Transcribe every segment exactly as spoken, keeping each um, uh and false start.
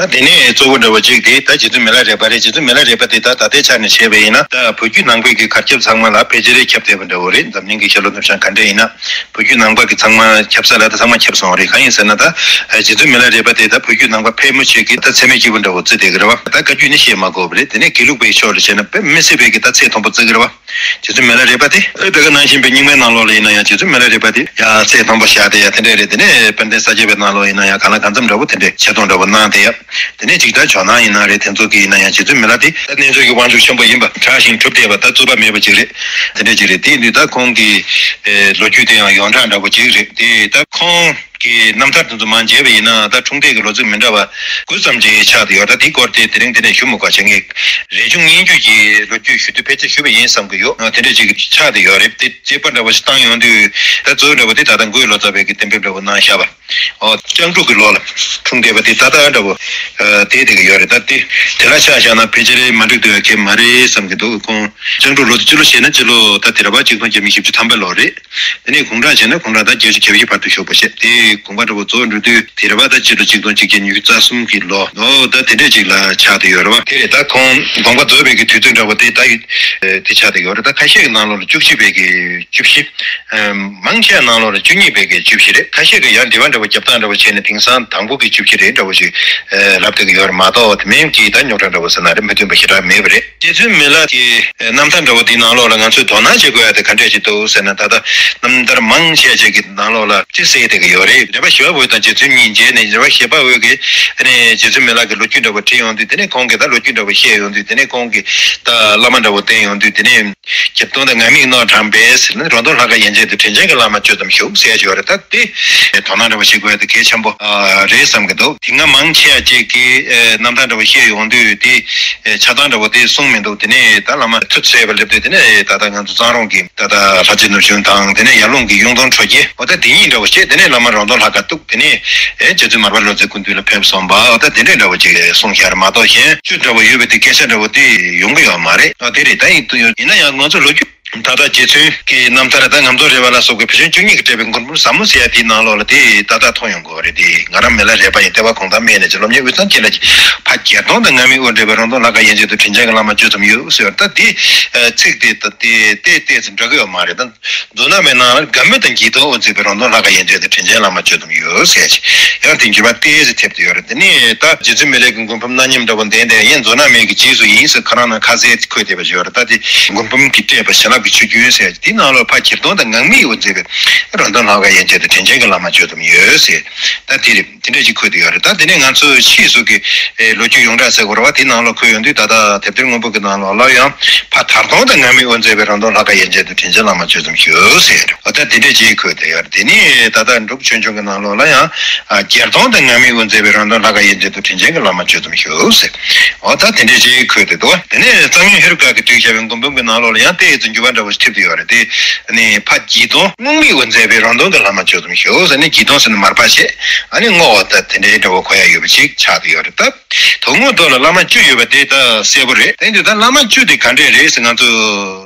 ད་དེ་ནས་གཙོ་བོ་འདྲ་བོ་གཅིག་དེ་ད་རྗེ་བཙུན་མི་ལ་རས་པ་རེད། རྗེ་བཙུན་མི་ལ་རས་པ་དེ་ད་ད་ལྟའི་ཆ་ནས་བཤད་པ་ཡིན་ན་ད་བོད་བརྒྱུད་ནང་པའི་གི་གར་ཁྱབ་ཚང་མ་ལ་ཕལ་ཆེར་ཁྱབ་བསྡད་པ་འདྲ་བོ་རེད། འཛམ་གླིང་གི་ཤར་ལྷོ་ནུབ་བྱང་ག་འདྲ་ཡིན་ན་བོད་བརྒྱུད་ནང་པ་གི་ཚང་མ་ཁྱབ་ས་ལ་ད་ཚང་མ་ཁྱབ་སོང་བ་རེད། གང་ཡིན་ཟེར་ན་ད་རྗེ་བཙུན་མི་ལ་རས་པ་དེ་ད་བོད་བརྒྱུད་ནང་པ་ཕལ་མོ་ཆེ་གི་ད་ཚད་མའི་སྐྱེས་བུ་འདྲ་བོ་བརྩི་བསྡད་ཀྱི་རེད་བ། ད་བཀའ་བརྒྱུད་ནི་བཤད་མ་དགོས་པ་རེད། དེ་ནས་དགེ་ལུགས་པའི་ཕྱོགས་ལ་བྱས་ན་དཔེ་མི་སྲིད་པའི་གི་ད་ཚད་མཐོན་པོ་བརྩི་གི་རེད་བ། རྗེ་བཙུན་མི་ལ་རས་པ་དེ་ཨེ་ད་ག་ནང་བཞིན་པའི་རྙིང་མའི་ནང་ལོགས་ལ་ཡིན་ན་ཡང་རྗེ་བཙུན་མི་ལ་རས་པ་དེ་ཡང་ཚད་མཐོན་པོ་བཞག་དེ་ཡང་དེ་འདྲས་རེད། དེ་ནས་དཔལ་ལྡན་ས་སྐྱ་པའི་ནང་ལོགས་ཡིན་ན་ཡང་གང་ལ་གང་འཚམ་འདྲ་བོ་དེ་འདྲས་ཆེ་མཐོང་འདྲ་བོ་གནང་དེ་ཡང་དེ་ནས་ཅིག་ད་ཇོ་ནང་ཡིན་ན་རེད། དེ་ཚོ་གི་ཡིན་ན་ཡང་རྗེ་བཙུན་མི་ལ་དེ་ད་རྣལ་འབྱོར་གྱི་དབང་ཕྱུག་ཆེན་པོ་ཡིན་པ་གྲགས་ཤིང་གྲུབ་བསྡད་པ་ད་རྩོད་པ་མེད་པ་ཅིག་རེད། དེ་འདྲས་ཅིག་རེད། དེ་ཡིན་དུས་ད་ཁོང་གི་ལོ་རྒྱུས་དེ་ཡང་ཡོངས་གྲགས་འདྲ་བོ་ཅིག་རེད། དེ་ད་ཁོང་གི་རྣམ་ཐར་དེ་ཚོ་མར་མཇལ་བ་ཡིན་ན་ད་འཁྲུངས་འདས་ཀྱི་ལོ་ཚིགས་མི་འདྲ་བ་དགུ་ཙམ་ཅིག་ཆགས་བསྡད་ཡོད། ད་དེའི་སྐོར་དེ་དེ་རིང་དེ་ནས་ཞུ་མི་དགོས་བྱས། ངས་རས་ཆུང་སྙན་བརྒྱུད་ཀྱི་ལོ་རྒྱུས་ཞུ་དུས་ཕལ་ཆེར་ཞུས་པ་ཡིན་བསམ་གྱི་ཡོད། དེ་འདྲ་ཅིག་ཆགས་བསྡད་ཡོད་རེད། དེ་དཔྱད་པ་འདྲ་བོ་ཞིག་བཏང་ཡོང་དུས་ད་གཙོ་བོ་འདྲ་བོ་དེ་ད་ལྟ་འགོས་ལོ་ཙཱ་བའི་གི་གཏན་འབེབས་འདྲ་བོ་གནང་བཞག་པ། ཨོ་ལྕགས་འབྲུག་གི་ལོ་ལ་འཁྲུངས་བསྡད་པ་དེ་ད་ལྟ་འདྲ་བོ་ཨ་དེ་དེ་གི་ཡོད་རེད། ད་དེ་དེ་ལ་ཆ་བཞག་ན་ཕལ་ཆེར་མ་འགྲིག་འདུག་གི་མ་རེད་བསམ་གྱི་འདུག་ཁོང་ལྕགས་འབྲུག་ལོ་དེ་སྤྱི་ལོ་བཤད་ན་སྤྱི་ལོ་ད་དེ་རེད་པ། ཆིག་སྟོང་བརྒྱ་མེད་བཞི་བཅུ་ཐམ་པ་ལོ་རེད། དེ་ནས་དགུང་གྲངས་བྱས་ན་དགུང་གྲངས་ད་བརྒྱད་ཅུ་གྱ་བཞི་བར་དུ་བཞུགས་པ་བྱས། དེ་དགོངས་པ་འདྲ་བོ་རྫོགས་འགྲོ་དུས་དེ་རེད་པ། ད་སྤྱི་ལོ་ཆིག་སྟོང་གཅིག་བརྒྱ་ཉི་ཤུ་རྩ་གསུམ་གྱི་ལོ་ལོ་ད་དེ་འདྲས་ཅིག་ལ་ཆགས་བསྡད་ཡོད་རེད་པ། དེ་རེད། ད་ཁོང་དགོངས་པ་རྫོགས་པའི་གི་དུས་ཚོད་འདྲ་བོ་དེ་ད་ཡུལ་དེ་ཆགས་བསྡད་ཡོད་རེད། ད་ཁ་ཤས་ཀྱི་ནང་ལོགས་ལ་བཅུ་གཅིག་པའི་གི་བཅུ་བཞི། མང་ཆེ་བ་ནང་ལོགས་ལ་བཅུ་གཉིས་པའི་གི་བཅུ་བཞི་རེད། ཁ་ཤས་ཀྱིས་ཡང་འབྲེལ་བ་འདྲ་བོ་རྒྱབ་སྟངས་འདྲ་བོ་བྱས་ནས་དེང་སང་དང་པོ་གི་བཅུ་བཞི་རེད་འདྲ་བོ་ཞིག་ལབ་བསྡད་ཀྱི་ཡོད་རེད་མ་གཏོགས། དེ་མིན་གྱི་ད་རྙོག་དྲ་འདྲ་བོ་ཟེར་ན་རེད། མི་མཐུན་པ་ཞེ་དྲག་མེད་པ་རེད། རྗེ་བཙུན་མི་ལ་གི་རྣམ་ཐར་འདྲ་བོ་དེའི་ནང་ལོགས་ལ་ང་ཚོས་དོ་སྣང་བྱེད་དགོས་ཡ་དེ་ག་འདྲས་ཞིག་འདུག་ཟེར་ན། ད་ལྟ་རྣམ་ཐར་མང་ཆེ་ཆེ་གི་ནང་ལོགས་ལ་ཅི་ཟེར་བསྡད་ཀྱི་ཡོད་རེད། རས་པ་ཞི་བ་འོད་དང་རྗེ་བཙུན་གཉིས་མཇལ་ནས། རས་པ་ཞི་བ་འོད་ཀྱིས་ཨ་ནི་རྗེ་བཙུན་མི་ལ་གི་ལོ་རྒྱུས་འདྲ་བོ་བྲིས་ཡོང་དུས་དེ་ནས་ཁོང་གིས་ད་ལོ་རྒྱུས་འདྲ་བོ་བཤད་ཡོང་དུས་དེ་ནས་ཁོང་གིས་ད་བླ་མ་འདྲ་བོ་བསྟེན་ཡོང་དུས་དེ་ནས། བརྒྱད་སྟོང་དང་ང་མིག་རྣོ་དྲངས་པས་ཟེར་ནས། རོང་སྟོན་ལྷ་ཁང་ཡན་ཆད་དུ་དྲིན་ཅན་གྱི་བླ་མ་སྤྱོད་ཙམ་བཞུགས་ཟེར་ཡ་ཅིག་ཡོད་རེད། ད་དེ་དོ་སྣང་འདྲ་བོ་བྱེད་དགོས་ཡ་དེ་གལ་ཆེན་པོ་ཨ་རེད་བསམ་གྱི་འདུག་དེ་སྔ་མང་ཆེ་བ་ཅིག་གིས་ཨེ་རྣམ་ཐར་འདྲ་བོ་བཤད་ཡོང་དུས་དེ་ཨེ་ཆ་ཚང་འདྲ་བོ་དེ་གསུངས་མི་འདུག་དེ་ནས་ད་བླ་མ་ཐུགས་སྲས་པ་སླེབས་དུས་དེ་ནས་ད་ལྟ་ང་ཚོ་གཙང་རོང་གི་ད་ལྟ་ལྷ་རྗེ་ནོར་བྱུང་དང་། དེ་ནས་ཡར་ཀླུང་གི་གཡུང་སྟོན་ཁྲོ་རྒྱལ། འོ་ད་དེ་གཉིས་འདྲ་བོ་བཤད། དེ་ནས་བླ་མ་རོང་སྟོན་ལྷ་ཁང་གཏུགས། དེ་ནས་ཨེ་རྗེ་བཙུན་མར་པ་བློ་བཟང་སྐུ་མདུན་ལ་ཕེབས་སོང་བ། འོ་ད་དེ་འདྲས་འདྲ་བོ་ཅིག་གསུངས་བཞག་རེད་མ་གཏོགས། གཞན་བཅུ་འདྲ་བོ་ཡོད་པའི་དེ་སྐད་ཆ་འདྲ་བོ་དེ་ཡོང་གི་ཡོད་མ་རེད། ཨ་དེ་རེད། ད་ཡིན་དུས་ཡིན་ན་ཡང་ང་ཚོ་ལོ་རྒྱུས་ད་ལྟ་རྗེ་བཙུན་གྱི་རྣམ་ཐར་ད་ངམ་རྫོང་རས་པ་ལ་སོགས་པའི་བོད་ཆེན་བཅུ་གཉིས་ཀྱིས་སྤྲད་པའི་མགུར་འབུམ་ཟབ་མོ་ཟེར་ཡ་དེའི་ནང་ལོགས་ལ་དེ་ད་ལྟ་མཐོང་ཡོང་གི་ཡོད་རེད། དེ་ང་རང་མི་ལ་རས་པ་ཡིན། ལྟེ་བ་གོང་ཐང་སྨད་ནས་ཀྱི་སློབ་གཉེར་དབུས་གཙང་ཆེ་ལ་ཕ་བརྒྱད་སྟོང་དང་ང་མིག་དབུ་འདྲེས་པའི་རོང་སྟོན་ལྷ་ཁང་ཡན་ཆད་དུ་དྲིན་ཅན་གྱི་བླ་མ་སྤྱོད་ཙམ་ཡོད་ཟེར་བ། ད་དེ་ཚིག་དེ་ད་དེ་ཏོག་ཙམ་འདྲ་གི་ཡོད་མ་རེད། ད་མཛོ་ནག་མའི་ནང་ལ་དགའ་མོས་དང་དགྱེས་སྟོན་དབུ་མཛད་པའི་རོང་སྟོན་ལྷ་ཁང་ཡན་ཆད་དུ་དྲིན་ཅན་བླ་མ་སྤྱོད་ཙམ་ཡོད་ཟེར་ཡ་ཅིག་ཡང་དེ་འགྱུར་བ་ཏོག་ཙམ་ཐེབས་ཏེ་ཡོད་རེད། དེ་ནས་ད་རྗེ་བཙུན་མི་ལའི་གི་མགུར་འབུམ་རྣམ་གཉིས་འདྲ་བོ་འདོན་དེ་ཡང་མཛོ་ནག་མའི་གི་རྗེས་སུ་ཡིན་ཟེར་ཁ་རང་ནང་ཁ་གསལ་འཁོད་བསྡད་པ་ཞིག་ཡོད་རེད། ད་དེ་མགུར་འབུམ་གྱིས་སྤྲད་པ་བྱིན་རླབས་ཀྱི་ཆུ་རྒྱུན་ཟེར་ཡ་ཅིག་དེའི་ནང་ལོགས་ཕ་བརྒྱད་སྟོང་དང་ང་མིག་དབུ་མཛད་པའི་རོང་སྟོན་ལྷ་ཁང་ཡན་ཆད་དུ་དྲིན་ཅན་གྱི་བླ་མ་སྤྱོད་ཙམ་ཡོད་ཟེར། ད་དེ་རེད། དེ་འདྲ་ཞིག་འཁོད་དེ་ཡོད་རེད། ད་དེ་ནས་ང་ཚོ་ཕྱིས་སུ་གི་ཨེ་ལོ་རྒྱུས་ཡོངས་གྲགས་ཟེར་དགོས་རེད་བ། དེ་ནང་ལ་འཁོད་ཡོང་དུས་ད་ལྟ་དེབ་ཐེར་སྔོན་པོ་གི་ནང་ལ་སླར་ཡང་ཕ་དར་སྟོང་དང་ང་མིག་དབུ་མཛད་པའི་རོང་སྟོན་ལྷ་ཁང་ཡན་ཆད་དུ་དྲིན་ཅན་བླ་མ་སྤྱོད་ཙམ་ཞུ་ཟེར་རེད། ད་དེ་འདྲ་ཅིག་འཁོད་དེ་ཡོད་རེད། དེ་ནས་ད་ལྟ་འབྲུག་ཆོས་འབྱུང་གི་ནང་ལོགས་ལ་ཡང་ཨ་བརྒྱད་སྟོང་དང་ང་མིག་དབུ་མཛད་པའི་རོང་སྟོན་ལྷ་ཁང་ཡན་ཆད་དུ་དྲིན་ཅན་གྱི་བླ་མ་སྤྱོད་ཙམ་ཞུ་ཟེར། འོ་ད་དེ་འདྲ་ཅིག་འཁོད་དེ་འདུག་དེ་ནས་གཙང་སྨྱོན་ཧེ་རུ་ཀ་གིས་བྲིས་བཞག་པའི་མགུར་འབུམ་གྱི་ནང་ལོགས་ལ་ཡང་ཏོག་ཙམ་འགྱུར་བ་འདྲ་བོ་ཞིག་ཐེབས་ཏེ་ཡོད་རེད། དེ་ནས་ཕ་བརྒྱད་སྟོང་སྔོ་མིག་དབུ་མཛད་པའི་རོང་སྟོན་གྱི་བླ་མ་སྤྱོད་ཙམ་ཞུ་ཟེར་ནས། བརྒྱད་སྟོང་ཟེར་ན་མར་པ་བྱས། ཨ་ནི་སྔོ་བ་ད་དེ་འདྲའི་འདྲ་བོ་གོ་ཡ་ཡོད་པ་ཞིག་ཆགས་ཏེ་ཡོད་རེད། ད་དོན་དངོས་ཐོག་ལ་བླ་མ་བཅུ་ཡོད་པ་དེ་ད་གསལ་པོ་རེད། དེ་འདུག་ད་བླ་མ་བཅུ་དེ་ག་འདྲས་རེད་ཟེར་ང་ཚོ་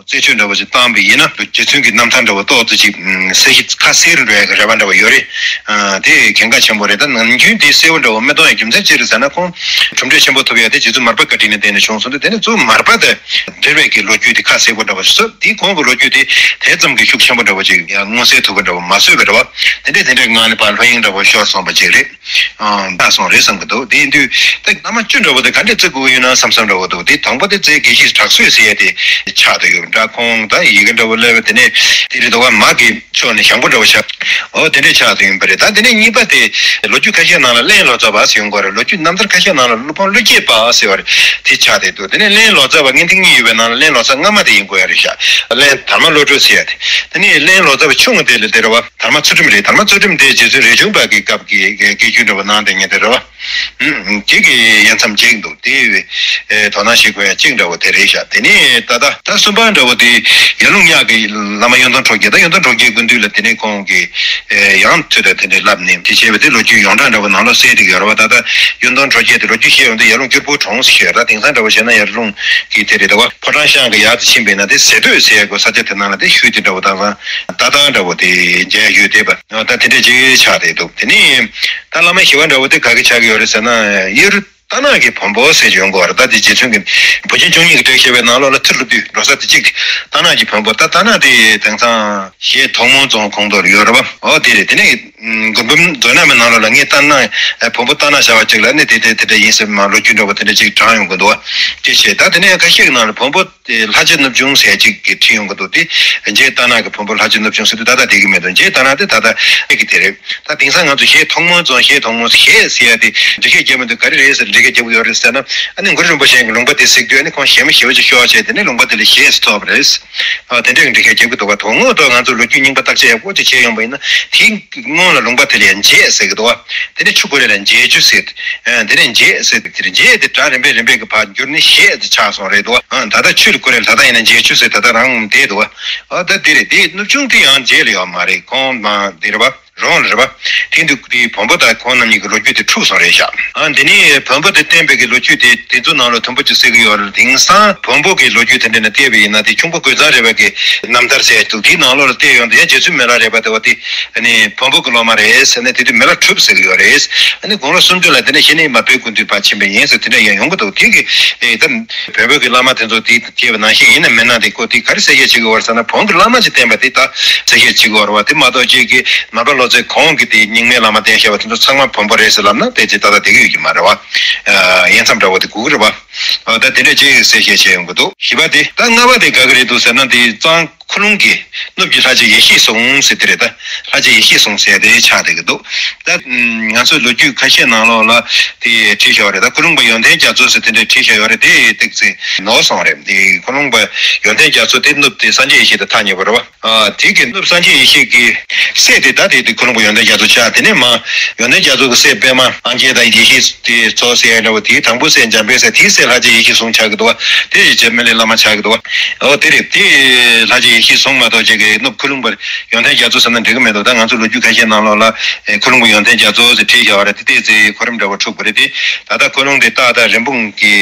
རྩད་གཅོད་འདྲ་བོ་ཞིག་བཏང་པ་ཡིན་ན། རྗེ་བཙུན་གྱི་རྣམ་ཐར་འདྲ་བོ་ཏོག་ཙམ་ཅིག་གསལ་ཞིབ་ཁ་གསལ་རུ་འགྲོ་ཡ་གི་རེ་བ་འདྲ་བོ་ཡོད་རེད། ཨ་དེ་གལ་འགངས་ཆེན་པོ་རེད། ད་ནམ་རྒྱུན་དེ་གསལ་པོ་འདྲ་བོ་མི་གཏོང་ཡ་རྒྱུ་མཚན་ཅི་རེད་ཟེར་ན། ཁོང་གྲུབ་འབྲས་ཆེན་པོ་ཐོབ་ཡ་དེ་རྗེ་བཙུན་མར་པ་བཀའ་དྲིན་ནས་བརྟེན་ནས་བྱུང་སོང་སྟེ། དེ་ནས་གཙོ་བོ་མར་པ་དང་འབྲེལ་བའི་གི་ལོ་རྒྱུས་དེ་ཁ་གསལ་པོ་འདྲ་བོ་ཞིག་བཟོས། དེ་ཁོང་གི་ལོ་རྒྱུས་དེ་དེ་ཙམ་གྱི་ཤུགས་ཆེན་པོ་འདྲ་བོ་ཅིག་ཡང་མངོན་གསལ་ཐུབ་པ་འདྲ་བོ་མ་བཟོས་པ་འདྲ་བ། དེ་འདྲས་དེ་འདྲས་ངང་ནས་ཕར་ལྷོད་གཡེང་འདྲ་བོ་ཤོར་སོང་བ་ཅིག་རེད། ཨ་འདྲ་སོང་རེད་བསམ་གྱི་འདུག་དེ་ཡིན་དུས་ད་བླ་མ་བཅུ་འདྲ་བོ་དེ་ག་འདྲས་བརྩི་དགོས་ཀྱི་ཡོད་ན་བསམ་བསམ་འདྲ་བོ་འདུག་དེ་དང་པོ་དེ་རྩེ་དགེ་བཤེས་གྲགས་སོས་ཟེར་ཡ་དེ་ཆགས་བསྡད་ཡོད་འདྲ། ཁོང་ད་ཡི་གེ་འདྲ་བོ་ཀློག་པ་དེ་ནས་དེ་རེད་འདུག་བ། མ་གི་ཕྱོགས་ནས་ཞང་པོ་འདྲ་བོ་ཆགས། འོ་དེ་འདྲས་ཆགས་བསྡད་ཡོད་པ་རེད། ད་དེ་ནས་གཉིས་པ་དེ་ལོ་རྒྱུས་ཁ་ཤས་ནང་ལ་གླེན་ལོ་ཙཱ་བ་ཟེར་ཡོང་གི་རེད། ལོ་རྒྱུས་རྣམ་ཐར་ཁ་ཤས་ནང་ལ་སློབ་དཔོན་ཀླུ་སྐྱེས་པ་ཟེར་བ་རེད། དེ་ཆགས་བསྡད་འདུག་དེ་ནས་གླེན་ལོ་ཙཱ་བ་མངོན་ཐིག་གཉིས་ཡོད་པའི་ནང་ལ་གླེན་ལོ་ཙཱ་སྔ་མ་དེ་ཡིན་དགོས་ཡ་རེད་ཤག་གླེན་དར་མ་བློ་གྲོས་ཟེར་ཡ་དེ། དེ་ནས་གླེན་ལོ་ཙཱ་བ་ཆུང་ངུ་དེ་ལ་དེ་རེད་བ། དར་མ་ཚུལ་ཁྲིམས་རེད། དར་མ་ཚུལ་ཁྲིམས་དེ་རྗེ་བཙུན་རས་ཆུང་པ་གི་སྐབས་ཀྱི་སྐད་སྒྱུར་འདྲ་བོ་གནང་བསྡད་མཁན་དེ་རེད་བ། དེ་གི་དབྱེ་མཚམས་གཅིག་འདུག་དེ་བས་དོ་སྣང་བྱེད་དགོས་ཡ་གཅིག་འདྲ་བོ་དེ་རེད་ཤག་དེ་ནས་ད་ལྟ་ད་གསུམ་པ་འདྲ་བོ་དེ་ཡར་ཀླུང་གཡག་གི་བླ་མ་གཡུང་སྟོན་ཁྲོ་རྒྱལ། ད་གཡུང་སྟོན་ཁྲོ་རྒྱལ་སྐུ་མདུན་ལ་དེ་ནས་ཁོང་གི་ཡང་ཐུགས་དང་དེ་འདྲའི་བསླབ་ནས་དེ་བྱས་པ་དེ་ལོ་རྒྱུས་ཡོངས་གྲགས་འདྲ་བོ་ནང་ལོགས་གསལ་བསྡད་ཡོད་རེད་བ། ད་ལྟ་གཡུང་སྟོན་ཁྲོ་རྒྱལ་དེ་ལོ་རྒྱུས་བཤད་ཡོང་དུས་ཡར་ཀླུང་སྐྱུར་པོ་གྲོང་ཟེར་ཡོད་རེད། དེང་སང་འདྲ་བོ་བྱས་ན་ཡར་ཀླུང་གི་དེ་རེད་འདུག་བ། ཕོ་བྲང་ཤང་གི་ཡར་དུ་ཕྱིན་པ་ཡིན་ན་དེ་ཟེ་སྟོད་ཟེར་ཡ་གི་ས་ཆ་དེ་ནང་ལ་དེ་ཤུལ་དེ་འདྲ་བོ་དང་ལྟ་སྟངས་འདྲ་བོ་དེ་མཇལ་ཡ་ཡོད་བསྡད་པ། ད་དེ་འདྲ་ཅིག་ཆགས་བསྡད་འདུག་དེ་ནས་ད་བླ་མ་ཞི་བ་འདྲ་བོ་དེ་ག་གི་ཆགས་ཀྱི་ཡོད་རེད་ཟེར་ན། གཡུ་རུ་ རྟ་ནག་གི་བོན་པོ་ཟེར་གྱི་ཡོང་གི་ཡོད་རེད། ད་དེ་རྗེ་བཙུན་གྱི་བུ་ཆེན་བཅུ་གཉིས་ཀྱིས་བསྒྲིགས་བཞག་པའི་ནང་ལོགས་ལ་ཐུར་ལུ་བཏུས་འགྲོ་ས་དེ་གཅིག་རྟ་ནག་གི་བོན་པོ། ད་རྟ་ནག་དེ་དེང་སང་གཞས་ཐོག་མར་རྫོང་ཁོངས་གཏོགས་ལ་ཡོད་རེད་པ། འོ་དེ་རེད། དེ་ནས་མགུར་འབུམ་མཛོད་ནག་མའི་ནང་ལོགས་ལ་ངས་རྟ་ནག་བོན་པོ་རྟ་ནག་ཟེར་བ་ཅིག་ལ་ནི་དེ་དེ་དེ་འདྲ་ཡིན་ཟེར་མ་ལོ་རྒྱུས་འདྲ་པོ་དེ་འདྲ་ཅིག་དྲངས་ཡོང་གི་འདུག་བ། དེ་བྱས་ད་དེ་ནས་ཁ་ཤས་ཀྱི་ནང་ལ་བོན་པོ་དེ་ལྷ་རྗེ་གནུབས་ཆུང་ཟེར་ཅིག་གིས་བྲིས་ཡོང་གི་འདུག་སྟེ། རྗེ་རྟ་ནག་གི་བོན་པོ་ལྷ་རྗེ་གནུབས་ཆུང་ཟེར་དུས་ད་ལྟ་བསྡད་ཀྱི་མེད་དོ། རྗེ་རྟ་ནག་དེ་ད་ལྟ་བསྡད་ཀྱི་དེ་རེད། ད་དེང་སང་ང་ཚོ་གཞས་ཐོག་མར་རྫོང་། གཞས་ཐོག་མར་གཞས་ཟེར་ཡ་དེ་འགྲེལ་བཤད་རྒྱག་མི་འདུག་ག་རེ་རེད་ཟེར་འགྲེལ་བཤད་རྒྱག་གི་ཡོད་རེད་ཟེར་ན། ཨ་ནི་གུ་རུ་རིན་པོ་ཆེ་གི་ལུང་པ་དེ་གཟིགས་དུས་ཨ་ནི་ཁོང་གཞས་མ་ཞེ་པོ་ཅིག་ཤོར་བྱས། དེ་ནས་ལུང་པ་དེ་ལ་གཞས་ཟེར་ཐོགས་པ་རེད། ཨ་དེ་འདྲའི་འགྲེལ་བཤད་རྒྱག་གི་འདུག་ག་དོན་དངོས་ཐོག་ང་ཚོ་ལོ་རྒྱུས་རྙིང་པ་བརྟག་དཔྱད་ཡག་པོ་ཅིག་བྱས་ཡོང་བ་ཡིན་ན། དེའི་སྔོན་ལ་ལུང་པ་དེ་ལ་ཡང་འབྱེད་ཟེར་གི་འདུག་བ། དེ་ནས་ཆུ་ཀུ་རེ་ལ་འབྱེད་ཆུ་ཟེར། ཨ་དེ་ནས་འབྱེད་ཟེར། དེ་འབྱེད་དེ་སྒྲ་རིམ་པས་རིམ་པས་ཀྱི་བར་འགྱུར་ནས་གཞས་དེ་ཆགས་སོང་རེད་འདུག་བ། ཨ་ད་ལྟ་ཆུ་ཀུ་རེ་ལ་ད་ལྟ་ཡིན་ན་འབྱེད་ཆུ་ཟེར་ད་ལྟ་རང་བསྡད་འདུག་བ། ཨ་ད་དེ་རེད། དེ་གནུབས་ཆུང་དེ་ཡང་འབྱེད་ལ་ཡོད་མ་རེད། ཁོང་མ་དེ་རེད་བ། རོང་ལ་རེད་པ། དེ་དུས་དེའི་བོན་པོ་དང་ཁོང་རྣམ་གཉིས་ཀྱི་ལོ་རྒྱུས་དེ་འཁྲུགས་སོང་རེད་ཤག་ཨ་དེ་ནས་བོན་པོ་དེ་བསྟེན་པའི་གི་ལོ་རྒྱུས་དེ་དེ་ཚོ་ནང་ལ་མཐོན་པོ་ཅིག་གསལ་གི་ཡོད་རེད། དེང་སང་བོན་པོ་གི་ལོ་རྒྱུས་དེ་འདྲ་ནས་བལྟས་པ་ཡིན་ན། དེ་ཁྱུང་པོ་རྒོད་ཚང་རས་པ་གི་རྣམ་ཐར་ཟེར་འདུག་དེའི་ནང་ལོགས་ལ་བལྟས་ཡོང་དུས་ཡང་རྗེ་བཙུན་མི་ལ་རས་པ་དེ་བ་དེ་ཨ་ནི་བོན་པོ་གི་སློབ་མ་རེད་ཟེར་ནས། དེ་དུས་མི་ལ་གྲུབ་ཟེར་གི་ཡོད་རེད། ཨ་ནི་དགུང་ལོ་སུམ་ཅུ་ལ་དེ་ནས་ཤེས་ནི་མ་པའི་སྐུ་མདུན་བར་ཕྱིན་པ་ཡིན་ཟེར་དེ་འདྲ་ཡང་ཡོང་གི་འདུག་དེ་གི་ཨེ་ད་བོན་པོ་གི་བླ་མ་དེ་ཚོ་དེ་བལྟས་པ་ནང་བཞིན་ཡིན་ན་མིན་ན་དེ་ཁོ་དེ་ག་རེ་གསལ་བཤད་བྱེད་དགོས་པ་རེད་ཟེར་ན། བོན་གྱི་བླ་མ་ཅིག་བསྟེན་པ་དེ་ད་གསལ་བཤད་བྱེད་དགོས་པ་རེད་བ། དེ་མ་གཏོགས་ཅིག་གི་མར་པ་ལོ་ཙཱའི་གོང་གི་དེ་རྙིང་མའི་བླ་མ་བསྟེན་བཞག་པ་དེ་ཚོ་ཚང་མ་བོན་པོ་རེད་ཟེར་ལབ་ན་དེ་ཅིག་ཏག་ཏག་བསྡད་ཀྱི་ཡོད་ཀྱི་མ་རེད་བ། ཨ་དབྱེ་མཚམས་འདྲ་བོ་དེ་དགོས་ཀྱི་རེད་བ། ཨ་ད་དེ་འདྲ་ཅིག་གསལ་བཤད་བྱས་ཡོང་གི་འདུག་བཞི་པ་དེ། ད་ལྔ་པ་དེ་ག་གི་རེད་འདུག་ཟེར་ན། དེ་གཙང་ཁུ་ལུང་གི་གནུབས་ཀྱི་ལྷ་རྗེ་ཡེ་ཤེས་ཟུང་ཟེར་དེ་རེད། ད་ལྷ་རྗེ་ཡེ་ཤེས་ཟུང་ཟེར་དེ་ཆགས་བསྡད་ཀྱི་འདུག་ད་ང་ཚོའི་ལོ་རྒྱུས་ཁ་ཤས་ནང་ལོགས་ལ་དེ་བྲིས་བཞག་པ་རེད། ད་ཁུ་ལུང་པ་ཡོན་ཏན་རྒྱ་མཚོ་ཟེར་དེ་འདྲ་བྲིས་བཞག་ཡོད་རེད། དེ་ཏོག་ཙམ་ནོར་སོང་རེད། དེ་ཁུ་ལུང་པ་ཡོན་ཏན་རྒྱ་མཚོ་དེ་གནུབས་དེ་སངས་རྒྱས་ཡེ་ཤེས་དང་ཐག་ཉེ་བ་རེད་བ། ཨ་དེ་གི་གནུབས་སངས་རྒྱས་ཡེ་ཤེས་ཀྱི་སྲས་དེ་ད་དེ་དེ་ཁུ་ལུང་པ་ཡོན་ཏན་རྒྱ་མཚོ་ཆགས། དེ་ནས་མ་ཡོན་ཏན་རྒྱ་མཚོ་གི་སྲས་པད་མ་སངས་རྒྱས་དང་ཡེ་ཤེས་དེ་མཚོ་ཟེར་ཡ་འདྲ་བོ། དེའི་དང་པོ་སྲས་འཇམ་དཔལ་སྲས། དེའི་སྲས་ལྷ་རྗེ་ཡེ་ཤེས་ཟུང་ཆགས་ཀྱི་འདུག་བ། དེ་ཡི་རྗེ་མི་ལའི་བླ་མ་ཆགས་ཀྱི་འདུག་བ། ཨོ་དེ་རེད། དེ་ལྷ་རྗེ་ཡེ་ཤེས་ཟུང་མ་གཏོགས་ཅིག་གི་གནུབས་ཁུ་ལུང་པ་ཡོན་ཏན་རྒྱ་མཚོ་ཟེར་ན་འགྲིག་གི་མེད་འདུག་ད་ང་ཚོ་ལོ་རྒྱུས་ཁ་ཤས་ནང་ལོགས་ལ་ཨེ་ཁུ་ལུང་པ་ཡོན་ཏན་རྒྱ་མཚོ་ཟེར་བྲིས་བཞག་པ་རེད། དེ་ཏོག་ཙམ་གོ་རིམ་འདྲ་བོ་འཁྲུགས་པ་རེད་དེ། ད་ལྟ་ཁུ་ལུང་དེ་ཏག་ཏག་རིན་སྤུངས་ཀྱི་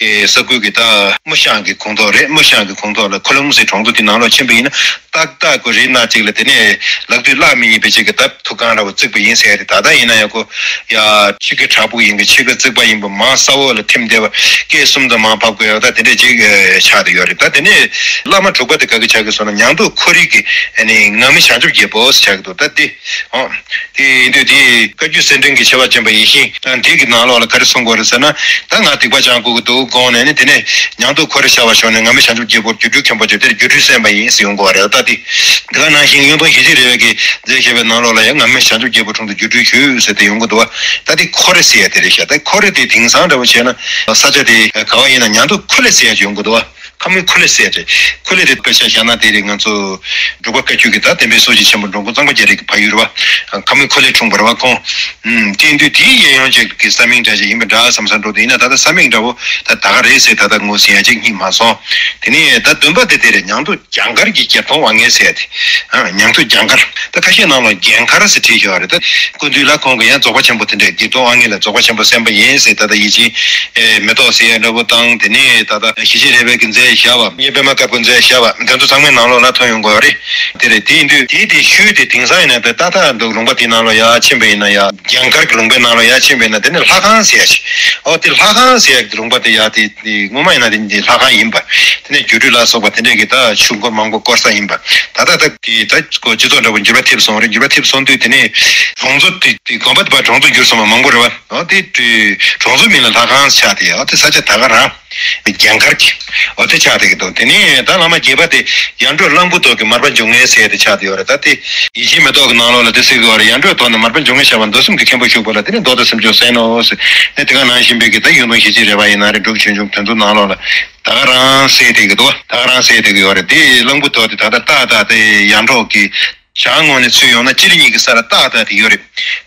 ཨེ་ས་ཁུལ་གྱི་ད་རྨོ་ཤང་གི་ཁོངས་གཏོགས་རེད། རྨོ་ཤང་གི་ཁོངས་གཏོགས་ལ་ཁུ་ལུང་ཟེར་གྲོང་ཚོ་དེ་ནང་ལོགས་ཕྱིན་པ་ཡིན་ན། ཏག་ཏག་ཁོ་རི་ནག་ཅིག་ལ་དེ་ནས་ལག་མཐིལ་བརླག་མི་ཉན་པའི་ཅིག་གི་ད་ཐུགས་ཁང་འདྲ་བོ་བརྩིགས་པ་ཡིན་ཟེར་ཡ་དེ། ད་ལྟ་ཡིན་ན་ཡང་ཁོ་ཡ་ཕྱི་གི་བྲག་ཕུག་ཡིན་གི་ཕྱི་གི་རྩིག་པ་ཡིན་པ་མང་ས་འོག་ལ་ཐིམ་བསྡད་པ། སྐས་གསུམ་དང་མང་ཕབ་དགོས་ཡ་ད་དེ་འདྲས་ཅིག་ཆགས་བསྡད་ཡོད་རེད། ད་དེ་ནས་བླ་མ་དྲུག་པ་དེ་ག་གི་ཆགས་ཀྱི་སོང་ན། ཉང་སྟོད་ཁོ་རི་གི་ཨ་ནི་ངག་མི་བྱང་ཆུབ་རྒྱལ་པོ་ཟེར་ཆགས་ཀྱི་འདུག་ད་དེ་ཨོ། དེ་ཡིན་དུས་དེ་བཀའ་བརྒྱུད་གསེར་ཕྲེང་གི་ཆེ་བ་ཅན་པ་ཡིད་བཞིན་དེ་གི་ནང་ལོགས་ལ་ག་རེ་གསུང་དགོས་རེད་ཟེར་ན། ད་ང་སྡིག་པ་སྦྱང་དགོས་ཀྱི་འདུག་དགོངས་ནས་ནི་དེ་ནས་ཉང་སྟོད་ཁོ་རི་ཤར་བ་ཤོར་ནས་ངག་མི་བྱང་ཆུབ་རྒྱལ་པོ་སྒྱུ་འཕྲུལ་མཁན་པོ་བྱས་དེར་སྒྱུ་འཕྲུལ་གསན་པ་ཡིན་ཟེར་ཡོང་དགོས་པ་རེད། ད་དེ་དེ་ག་ནང་བཞིན་ཡོན་ཏན་ཞི་བྱེད་རས་པའི་གི་མཛད་བཞག་པའི་ནང་ལོགས་ལ་ཡང་ངག་མི་བྱང་ཆུབ་རྒྱལ་པོའི་དྲུང་དུ་སྒྱུ་འཕྲུལ་ཞུས་ཟེར་ཏེ་ཡོང་གི་འདུག་བ། ད་དེ་ཁོ་རི་ཟེར་ཡ་དེ་རེད་ཤག་ད་ཁོ་རི་དེ་དེང་སང་འདྲ་བོ་བྱས་ན་ས་ཆ་དེ་ག་བ་ཡིན་ན་ཉང་སྟོད་ཁུ་ལེ་ཟེར་ཡ་ཅིག་ཡོང་གི་འདུག་བ། ཁམས་སྨད་ཁུ་ལེ་ཟེར་ཏེ། ཁུ་ལེ་དེ་དཔེ་ཆ་བཞག་ན་དེ་རེད། ང་ཚོ་འབྲུག་པ་བཀའ་བརྒྱུད་ཀྱི་ད་བསྟན་པའི་སྲོག་ཤིང་ཆེན་པོ་འགྲོ་མགོན་གཙང་པ་རྒྱ་རས་ཀྱི་ཕ་ཡུལ་རེད་བ། ཁམས་སྨད་ཁུ་ལེ་འཁྲུངས་པ་རེད་བ་ཁོང་། ཨུམ། དེ་ཡིན་དུས་དེའི་གཡས་གཡོན་ཅིག་གི་ས་མིང་འདྲ་ཅིག་ཡིན་པ་འདྲ་བསམ་བསམ་འགྲོ་དུས། ཡིན་ན་ད་ལྟ་ས་མིང་འདྲ་བོ་ད་ད་ག་རེད་ཟེར་ད་ལྟ་ངོ་ཟིན་ཡ་ཅིག་རྙེད་མ་སོང་། དེ་ནས་ད་བདུན་པ་དེ་དེ་རེད། ཉང་སྟོད་རྒྱང་མཁར་གྱི་བརྒྱད་སྟོང་དབང་ངེ་ཟེར་ཏེ། ཨ། ཉང་སྟོད་རྒྱང་མཁར། ད་ཁ་ཤས་ནང་ལ་རྒྱན་མཁར་ཟེར་བྲིས་ཡོད་རེད། ད་སྐུ་མདུན་ལ་ཁོང་གིས་ཡང་རྫོགས་པ་ཆེན་པོ་དེ་འདྲའི་བརྒྱད་སྟོང་དབང་ངེ་ལ་རྫོགས་པ་ཆེན་པོ་གསན་པ་ཡིན་ཟེར་ད་ལྟ་ཡིད་བཞིན་ཨེ་མེ་ཏོག་ཟེར་ཡ་འདྲ་བོ་དང་། དེ་ནས་ད་ལྟ་ཞི་བྱེད་རས་པའི་གི་མཛད་བཞག་པ། ངས་པད་མ་དཀར་པོ་མཛད་བཞག་པ། དེ་ཚོ་ཚང་མའི་ནང་ལོགས་ལ་ཐོན་ཡོང་གི་ཡོད་རེད། དེ་རེད། དེ་ཡིན་དུས་དེའི་དེ་ཤུལ་དེ་དེང་སང་ཡིན་ན་ད་ད་ལྟ་འདུག་ལུང་པ་དེའི་ནང་ལོགས་ཡར་ཕྱིན་པ་ཡིན་ན་ཡ། རྒྱང་མཁར་གྱི་ལུང་པའི་ནང་ལོགས་ཡར་ཕྱིན་པ་ཡིན་ན་དེ་ནས་ལྷ་ཁང་ཟེར་ཡ་ཞིག་ཨོ་དེ་ལྷ་ཁང་ཟེར་ཡ་གི་ལུང་པ་དེ་ཡ་དེ། དེ་སྔོན་མ་ཡིན་ན་དེ་འདི་ལྷ་ཁང་ཡིན་པ། དེ་ནས་སྒྱུ་འཕྲུལ་ལ་སོགས་པ་དེ་འདྲས་ཀྱི་ད་ཆུ་འཁོར་མང་པོ་བསྐོར་ས་ཡིན་པ། ད་ལྟ་ད་དེ་ད་ཁོ་སྤྱི་ཚོགས་འདྲ་པོ་འགྱུར་བ་ཐེབས་སོང་རེད། འགྱུར་བ་ཐེབས་སོང་དུས་དེ་ནས་གྲོང་ཚོ་དེ་དེ་དགོན་པ་དེ་ཕར་གྲོང་ཚོ་འགྱུར་སོང་བ་མང་པོ་རེད་བ། ཨོ་དེ་གྲོང་ཚོ་མིང་ལ་ལྷ་ཁང་ཆགས་ཏེ། ཨོ་དེ་ས་ཆ་ད་ག་རང་རྒྱང་མཁར་གྱི་ཨོ་དེ་ཆགས་བསྡད་ཀྱི་འདུག་དེ་ནས་ད་བླ་མ་བརྒྱད་པ་དེ་ཡར་འབྲོག་གླང་བུ་ཐོག་གི་མར་པ་འབྱུང་གནས་ཟེར་དེ་ཆགས་བསྡད་ཡོད་རེད། ད་དེ་ཡིད་བཞིན་མེ་ཏོག་གི་ནང་ལོགས་ལ་དེ་གསལ་གྱི་ཡོད་རེད། ཡར་འབྲོག་ཐོག་ན་མར་པ་འབྱུང་གནས་བྱ་བ་མདོ་གསུམ་གྱི་མཁན་པོ་བཞུགས་པ་ལ། དེ་ནས་མདོ་དང་སེམས་མཆོག་གསན་ནོ་ཟེར། ཨེ་དེ་ག་ནང་བཞིན་པའི་གི་ད་ཡུལ་ལུང་ཞི་བྱེད་རས་པ་ཡིན་ན་རེད། འབྲུག་ཆོས་འབྱུང་དེ་ཚོ་ནང་ལོགས་ལ། ད་ག་རང་གསལ་བསྡད་ཀྱི་འདུག་ད་ག་རང་གསལ་བསྡད་ཀྱི་ཡོད་རེད། དེ་གླང་བུ་ཐོག་དེ་ད་ལྟ་ཏག་ཏག་དེ་ཡར་འབྲོག་གི་བྱང་ངོས་ནས་ཚུར་ཡོང་ན་སྤྱི་ལེ་གཉིས་ཀྱི་ས་ལ་ཏག་ཏག་དེ་ཡོད་རེད།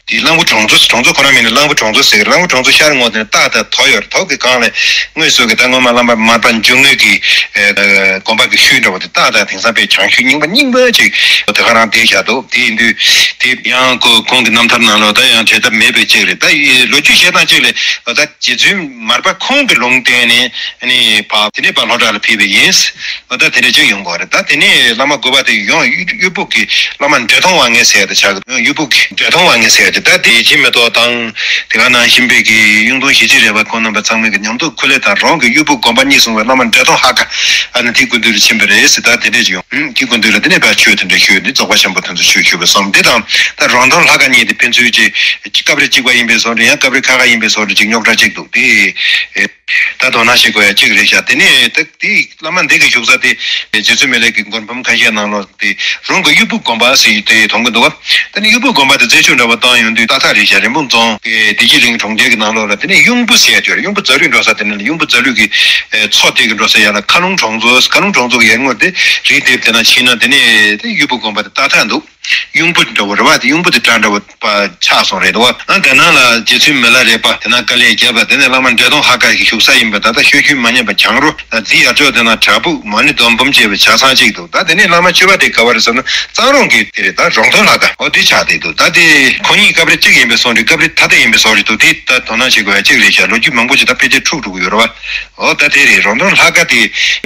དེ་གླང་བུ་གྲོང་ཚོ། གྲོང་ཚོ་ཁོ་རང་མིང་ནི་གླང་བུ་གྲོང་ཚོ་ཟེར་གི་རེད། གླང་བུ་གྲོང་ཚོ་ཤར་ངོས་དེ་ནས་ཏག་ཏག་དོག་ཡོད་རེད། དོག་གི་སྒང་ལ་དངོས་སུ་གི་ད་སྔོན་མ་བླ་མ་མར་པ་འབྱུང་གནས་ཀྱི་ཨེ་དགོན་པ་གི་ཤུལ་འདྲ་བོ་དེ་ཏག་ཏག་དེང་སང་དཔེ་བྱང་ཤུལ་རྙིང་པ་རྙིང་པ་ཅིག་དེ་ག་རང་དེ་བཞག་འདུག་དེ་ཡིན་དུས་དེ་ཡང་ཁོ་ཁོང་གི་རྣམ་ཐར་ནང་ལ་ད་ཡང་བྲལ་ཐབས་མེད་པའི་ཅིག་རེད། ད་ལོ་རྒྱུས་བཤད་སྟངས་ཅིག་ལ་ད། རྗེ་བཙུན་མར་པ་ཁོང་གི་ལུང་བསྟན་ནས་ནི་ཕ་དེ་ནས་ཕ་ལྷོ་བྲག་ལ་ཕེབས་པ་ཡིན། ཨ་ད་དེ་འདྲ་ཅིག་ཡོང་གི་རེད། ད་དེ་ནས་བླ་མ་དགུ་པ་དེ་ཡང་གཡུ་སྦུག་གི་ བླ་མ་འབྲས་སྟོང་དབང་ངེ་ཟེར་ཡ་དེ་ཆགས་ཀྱི་འདུག་གཡུ་སྦུག་གི་འབྲས་སྟོང་དབང་ངེ་ཟེར་ཡ་དེ། ད་དེ་ཡིད་ཆེས་མེ་ཏོག་དང་དེ་ག་ནང་བཞིན་པའི་གི་གཡུང་སྟོང་ཞི་བྱེད་རས་པ་ཁོང་རྣམ་པ་ཚང་མས་གི་ཉམས་རྟོགས་འཁོར་ལོ་དང་རང་གི་གཡུ་སྦུག་དགོན་པ་གཉིས་གསུངས་པའི་བླ་མ་འབྲས་སྟོང་ལྷ་ཁང་ཨ་ནི་དེའི་སྐུ་མདུན་ལ་ཕྱིན་པ་རེད་ཟེར། ད་དེ་འདྲས་ཅིག་ཡོང་། ཧུམ། དེའི་སྐུ་མདུན་ལ་དེ་ནས་ཕར་ཆོས་དེ་འདྲ་ཞུས་ནས་རྫོགས་པ་ཆེན་པོ་དེ་ཚོ་ཆོས་ཞུས་པ་སོང་། དེ་དང་ད་རོང་སྟོན་ལྷ་ཁང་གཉིས་དེ་ཕན་ཚུན་གྱི་སྐབས་རེ་གཅིག་པ་ཡིན་པའི་བཟོ་འདྲ་ཡང་སྐབས་རེ་ཁ་ཁ་ཡིན་པའི་བཟོ་འདྲ་ཅིག་རྙོག་དྲ་ཅིག་འདུག་དེ། ད་དོ་སྣང་བྱེད་དགོས་ཡ་གཅིག་རེད་ཤག་དེ་ནས་ད་དེ་བླ་མ་འདི་གི་བཞུགས་ས་དེ་རྗེ་བཙུན་མི་ལའི་གི་མགུར་འབུམ་ཁ་ཤས་ནང་ལོགས་དེ་རོང་གི་གཡུ་སྦུག་དགོན་པ་ཟེར་དེ་མཐོང་གི་འདུག་བ། དེ་ནས་གཡུ་སྦུག་དགོན་པ་དེ་རྩད་གཅོད་འདྲ་བོ་བཏང་ཡོང་དུས་ཏག་ཏག་རེད་ཤག་རིན་སྤུངས་རྫོང་གི་བདེ་སྐྱིད་གླིང་གྲོང་ཁྱེར་གྱི་ནང་ལོགས་ལ་དེ་ནས་གཡུང་པོ་ཟེར་ཡ་ཅིག་ཡོད་རེད། གཡུང་པོ་རྫ་རུད་འགྲོ་ས་དེ་ནས་ལ་གཡུང་པོ་རྫ་རུད་ཀྱི་མཚོ་དེ་གི་འགྲོ་ས་ཡ་ལ་མཁར་ལུང་གྲོང་ཚོ། མཁར་ལུང་གྲོང་ཚོ་གི་ཡར་ངོས་དེ་རི་ལྡེབས་དེ་ན་ཕྱིན་ན་དེ་ནས་དེ་གཡུ་སྦུག་དགོན་པ་དེ་ཏག་ཏག་འདུག་གཡུང་པོ་འདྲ་བོ་རེད་བ། དེ་གཡུང་པོ་དེ་འདྲ་འདྲ་བོ་པ་ཆགས་སོང་རེད་འདུག་བ། ཨ་དེ་ནང་ལ་རྗེ་བཙུན་མི་ལ་རས་པ་དེ་ན་དཀའ་ལས་བརྒྱབ་པ། དེ་ནས་བླ་མ་འབྲས་སྟོང་ལྷ་ཁང་གི་བཞུགས་ས་ཡིན་པ། ད་ལྟ་ཤོད་ཤུལ་མ་ཉམས་པ་གྱང་རོ། ད་འདི་ཡར་ཕྱོགས་དེ་ན་བྲག་ཕུག་མ་ཎི་སྡོམ་འབུམ་བཅས་པའི་ཆ་ཚང་གཅིག་འདུག་ད་དེ་ནས་བླ་མ་མཆོད་པ་དེ་ག་བ་རེད་ཟེར་ན་གཙང་རོང་གི་དེ་རེད། ད་རོང་སྟོན་ལྷ་ཁང་འོ་དེ་ཆགས་བསྡད་འདུག་ད་དེ་ཁོ་གཉིས་སྐབས་རེ་གཅིག་ཡིན་པའི་བཟོ་འདྲ། སྐབས་རེ་ཐ་དད་ཡིན་པའི་བཟོ་འདྲ་འདུག་དེ་ད་དོ་སྣང་བྱེད་དགོས་ཡ་གཅིག་རེད་ཤག་ལོ་རྒྱུས་མང་པོ་ཅིག་ད་ཕལ་ཆེར་འཁྲུག་འགྲོ་གི་ཡོད་རེད་བ། འོ་ད་དེ་རེད། རོང་སྟོན་ལྷ་ཁང་དེ་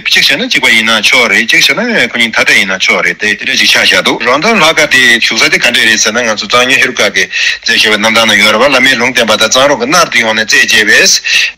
གཅིག་བྱས་ན་གཅིག་པ་ཡིན་ན་ཆོག་རེད། གཅིག་བྱས་ན་ཁོ་གཉིས་ཐ་དད་ཡིན་ན་ཆོག་རེད། དེ་དེ་འདྲ་ཅིག་ཆགས་བཞག་འདུག་རོང་སྟོན་ལྷ་ཁང་དེ་བཞུགས་ས་དེ་ག་འདྲས་རེད་ཟེར་ན། ང་ཚོ་གཙང་སྨྱོན་ཧེ་རུ་ཀ་གིས་མཛད་བཞག་པའི་རྣམ་ཐར་ན་ཡོད་རེད་བ། བླ་མའི་ལུང་བསྟན་པ་དང་གཙང་རོང་གི་སྣར་དུ་ཡོང་ནས་རྩད་བཅད་པས་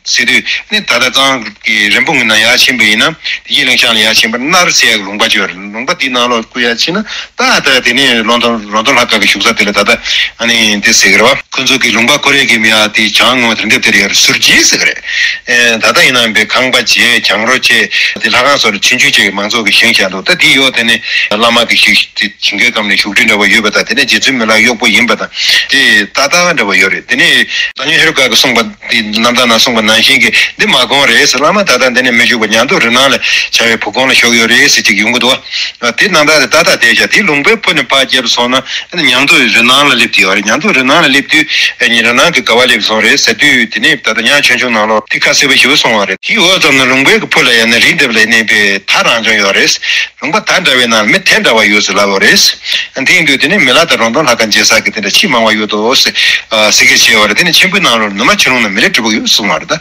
ཟེར་དུས་ནི། ད་ལྟ་གཙང་གི་རིན་སྤུངས་ཀྱི་ནང་ཡར་ཕྱིན་པ་ཡིན་ན། དེ་གི་གླིང་ཤང་ལ་ཡར་ཕྱིན་པ་སྣར་ཟེར་ཡག་ལུང་པ་ཅིག་ཡོད་རེད། ལུང་པ་དེའི་ནང་ལོགས་ཀུ་ཡར་ཕྱིན་ན། ད་ད་དེ་ནས་རོང་སྟོན་རོང་སྟོན་ལྷ་ཁང་གི་བཞུགས་ས་དེ་ལ་ད་ལྟ་ཨ་ནི་དེ་ཟེར་གི་རེད་བ། ཁོ་ཚོ་གི་ལུང་པ་ཁོ་རེ་གི་མི་ཡ་དེ་བྱང་ངོས་དེར་འདེབས་དེར་ཡར་ཟུར་བརྗིད་ཟེར་གི་རེད། ཨེ་ད་ལྟ་ཡིན་ན་བའི་ཁང་པ་བྱས། གྱང་རོ་བྱས། དེ་ལྷ་ཁང་སོགས་ལ་ཆུང་ཆུང་བྱས་མང་ཚོགས་ཀྱིས་བཞེངས་བཞག་འདུག་ད་དེ་ཡོད། དེ་ནས་བླ་མ་གི་ཞིག་དེ་ཞིང་ཁའི་སྒང་ནས་བཞུགས་ཁྲི་འདྲ་བོ་ཡོད་པ་དང་། དེ་ནས་རྗེ་བཙུན་མི་ལ་གཡོག་པོ་ཡིན་པ་དང་། དེ་ཏག་ཏག་འདྲ་བོ་ཡོད་རེད། དེ་ནས་གཙང་སྨྱོན་ཧེ་རུ་ཀ་གིས་གསུངས་པ། དེ་རྣམ་ཐར་ནང་གསུངས་པ་ནང་བཞིན་གྱི་འདི་མ་དགོངས་རེད་ཟེར། བླ་མ་ད་ལྟ་འདི་ནས་མི་བཞུགས་པ་ཉང་སྟོད་རི་ནང་ལ་བྱ་བའི་བུ་གོང་ལ་བཞུགས་ཡོད་རེད་ཟེར་ཅིག་ཡོང་གི་འདུག་བ། དེ་རྣམ་ཐར་དེ་ཏག་ཏག་བསྡད་ཤག་དེ་ལུང་པའི་ཕུ་ནས་ཕར་བརྒྱབ་སོང་ན་ཨ་ནི་ཉང་སྟོད་རི་ནང་ལ་སླེབས་ཀྱི་ཡོད་རེད། ཉང་སྟོད་རི་ནང་ལ་སླེབས་དུས་ཨ་ནི་རི་ནང་གི་ག་བ་སླེབས་སོང་རེད་ཟེར་དུས། དེ་ནས་ད་ལྟ་ཉང་ཆོས་འབྱུང་ནང་ལོགས་དེ་ཁ་གསལ་པོ་ཞེ་པོ་གསུངས་པ་རེད། དེ་འོག་ཙམ་ན་ལུང་པའི་གི་ཕུ་ལ་ཡང་ན་རི་འདེབས་ལ་གནས་པའི་ད་རང་བྱོན་ཡོད་རེད། ལུང་པ་ད་འདྲ་བའི་ནང་མི་དེ་འདྲ་བ་ཡོད་ཟེར་ལབ་པ་རེད། དེ་ཡིན་དུས་དེ་ནས་མི་ལ་དང་རོང་སྟོན་ལྷ་ཁང་མཇལ་ས་གི་དེ་འདྲ་ཆེས་མང་བ་ཡོད་དོ་ཟེར། ཨ་ཟེར་གི་བྱས་པ་རེད། དེ་ནས་མཆིམས་ཕུའི་ནང་ལོགས་ནུ་མ་ཆོས་ལུང་ན་མི་ལས་གྲུབ་པོ་ཡོད་གསུངས་པ་རེད། ད་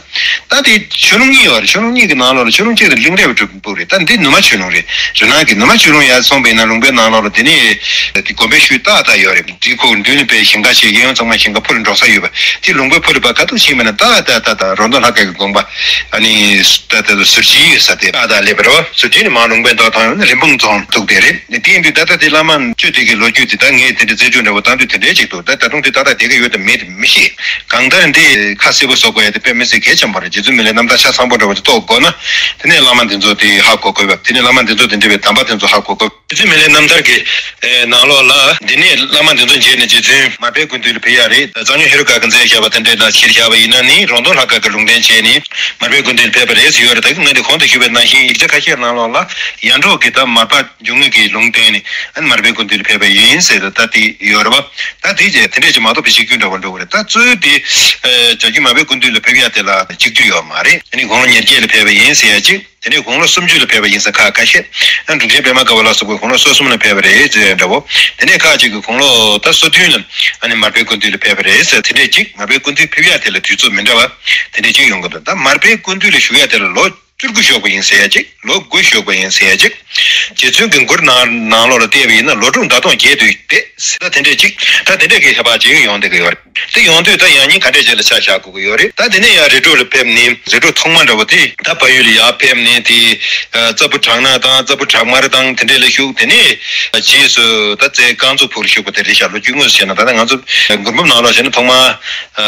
ད་དེ་ཆོས་ལུང་གཉིས་ཡོད་རེད། ཆོས་ལུང་གཉིས་ཀྱི་ནང་ལོགས་ལ་ཆོས་ལུང་གཅིག་དེ་གླིང་རས་པ་གྲུབ་པོ་རེད། ད་འདི་ནུ་མ་ཆོས་ལུང་རེད། རི་ནང་གི་ནུ་མ་ཆོས་ལུང་ཡར་སོང་པ་ཡིན་ན་ལུང་པའི་ནང་ལོགས་ལ་དེ་ནས་དེ་དགོན་པའི་ཤུལ་ཏག་ཏག་ཡོད་རེད། འདི་ཁོ་མདུན་ནས་པའི་ཞིང་ཁ་ཆེ། གཡས་གཡོན་ཚང་མ་ཞིང་ཁ། ཕུ་ལ་འགྲོ་ས་ཡོད་པ། དེ་ལུང་པའི་ཕུ་ལ་ཕར་ཁ་ཐུག་ཕྱིན་པ་ན་ཏག་ཏག་ཏག་ཏག་རོང་སྟོན་ལྷ་ཁང་གི་དགོན་པ། ཨ་ནི་ད་ལྟ་ཟུར་བཞི་ཡོད་ས་དེ་ཨ་ད་སླེབས་པ་རེད་བ། ཟུར་བཞི་ནས་མར་ལུང་པའི་མདོ་ཐང་ཡོང་ན་རིན་སྤུངས་རྫོང་ཐུག་དེ་རེད། དེ་ཡིན་དུས་ད་ལྟ་དེ་བླ་མ་མཆོད་རྟེན་གྱི་ལོ་རྒྱུས་དེ་ད་ངས་དེ་འདྲ་རྩད་གཅོད་འདྲ་བོ་བཏང་དུས་དེ་འདྲའི་ཅིག་འདུག་ད་ད་དུང་དེ་ཏག་ཏག་བསྡད་ཀྱི་ཡོད་དམ་མེད་དེ་མི་ཤེས། གང་ལྟར་འདི་ཁ་གསལ་པོ་བཟོ་དགོས་ཡ་དེ་དཔེ་མི་སྲིད་གལ་ཆེན་པོ་རེད། རྗེ་བཙུན་མི་ལའི་རྣམ་ཐར་ཆ་ཚང་པོ་འདྲ་བོ་དེ་རྟོགས་དགོས་ན། དེ་ནས་བླ་མ་འདི་ཚོ་དེ་ཧ་གོ་དགོས་པ། དེ་ནས་བླ་མ་འདི་ཚོ་དེ་འདྲ་བའི་གདམས་པ་དེ་ཚོ་ཧ་གོ་དགོས། རྗེ་བཙུན་མི་ལའི་རྣམ་ཐར་གྱི་ནང་ལོགས་ལ་འདི་ནས་བླ་མ་འདི་ཚོ་མཇལ་ནས་རྗེ་བཙུན་མར་པའི་སྐུ་མདུན་ལ་ཕེབས་ཡ་རེད། གཙང་སྨྱོན་ཧེ་རུ་ཀ་གིས་མཛད་བཞག་པ་དེ་འདྲའི་ནང་གཞིར་བཞག་པ་ཡིན་ན་ནི་རོང་སྟོན་ལྷ་ཁང་གི་ལུང་བསྟན་བྱས་ནས་མར་པའི་སྐུ་མདུན་ལ་ཕེབས་པ་རེད་ཟེར་ཡོད་རེད། ད་གིན་ངས་འདི་གོང་དུ་ཞུས་པའི་ནང་བཞིན་ཡིག་ཆ་ཁ་ཤས་ནང་ལོགས་ལ་ཡར་འབྲོག་གི་ད་མར་པ་འབྱུང་གནས་ཀྱི་ལུང་བསྟན་ནས་ཨ་ནི་མར་པའི་སྐུ་མདུན་ལ་ཕེབས་པ་ཡིན་ཟེར་ད་དེ་ཡོད་རེད་བ། ད་དེ་རྗེས་དེ་འདྲས་ཀྱི་མ་གཏོགས་པའི་གཅིག་གྱུར་འདྲ་བོ་འགྲོ་གི་རེད། ད་གཙོ་བོ་དེ་བྱ་རྒྱུད་མར་པའི་སྐུ་མདུན་ལ་ཕེབས་ཡ་དེ་ལ་གཅིག་གྱུར་ཡོད་མ་རེད། ཨ་ནི་དགུང་ལོ་ཉེར་བརྒྱད་ལ་ཕེབས་པ་ཡིན་ཟེར་ཡ་གཅིག་དེ་ནས་དགུང་ལོ་སུམ་ཅུ་ལ་ཕེབས་པ་ཡིན་ཟེར་ཁ་ཁ་ཤས། ཨ་འབྲུག་ཆེན་པད་མ་དཀར་པོ་ལ་སོགས་པའི་དགུང་ལོ་སོ་གསུམ་ལ་ཕེབས་པ་རེད་ཟེར་འདྲ་བོ། དེ་ནས་ཁ་ཅིག་གི་དགུང་ལོ་ད་སོ་བདུན་ལ་ཨ་ནི་མར་པའི་སྐུ་མདུན་ལ་ཕེབས་པ་རེད་ཟེར། དེ་འདྲས་ཅིག་མར་པའི་སྐུ་མདུན་ཕེབས་ཡ་དེ་ལ་དུས་ཚོད་མི་འདྲ་བ་དེ་འདྲས་ཅིག་ཡོང་གི་འདུག་ད་མར་པའི་སྐུ་མདུན་ལ་བཞུགས་ཡ་དེ་ལ་ལོ་བཅུ་དགུ་ཞུགས་པ་ཡིན་ཟེར་ཡ་ཅིག་ལོ་དགུ་ཞུགས་པ་ཡིན་ཟེར་ཡ་ཅིག་རྗེ་བཙུན་གྱི་མགུར་ནང་ནང་ལོགས་ལ་བལྟས་པ་ཡིན་ན་ལོ་དྲུག་ཟླ་སྟོང་བརྒྱད་དུ་བསྡད་ཟེར། ད་དེ་འདྲས་ཅིག་ད་དེ་འདྲས་ཀྱི་ཁྱད་པར་ཅིག་ཡོང་བསྡད་ཀྱི་ཡོད་རེད། དེ་ཡོང་དུས་ད་ཡང་སྙིང་ག་འདྲས་ཅིག་ལ་ཆ་བཞག་དགོས་ཀྱི་ཡོད་རེད། ད་དེ་ནས་ཡང་རི་ཁྲོད་ལ་ཕེབས་ནས་རི་ཁྲོད་ཐོག་མ་འདྲ་བོ་དེ་ད་ཕ་ཡུལ་ལ་ཡར་ཕེབས་ནས་དེ་རྩ་ཕུ་བྲག་ནག་དང་རྩ་ཕུ་བྲག་དམར་དང་དེ་འདྲས་ལ་བཞུགས། དེ་ནས་རྗེས་སུ་ད་རྩེ་རྐང་ཚོ་ཕུག་ལ་བཞུགས་པ་དེ་རེད་ཤག་ལོ་རྒྱུས་དངོས་སུ་བྱས་ན། ད་ལྟ་ང་ཚོ་མགུར་འབུམ་ནང་ལོགས་བྱས་ན་ཐོག་མ་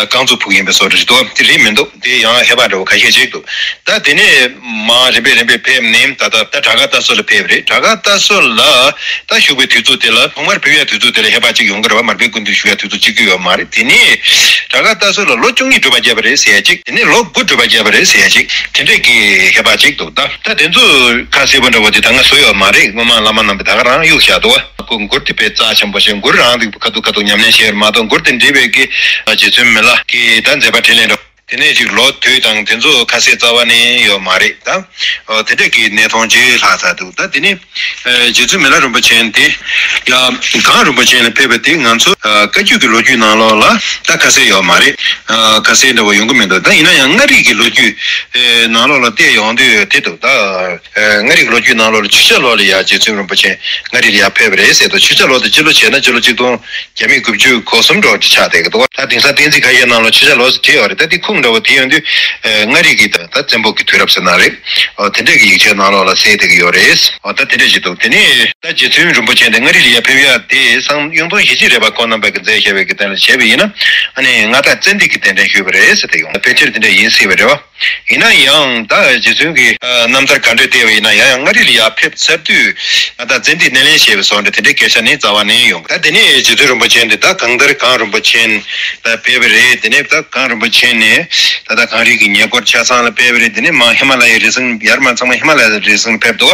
རྐང་ཚོ་ཕུག་ཡིན་པའི་བཟོ་འདྲ་ཞིག་འདུག་དེ་རེད་མི་འདུག་དེ་ཡང་ཧེ་བག་འདྲ་བོ་ཁ་ཤས་ཅིག་འདུག་ད་དེ་ནས་མར་རིམ་པས་རིམ་པས་ཕེབས་ནས་ད་ལྟ་ད་བྲག་དཀར་རྟ་སོལ་ལ་ཕེབས་རེད། བྲག་དཀར་རྟ་སོལ་ལ་ད་བཞུགས་པའི་དུས་ཚོད་དེ་ལ་ཐོག་མར་ཕེབས་ཡ་དུས་ཚོད་དེ་ལ་ཧེ་བག་ཅིག་ཡོང་གི་རེད་བ། མར་པའི་སྐུ་མདུན་བཞུགས་ཡ་དུས་ཚོད་གཅིག་གྱུར་ཡོད་མ་རེད། དེ་ནས་བྲག་དཀར་རྟ་སོལ་ལ་ལོ་བཅུ་གཉིས་སྒྲུབ་པ་བརྒྱབ་པ་རེད་ཟེར་ཡ་ཅིག་དེ་ནས་ལོ་དགུ་སྒྲུབ་པ་བརྒྱབ་པ་རེད་ཟེར་ཡ་ཅིག་དེ་འདྲས་ཀྱི་ཧེ་བག་ཅིག་འདུག་ད་ད་དེ་ཚོ་ཁ་གསལ་པོ་འདྲ་བོ་དེ་ད་ང་བཟོ་ཡོད་མ་རེད། སྔོན་མ་བླ་མ་རྣམ་པས་ད་ག་རང་གཡུགས་བཞག་འདུག་བ། མགུར་དེ་དཔེ་རྩ་ཆེན་པོ་ཞིག་མགུར་རང་དེ་ཁ་ཐུག་ཁ་ཐུག་ཉམས་ལེན་བྱས་པ་མ་གཏོགས། མགུར་དེ་འབྲི་བའི་གི་རྗེ་བཙུན་མི་ལ་གི་ད་མཛད་པ་འཕྲིན་ལས་འདྲ། དེ་ནས་ཅིག་ལོ་དུས་དང་དེ་ཚོ་ཁ་གསལ་རྩ་བ་ནས་ཡོད་མ་རེད་ད། ཨོ་དེ་འདྲ་གི་གནས་སྟངས་ཅིག་ལྷག་ཚར་འདུག་ད་དེ་ནས་ཨ་རྗེ་བཙུན་མི་ལ་རིན་པོ་ཆེ་དེ་ཡ་གངས་རིན་པོ་ཆེ་ལ་ཕེབས་པ་དེ་ང་ཚོ་ཨ་བཀའ་བརྒྱུད་ཀྱི་ལོ་རྒྱུས་ནང་ལོགས་ལ་ད་ཁ་གསལ་ཡོད་མ་རེད། ཨ་ཁ་གསལ་འདྲ་བོ་ཡོང་གི་མི་འདུག་ད་ཡིན་ན་ཡང་མངའ་རིས་ཀྱི་ལོ་རྒྱུས་ཨེ་ནང་ལོགས་ལ་བལྟས་ཡོང་དུས་དེ་འདུག་ད་ཨ་མངའ་རིས་ཀྱི་ལོ་རྒྱུས་ནང་ལོགས་ལ་ཆུ་བྱ་ལོ་ལ་ཡ་རྗེ་བཙུན་རིན་པོ་ཆེ་མངའ་རིས་ལ་ཡ་ཕེབས་པ་རེད་ཟེར་འདུག་ཆུ་བྱ་ལོ་དེ་སྤྱི་ལོ་བྱས་ན་སྤྱི་ལོ་ཆིག་སྟོང་བརྒྱ་མེད་དགུ་བཅུ་གོ་གསུམ་འགྲོ་གི་ཆགས་བསྡད་ཀྱི་འདུག་ད་དེང་སང་བསྟན་འཛིན་མཁར་བརྒྱུད་ནང་ལ་ཆུ་བྱ་ལོ་ཟེར་བྲིས་ཡོད་རེད། ད་དེ་ཁུངས་འདྲ་བོ་དེ་ཡོང་དུས་ཨ་མངའ་རིས་ཀྱི་ད་ད་བཙན་པོ་གི་དུས་རབས་ཟེར་ན་རེད། ཨོ་དེ་འདྲས་ཀྱི་ཡིག་ཆའི་ནང་ལོགས་ལ་གསལ་བསྡད་ཀྱི་ཡོད་རེད། ཨོ་ད་དེ་འདྲས་ཞིག་འདུག་དེ་ནས་ད་རྗེ་བཙུན་རིན་པོ་ཆེ་འདི་མངའ་རིས་ལ་ཡར་ཕེབས་ཡག་དེ་སང་གཡུང་དྲུང་ཞི་བྱེད་རས་པ་ཁོང་རྣམ་པ་གིས་མཛད་བཞག་པའི་གི་དོན་ལ་བྱས་པ་ཡིན་ན་ཨ་ནི་མངའ་བདག་ཙན་དན་གྱི་གདན་འདྲེན་ཞུས་པ་རེད་ཟེར་ཏེ་ཡོང་། ཕལ་ཆེར་དེ་འདྲས་ཡིན་སྲིད་པ་རེད་བ། ཡིན་ན་ཡང་ད་རྗེ་བཙུན་གྱི་ཨ་རྣམ་ཐར་ག་འདྲས་བལྟས་པ་ཡིན་ན་ཡང་ཡང་མངའ་རིས་ལ་ཡར་ཕེབས་ཚར་དུས་ད་ཙན་དན་སྣེ་ལེན་བྱས་པའི་བཟོ་འདྲ་དེ་འདྲའི་སྐད་ཆ་ནི་རྩ་བ་ནས་ཡོང་། ད་དེ་ནས་རྗེ་བཙུན་རིན་པོ་ཆེ་འདི་ད་གང་ལྟར་གངས་རིན་པོ་ཆེ་ལ་ཕེབས་པ་རེད། དེ་ནས་ད་གངས་རིན་པོ་ཆེ་ནས་ད་ད་གངས་རི་གི་ཉེ་འཁོར་ཆ་ཚང་ལ་ཕེབས་པ་རེད། དེ་ནས་མར་ཧི་མ་ལ་ཡའི་རི་སེང་ཡར་མར་ཚང་མ་ཧི་མ་ལ་ཡའི་རི་སེང་ཕེབས་འདུག་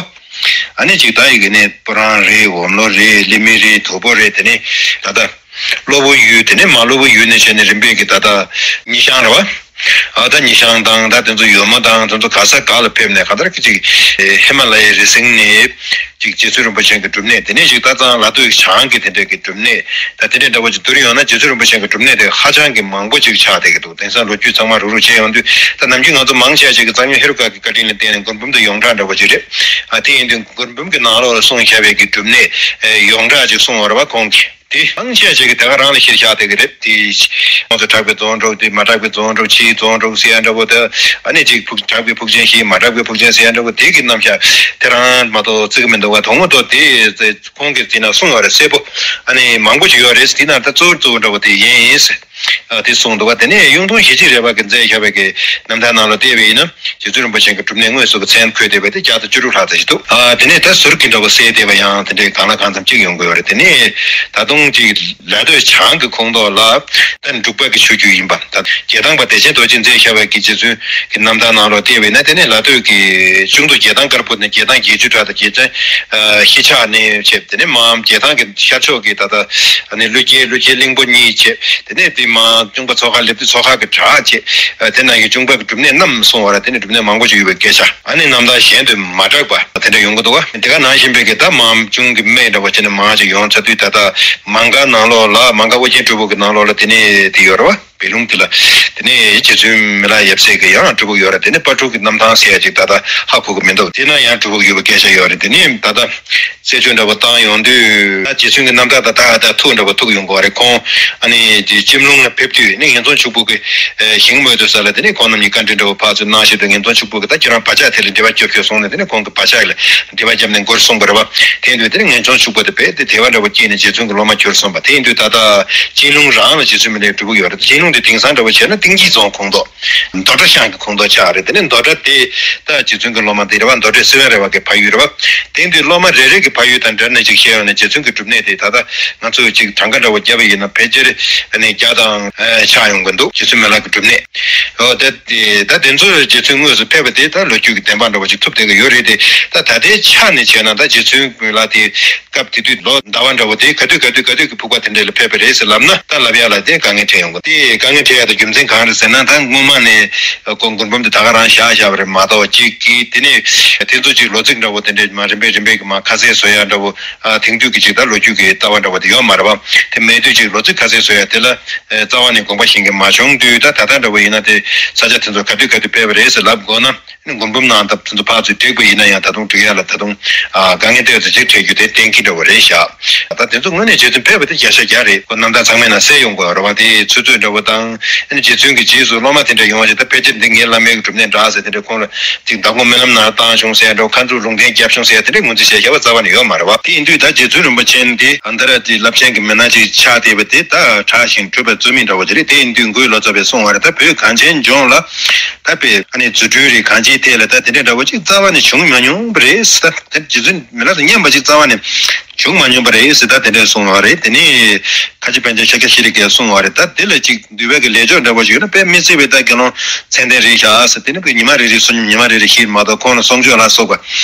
ཨ་ནི་ཅིག་ད་ཡི་གེ་ནས་སྤུ་རང་རེད། འོམ་ལོ་རེད། ལི་མི་རེད། དུ་པོ་རེད། དེ་ནས་ད་ད་གློ་བོ་ཡུལ། དེ་ནས་མར་གློ་བོ་ཡུལ་ནས་བྱས་ནས་རིམ་པས་ཀྱི་ད་ད་ཉི་ཤང་རེད་བ། ཨ་ད་ཉི་ཤང་དང་ད་དེ་ཚོ་ཡོལ་མོ་དང་དེ་ཚོ་ག་ས་ག་ལ་ཕེབས་ནས་གང་ལྟར་གྱི་ཅིག་ཧི་མ་ལ་ཡའི་རི་སེང་ནས་ཅིག་རྗེ་བཙུན་རིན་པོ་ཆེ་གི་སྒྲུབ་གནས། དེ་ནས་ཅིག་ད་ཙང་ལ་སྟོད་བྱང་གི་དེ་འདྲས་ཀྱི་སྒྲུབ་གནས། ད་དེ་འདྲས་འདྲ་བོ་ཅིག་བསྡུར་ཡོང་ན་རྗེ་བཙུན་རིན་པོ་ཆེ་གི་སྒྲུབ་གནས་དེ་ཧ་ཅང་གི་མང་པོ་ཅིག་ཆགས་བསྡད་ཀྱི་འདུག་དེང་སང་ལོ་རྒྱུས་ཚང་མ་རུག་རུག་བྱས་ཡོང་དུས་ད་ནམ་རྒྱུན་ང་ཚོ་མང་ཆེ་ཅིག་གི་གཙང་ཆུ་ཧེ་རུ་ཀ་གི་བཀའ་དྲིན་ལ་བརྟེན་ནས་མགུར་འབུམ་དེ་ཡོངས་གྲགས་འདྲ་བོ་ཅིག་རེད། ཨ་དེ་ཡིན་དུས་མགུར་འབུམ་གྱི་ནང་ལོགས་ལ་གསུངས་བཞག་པའི་གི་སྒྲུབ་གནས་ཡོངས་གྲགས་ཅིག་གསུངས་ཡོད་རེད་བ་ཁོང་གིས། དེ་མང་ཆེ་ཅིག་གིས་དེ་ག་རང་ལ་གཞིར་བཞག་བསྡད་ཀྱི་རེད། དེ་ང་ཚོ་གྲགས་པའི་རྫོང་དྲུག་དེ་མ་གྲགས་པའི་རྫོང་དྲུག་ཕྱིའི་རྫོང་དྲུག་ཟེར་ཡ་འདྲ་བོ་དེ། ཨ་ནི་ཅིག་ཕུག་གྲགས་པའི་ཕུག་ཆེན་བཞི། མ་གྲགས་པའི་ཕུག་ཆེན་ཟེར་ཡ་འདྲ་བོ་དེ་གི་རྣམ་གཞག་དེ་རང་མ་གཏོགས་བརྩི་གི་མི་འདུག་བ། དོན་དངོས་ཐོག་དེ་ཁོང་གིས་བརྩིས་ན་གསུངས་ཡོད་རེད་གསལ་པོ། ཨ་ནི་མང་པོ་ཅིག་ཡོད་རེད། དེ་ནང་ད་གཙོ་བོ་གཙོ་བོ་འདྲ་བོ་དེ་ཡིན་ཟེར། ཨ་དེ་གསུངས་འདུག་བ། དེ་ནས་གཡུང་དྲུང་ཞི་བྱེད་རས་པ་གིས་མཛད་བཞག་པའི་གི་རྣམ་ཐར་ནང་ལ་བལྟས་པ་ཡིན་ན། རྗེ་བཙུན་རིན་པོ་ཆེ་གི་སྒྲུབ་གནས་དངོས་སུ་གི་མཚན་འཁོད་བསྡད་པ་དེ་བརྒྱ་དང་བཅུ་དྲུག་ལྷག་ཙམ་ཞིག་འདུག་ཨ་དེ་ནས་ད་ཟུར་གྱི་འདྲ་བོ་གསལ་བསྡད་པ་ཡང་དེ་འདྲའི་གང་ལ་གང་འཚམ་ཅིག་ཡོང་གི་ཡོད་རེད། དེ་ནས་ད་དུང་ཅིག་ལ་སྟོད་བྱང་གི་ཁོངས་གཏོགས་ལ་ད་འབྲུག་པ་གི་ཆོས་བརྒྱུད་ཡིན་པ། ད་རྒྱལ་ཐང་པ་བདེ་ཆེན་རྡོ་རྗེས་མཛད་བཞག་པའི་གི་རྗེ་བཙུན་གྱི་རྣམ་ཐར་ནང་ལོགས་བལྟས་པ་ཡིན་ན། དེ་ནས་ལ་སྟོད་ཀྱི་གཅུང་མདོ་རྒྱལ་ཐང་དཀར་པོ་ནས་རྒྱལ་ཐང་བརྒྱད་ཅུ་གྲགས་དང་རྒྱལ་ཐང་ཨ་ཤི་ཆག་ནས་བྱས། དེ་ནས་མར་རྒྱལ་ཐང་གི་ཤར་ཕྱོགས་ཀྱི་ད་ལྟ་ཨ་ནི་ཀླུ་རྒྱལ་ཀླུ་རྒྱལ་གླིང་པོ་གཉིས་བྱས། དེ་ནས་དེ་མར་གཅུང་པ་མཚོ་ཁ་ལེབ་དེ་མཚོ་ཁ་གི་བྲག་བྱས། ཨ་དེ་ནང་གི་གཅུང་པ་གི་སྒྲུབ་གནས་རྣམས་གསུངས་པ་རེད། དེ་ནས་སྒྲུབ་གནས་མང་པོ་ཞིག་ཡོད་པའི་སྐད་ཆ། ཨ་ནི་རྣམ་ཐར་གཞན་དུ་མ་གྲགས་པ་དེ་འདྲ་ཡོང་གི་འདུག་བ། དེ་ག་ནང་བཞིན་པའི་གི་ད་མར་གཅུང་གི་སྨད་འདྲ་བོ་བྱས་ནས་མར་ཅིག་ཡོང་ཚར་དུས་ད་ལྟ་མང་ཀ་ནང་ལོགས་ལ་མང་ཀ་ཨོ་རྒྱན་སྤྲུལ་སྐུ་གི་ནང་ལོགས་ལ་དེ་ནས་དེ་ཡོད་རེད་བ། བེ་ལུང་དེ་ལ། དེ་ནས་རྗེ་བཙུན་མི་ལ་ཡབ་སྲས་ཀྱི་ཡང་སྤྲུལ་སྐུ་ཡོད་རེད། དེ་ནས་དཔལ་སྤྲུལ་གྱི་རྣམ་ཐར་ཟེར་ཡ་ཅིག་ད་ལྟ་ཧ་གོ་གི་མི་འདུག་དེ་ན་ཡང་སྤྲུལ་སྐུ་ཡོད་པའི་སྐད་ཆ་ཡོད་རེད། དེ་ནས་ད་ལྟ་གསལ་ཆོས་འདྲ་བོ་བཏང་ཡོང་དུས་ད་རྗེ་བཙུན་གྱི་རྣམ་ཐར་ད་ད་ད་ཐུག་འདྲ་བོ་ཐུག་ཡོང་གི་རེད། ཁོང་ཨ་ནི་དེ་ལྕེ་ལུང་ལ་ཕེབས་དུས་ནི་ངན་རྫོང་ཕྱུག་པོ་གི་ཞིང་རྨོས་དུས་ས་ལ་དེ་ནས་ཁོང་རྣམ་གཉིས་བཀའ་འདྲི་འདྲ་བོ་ཕར་ཚུར་གནང་བཞིན་དུ་ངན་རྫོང་ཕྱུག་པོ་གིས་ད་ཁྱེད་རང་བག་ཆགས་དེ་ལ་འགྲེལ་པ་སྐྱོར་ཤོག་གསུངས་ནས། དེ་ནས་ཁོང་གིས་བག་ཆགས་ལ་འགྲེལ་པ་བརྒྱབ་ནས་མགུར་གསུངས་པ་རེད་བ། དེ་ཡིན་དུས་དེ་ནས་ངན་རྫོང་ཕྱུག་པོ་དེ་རྦད་དེ་དད་པ་འདྲ་བོ་སྐྱེས་ནས་རྗེ་བཙུན་གྱི་སློབ་མ་གྱུར་སོང་བ། དེ་ཡིན་དུས་ད་ལྟ་ལྕེ་ལུང་རང་ལ་རྗེ་བཙུན་མི་ལའི་སྤྲུལ་སྐུ་ཡོད་རེད། ལྕེ་ལུང་དེ་དེང་སང་འདྲ་བོ་བྱས་ན་སྟེང་སྐྱིད་རྫོང་ཁོངས་གཏོགས། མདོ་གྲྭ་ཤང་གི་ཁོངས་གཏོགས་ཆགས་རེད། དེ་ནས་མདོ་གྲྭ་དེ་ད་རྗེ་བཙུན་གྱི་སློབ་མ་དེ་རེད་བ། མདོ་གྲྭ་སེ་བན་རེ་བ་གི་ཕ་ཡུལ་རེད་བ། དེ་དུས་སློབ་མ་རེ་རེ་གི་ཕ་ཡུལ་དང་འབྲེལ་ནས་ཅིག་བཤད་ཡོང་ན་རྗེ་བཙུན་གྱི་སྒྲུབ་གནས་དེ་ད་ལྟ་ང་ཚོས་ཅིག་གྲངས་ཀ་འདྲ་བོ་བརྒྱབ་པ་ཡིན་ན་ཕལ་ཆེར་ཨ་ནི་བརྒྱ་དང་ཨ་ཆགས་ཡོང་གི་འདུག་རྗེ་བཙུན་མི་ལ་གི་སྒྲུབ་གནས། ཨོ་ད་དེ་ད་དེ་ཚོ་རྗེ་བཙུན་དངོས་སུ་ཕེབས་པ་དེ་ད་ལོ་རྒྱུས་ཀྱི་བདེན་དཔང་འདྲ་བོ་ཅིག་ཐུབ་བསྡད་ཀྱི་ཡོད་རེད་དེ། ད་ད་ལྟའི་ཆ་ནས་བྱས་ན་ད་རྗེ་བཙུན་མི་ལ་དེ་སྐབས་དེ་དུས་ལོ་ཟླ་བ་འདྲ་བོ་དེ་ག་དུས་ག་དུས་ག་དུས་ཀྱི་ཕུག་པ་དེ་འདྲ་ལ་ཕེབས་པ་རེད་ཟེར་ལབ་ན་ད་ལབ་ཡག་ལ་དེ་དཀའ་ངལ་འཕྲད་ཡོང་གི། དེ་དཀའ་ངལ་འཕྲད་ཡག་དེ་རྒྱུ་མཚན་གང་རེད་ཟེར་ན། ད་སྔོན་མ་ནས་ཁོང་མགུར་འབུམ་དེ་ད་ག་རང་བཞག་བཞག་པ་རེད་མ་གཏོགས་གཅིག་གིས་དེ་ནས་དེ་ཚོ་ཅིག་ལོ་ཚིགས་འདྲ་བོ་དེ་འདྲས་མ་རིམ་པས་རིམ་པས་ཀྱི་མ་ཁ་གསལ་བཟོ་ཡག་འདྲ་བོ། ཨ་དེང་དུས་ཀྱི་ཅིག་ད་ལོ་རྒྱུས་ཀྱི་ལྟ་བ་འདྲ་བོ་དེ་ཡོད་མ་རེད་བ། དེ་མེད་དུས་ཅིག་ལོ་ཚིགས་ཁ་གསལ་བཟོ་ཡག་དེ་ལ་ཨེ་རྩ་བ་ནས་དགོངས་པ་བཞེས་མཁན་མ་བྱུང་དུས། ད་ད་ལྟ་འདྲ་བོ་ཡིན་ན་དེ་ས་ཆ་དེ་ཚོ་ག་དུས་ག་དུས་ཕེབས་པ་རེད་ཟེར་ལབ་དགོས་ན། མགུར་འབུམ་ནང་ད་དེ་ཚོ་ཕར་ཚུར་བསྒྲིགས་པ་ཡིན་ན་ཡང་ད་དུང་འབྲི་ཡག་ལ་ད་དུང་ཨ་དཀའ་ངལ་འཕྲད་ཡག་དེ་ཅིག་འཕྲད་རྒྱུ་དེ་གཏན་འཁེལ་འདྲ་བོ་རེད་བཞག་ད་དེ་ཚོ་དངོས་གནས་རྗེ་བཙུན་ཕེབས་པ་དེ་བརྒྱ་ཆ་བརྒྱ་རེད། ཁོ་རྣམ་ཐར་ཚང་མའི་ནང་གསལ་ཡོང་དགོས་རེད་བ། དེ་ཚུལ་ཚོད་འདྲ་བོ་དང་། ཨ་ནི་རྗེ་བཙུན་གྱི་རྗེས་སུ་སློབ་མ་དེ་འདྲ་ཡོང་བ་ཞིག་ད་ཕལ་ཆེར་འདི་ངའི་བླ་མའི་སྒྲུབ་གནས་འདྲ་ཟེར་དེ་འདྲ་ཁོང་ལ་ཅིག་བདག་པོ་སྨོན་ལམ་ནང་བཏང་བྱུང་ཟེར་ཡག་འདྲ་བོ། མཁའ་འགྲོ་ལུང་བསྟན་བརྒྱབ་བྱུང་ཟེར་ཡག་དེ་འདྲ་ངོས་འཛིན་བྱས་བཞག་པ་རྩ་བ་ནས་ཡོད་མ་རེད་བ། དེ་ཡིན་དུས་ད་རྗེ་བཙུན་རིན་པོ་ཆེ་འདི་ཨ་མཐར་ཅིག་རླབས་ཆེན་གྱི་མི་སྣ་ཅིག་ཆགས་བསྡད་པ་དེ་ད་དྲག་ཞིང་གྲུབ་པའི་རྩོད་མེད་འདྲ་བོ་ཅིག་རེད། དེ་ཡིན་དུས་མགོའི་ལོ་ཙཱ་བས་གསུངས་པ་རེད། ད་བོད་གངས་ཅན་ལྗོངས་ལ་ད་དཔེ་ཨ་ནི་རྫུ་འཕྲུལ་རེད། གངས་ཅན་ཐད་ལ་ད་དེ་འདྲ་འདྲ་བོ་ཅིག་རྩ་བ་ནས་བྱུང་མ་མྱོང་བ་རེད་ཟེར། ད་དེ་རྗེ་བཙུན་མི་ལ་དང་མཉམ་པ་ཅིག་རྩ་བ་ནས་བྱུང་མ་མྱོང་བ་རེད་ཟེར། ད་དེ་འདྲས་གསུངས་པ་རེད། དེ་ནས་ ཁ་ཆེ་པཎ་ཆེན་ཤཱཀྱ་ཤྲཱི་ཀས་གསུངས་པ་རེད། ད་དེ་ལ་ཅིག་འདུལ་བའི་གི་ལས་ཆོག་འདྲ་པོ་ཞིག་ཡོད་ན་དཔེ་མི་སྲིད་པའི་ད་དགེ་སློང་མཚན་ལྡན་རེད་ཤག་ཟེར། དེ་ནི་དཔེ་ཉི་མ་རེ་རེ་གསོལ་ཉམས་ཉི་མ་རེ་རེ་བཞེས་མ་གཏོགས་ཁོང་ལ་གསོལ་མཆོད་ལ་སོགས་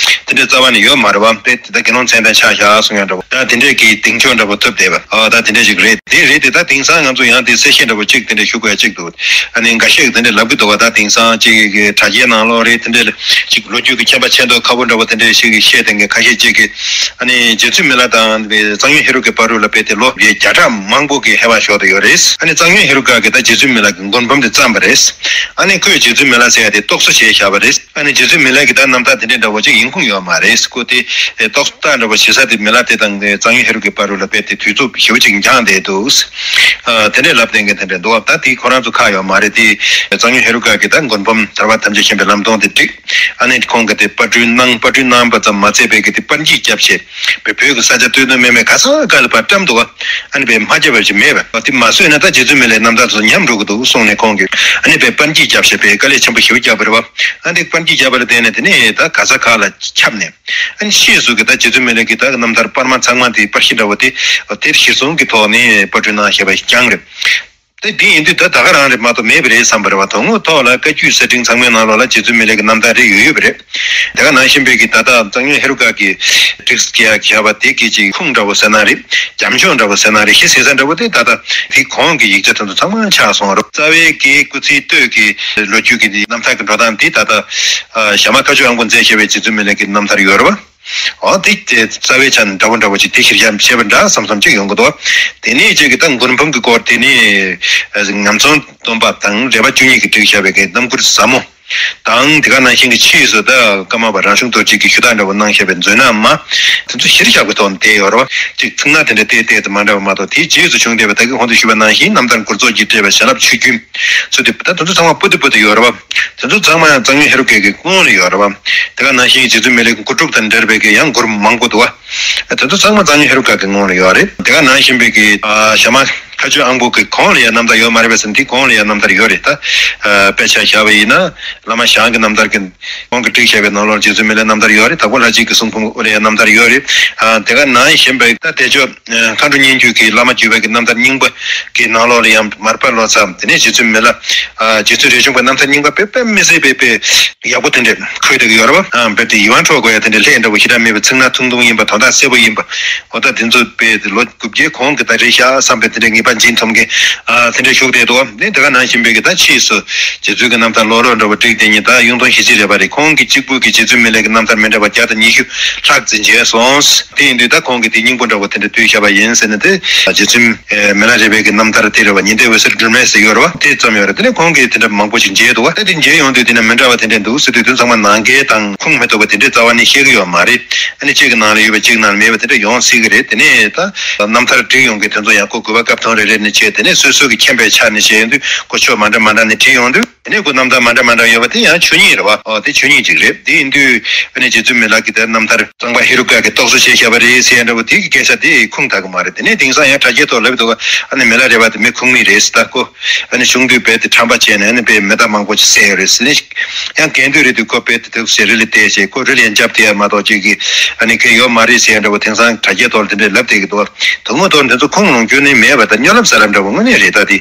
པ་དེ་འདྲའི་རྩ་བ་ནས་ཡོད་མ་རེད་བ། དཔེ་དེ་ད་དགེ་སློང་མཚན་ལྡན་ཆགས་ཤག་གསུང་ཡ་འདྲ་པོ། ད་དེ་འདྲས་ཀྱི་གདེང་འཇོག་འདྲ་པོ་ཐོབ་བསྡད་པ། ཨ་ད་དེ་འདྲས་ཞིག་རེད། དེ་རེད་དེ། ད་དེང་སང་ང་ཚོ་ཡང་དེ་གསལ་བཤད་འདྲ་པོ་གཅིག་དེ་འདྲས་ཞུ་དགོས་ཡ་གཅིག་འདུག་ཨ་ནི་འགའ་ཤས་ཀྱིས་དེ་འདྲས་ལབ་ཀྱི་འདུག་བ། ད་དེང་སང་གཅིག་གི་དྲ་རྒྱའི་ནང་ལོགས་རེད། དེ་འདྲས་ལ་ཅིག་ལོ་རྒྱུས་ཀྱི་མཁྱེན་པ་ཆེ་མདོག་ཁ་པོ་འདྲ་པོ་དེ་འདྲས་ཞིག་གིས་བཤད་བསྡད་མཁན་ཁ་ཤས་ཅིག་གིས། ཨ་ནི་རྗེ་བཙུན་མི་ལ་དང་གཙང་སྨྱོན་ཧེ་རུ་ཀའི་བར་དུ་ལ་དཔེ་དེ་ལོ་བརྒྱ་ཕྲག་མང་པོ་གི་ཧེ་བག་ཞོག་དེ་ཡོད་རེད། ཨ་ནི་གཙང་སྨྱོན་ཧེ་རུ་ཀ་གིས་ད་རྗེ་བཙུན་མི་ལ་གི་མགུར་འབུམ་དེ་བརྩམས་པ་རེད། ཨ་ནི་ཁོས་རྗེ་བཙུན་མི་ལ་ཟེར་ཡ་དེ་རྟོག་བཟོ་བྱས་བཞག་པ་རེད། ཨ་ནི་རྗེ་བཙུན་མི་ལ་གི་ད་རྣམ་ཐར་དེ་འདྲའི་འདྲ་པོ་ཅིག་ཡིན་ཁུངས་ཡོད་མ་རེད། ཁོ་དེ་རྟོག་བཟོ་འདྲ་པོ་བྱེད་ས་དེ་མི་ལ་དེ་དང་གཙང་སྨྱོན་ཧེ་རུ་ཀའི་བར་དུ་ལ་དཔེ་དེ་དུས་ཚོད་ཞེ་པོ་ཅིག་འགྱངས་བསྡད་འདུག་ཨ་དེ་འདྲས་ལབ་བསྡད་མཁན་དེ་འདྲས་འདུག་ད་དེ་ཁོ་རང་ཚོ་ཁག་ཡོད་མ་རེད། དེ་གཙང་སྨྱོན་ཧེ་རུ་ཀ་གིས་ད་མགུར་འབུམ་ཐར་པ་ཐམས་ཅད་མཁྱེན་པའི་ལམ་སྟོན་དེ་བསྒྲིགས། ཨ་ནི་ཁོང་གིས་དེ་པར་སྐྲུན་གནང་། པར་སྐྲུན་གནང་པ་ཙམ་མ་ཚད་པའི་གི་དེ་པར་འགྱིག་བརྒྱབ་བྱས། བོད་བོད་ཀྱི་ས་ཆ་སྟོད་སྟོད་སྨད་སྨད་ག་ས་ག་ལ་ཕར་བཀྲམ་འདུག་བ། ཨ་ནི་དཔེ་མ་བརྒྱབ་པ་ཅིག་མེད་པས། དེ་མ་བཟོས་ན་ད་རྗེ་བཙུན་མི་ལའི་རྣམ་ཐར་ཚོ་ཉམས་འགྲོ་གི་འདུག་གསུངས་ནས་ཁོང་གིས་ཨ་ནི་དཔེ་པར་འགྱིག་བརྒྱབ་བྱས་དཔེ་དཀའ་ལས་ཆེན་པོ་ཞེ་པོ་བརྒྱབ་པ་རེད་བ། ཨ་ནི་དཔེ་པར་འགྱིག་བརྒྱབ་པ་ལ་བརྟེན་ནས་དེ་ནས་ད་ག་ས་ག་ལ་ཁྱབ་ནས། ཨ་ནི་ཕྱིས་སུ་གི་ད་རྗེ་བཙུན་མི་ལའི་གི་ད་རྣམ་ཐར་པར་མ་ཚང་མ་དེ་པར་ཤིང་འདྲ་བོ་དེ་དེར་གཞིར་བཟུང་གི་ཐོག་ནས་པར་སྐྲུན་གནང་བཞག་པ་ཞིག་ཀྱང་རེད། དེ་འདི་ཡིན་དུས་ད་ད་ག་རང་རེད་མ་གཏོགས་མེད་པ་རེད་བསམ་པ་རེད་བ། དོན་དངོས་ཐོག་ལ་བཀའ་བརྒྱུད་གསེར་ཕྲེང་ཚང་མའི་ནང་ལོགས་ལ་རྗེ་བཙུན་མི་ལའི་གི་རྣམ་ཐར་རེ་ཡོད་ཡོད་པ་རེད། དེ་ག་ནང་བཞིན་པའི་གི་ད་ལྟ་གཙང་སྨྱོན་ཧེ་རུ་ཀ་གི་བསྒྲིགས་ཀྱི་ཡ་བྱ་བ་དེ་གི་ཅིག་ཁུངས་འདྲ་བོ་ཟེར་ན་རེད། རྒྱབ་ལྗོངས་འདྲ་བོ་ཟེར་ན་རེད། གཞི་ཟེར་ས་འདྲ་བོ་དེ་ད་ལྟ་དེ་གོང་གི་ཡིག་ཆ་དེ་ཚོ་ཚང་མ་ཆགས་སོང་བ་རེད། རྩ་བའི་གི་སྐུ་ཚེའི་སྟོད་ཀྱི་ལོ་རྒྱུས་ཀྱི་རྣམ་ཐར་གྱི་འགྲོ་སྟངས་དེ་ད་ལྟ་ཨ་ཞྭ་དམར་མཁའ་སྤྱོད་དབང་པོ་མཛད་བཞག་པའི་རྗེ་བཙུན་མི་ལའི་གི་རྣམ་ཐར་ཡོད་རེད་བ། འོ་དེ་དེ་རྩ་བའི་ཆ་ནས་འདྲ་པོ་འདྲ་པོ་ཅིག་དེ་གཞིར་བཞག་བྱས་པ་འདྲ་བསམ་བསམ་ཅིག་ཡོང་གི་འདུག་དེ་ནས་ཅིག་གི་ད་མགུར་འབུམ་གྱི་སྐོར་དེ་ནས་ཨ་ངམ་ཚང་སྟོན་པ་དང་རས་པ་བཅུ་གཉིས་ཀྱིས་བསྒྲིགས་བཞག་པའི་གི་རྣམ་མགུར་ཟབ་མོ་དང་། དེ་ག་ནང་བཞིན་གྱི་ཕྱིས་སུ་ད་ཀརྨ་པ་རང་བྱུང་རྡོ་རྗེ་གིས་ཞུ་དག་འདྲ་པོ་གནང་བཞག་པའི་མཛོད་ནག་མ། དེ་ཚོ་གཞིར་བཞག་པའི་ཐོག་ནས་བསྡད་ཡོད་རེད་བ། ཅིག་ཚིག་སྣ་དེ་འདྲ་བལྟས་བལྟས་དེ་མ་འདྲ་བ་མ་གཏོགས། དེའི་རྗེས་སུ་བྱུང་བསྡད་པ་ད་གིན་གོང་དུ་ཞུས་པ་ནང་བཞིན་རྣམ་ཐར་མགུར་རྫོགས་ཀྱིས་སྤྲས་པའི་བྱིན་རླབས་ཆུ་རྒྱུན་ཚུལ་དེ་ད་དེ་ཚོ་ཚང་མ་པོ་ཏི་པོ་ཏི་ཡོད་རེད་བ། དེ་ཚོ་ཚང་མ་ཡང་གཙང་སྨྱོན་ཧེ་རུ་ཀའི་གི་སྔོན་ལ་ཡོད་རེད་བ། དེ་ག་ནང་བཞིན་རྗེ་བཙུན་མི་ལའི་གི་སྐུ་སྒྲུབ་དང་འབྲེལ་བའི་གི་ཡང་མགུར་མང་པོ་འདུག་བ། དེ་ཚོ་ཚང་མ་གཙང་སྨྱོན་ཧེ་རུ་ཀ་གི་སྔོན་ལ་ཡོད་རེད། དེ་ག་ནང་བཞིན་པའི་གི་ཨ་ཞྭ་དམར་མཁའ་སྤྱོད་དབང་པོ་གི་གོང་ལ་ཡང་རྣམ་ཐར་ཡོད་མ་རེད་པས་ཟེར་ན། དེའི་གོང་ལ་ཡང་རྣམ་ཐར་ཡོད་རེད། ད་ཨ་དཔེ་ཆ་བཞག་པ་ཡིན་ན་བླ་མ་ཞང་གི་རྣམ་ཐར་གྱི་ཁོང་གིས་བསྒྲིགས་བཞག་པའི་ནང་ལོགས་རྗེ་བཙུན་མི་ལའི་རྣམ་ཐར་ཡོད་རེད། དྭགས་པོ་ལྷ་རྗེ་གི་གསུང་འབུམ་དབུ་ལ་ཡང་རྣམ་ཐར་ཡོད་རེད། ཨ་དེ་ག་ནང་བཞིན་པའི་ད་བདེ་མཆོག་མཁའ་འགྲོ་སྙན་བརྒྱུད་ཀྱི་བླ་མ་བརྒྱུད་པ་གི་རྣམ་ཐར་རྙིང་པ་གི་ནང་ལོགས་ལ་ཡང་མར་པ་ལོ་ཙཱ། དེ་ནས་རྗེ་བཙུན་མི་ལ། ཨ་རྗེ་བཙུན་རས་ཆུང་པའི་རྣམ་ཐར་རྙིང་པ་དཔེ་དཔེ་མི་སྲིད་པའི་དཔེ་ཡག་པོ་དེ་འདྲས་འཁོད་བསྡད་ཀྱི་ཡོད་རེད་བ། ཨ་དཔེ་དེ་ཡིད་དབང་འཕྲོག་དགོས་ཡ་དེ་འདྲས་ལྷད་འདྲ་བོ་ཞེ་དྲག་མེད་པ། ཚིག་སྣ་ཐུང་ཐུང་ཡིན་པ། དོན་དག་གསལ་པོ་ཡིན་པ། འོ་ད་དེ་ཚོ་དཔེ་དེ་ལོ་དགུ་བརྒྱའི་གོང་གི་ད་རེད་ཤག་བསམ་པའི་དེ་འདྲས་ངེས་པ་འཛིན་ཐུབ་མཁན་ཨ་དེ་འདྲས་བཞུགས་བསྡད་འདུག་བ། དེ་དེ་ག་ནང་བཞིན་པའི་གི་ད་ཕྱིས་སུ་རྗེ་བཙུན་གྱི་རྣམ་ཐར་ལོ་ལོ་འདྲ་བོ་བསྒྲིགས་དེ་ཉིད་ད་གཡུང་དྲུང་ཞི་བྱེད་རས་པ་རེད། ཁོང་གིས་གཅིག་པུ་གིས་རྗེ་བཙུན་མི་ལའི་གི་རྣམ་ཐར་མི་འདྲ་བ་བརྒྱ་དང་ཉི་ཤུ་ལྷག་འཛིན་བྱས་སོང་། དེ་ཡིན་དུས་ད་ཁོང་གིས་དེ་སྙིང་པོ་འདྲ་བོ་དེ་འདྲ་བཏོན་བཞག་པ་ཡིན་ཟེར་ནས། དེ་རྗེ་བཙུན་མི་ལ་རས་པའི་གི་རྣམ་ཐར་དེ་རེད་བ། ཉི་ཟླའི་འོད་ཟེར་སྦྲུལ་མའི་ཟེར་ཡོད་རེད་བ། དེ་ཙམ་ཡོད་རེད། དེ་ནས་ཁོང་གིས་དེ་འདྲ་མང་པོ་ཞིག་མཇལ་འདུག་བ། ད་དེ་མཇལ་ཡོང་དུས་དེ་ནས་མི་འདྲ་བ་དེ་འདྲ་འདུག་ཟེར་དུས་དེ་ཚང་མ་ནང་འགལ་དང་ཁུངས་མི་ཐུབ་པ་དེ་འདྲའི་རྩ་བ་ནས་བཤད་གི་ཡོད་མ་རེད། ཨ་ནི་གཅིག་གི་ནང་ལ་ཡོད་པ་གཅིག་ནང་ལ་མེད་པ་དེ་འདྲ་ཡོང་སྲིད་གི་རེད། དེ་ནས་ད་རྣམ་ཐར་བྲིས་ཡོང་མཁན་དེ་ཚོ་ཡང་ཁོ་དགོས་པ་སྐབས་ཐོན་རེ་རེ་ནས་བྱས། དེ་ནས་སོ་སོ་གི་མཁྱེན་པའི་ཆ་ནས་བྱས་ཡོང་དུས་ཁོ་ཕྱོགས་མ་འདྲ་མ་འདྲ་ནས་བྲིས་ཡོང་དུས། དེ་ནས་ཁོ་རྣམ་ཐར་མ་འདྲ་མ་འདྲ་ཡོད་པ་དེ་ཡང་ཆོས་ཉིད་རེད་བ། ཨོ་དེ་ཆོས་ཉིད་ཅིག་རེད། དེ་ཡིན་དུས་ཨ་ནི་རྗེ་བཙུན་མི་ལ་གི་དེ་རྣམ་ཐར་གཙང་པ་ཧེ་རུ་ཀ་གི་རྟོག་བཟོ་བྱས་བཞག་པ་རེད་ཟེར་ཡ་འདྲ་བོ་དེ་གི་སྐད་ཆ་དེ་ཁུངས་དག་གི་མ་རེད། དེ་ནས་དེང་སང་ཡང་དྲ་རྒྱའི་ཐོག་ལབ་འདུག་བ། ཨ་ནི་མི་ལ་རས་པ་དེ་མི་ཁུངས་མེད་རེད་ཟེར། ད་ཁོ་ཨ་ནི་གཞུང་འདུས་རྦད་དེ་ཁྲམ་པ་བྱས་ནས་ཨ་ནི་དཔེ་མི་རྟག་མང་པོ་ཅིག་བསད་ཡོད་རེད་ཟེར་ནས། ཡང་གལ་འདོད་རེད་དུས་ཁོ་དཔེ་དེ་དུས་ཟེར་རི་ལི་བལྟས་བྱས། ཁོ་རི་ལ་ཡང་རྒྱབ་དེ་ཡ་མ་གཏོགས་ཅིག་གི་ཨ་ནི་གལ་ཡོད་མ་རེད་ཟེར་ཡ་འདྲ་བོ་དེང་སང་དྲ་རྒྱའི་ཐོག་ལ་དེ་འདྲས་ལབ་བསྡད་ཀྱི་འདུག་བ། དོན་དངོས་ཐོག་དེ་ཚོ་ཁུངས་ལོངས་སྤྱོད་ནི་མེད་པ་དང་སྨྱོ་ལབ་ཟ་ལབ་འདྲ་བོ་དངོས་གནས་རེད། ད་དེ་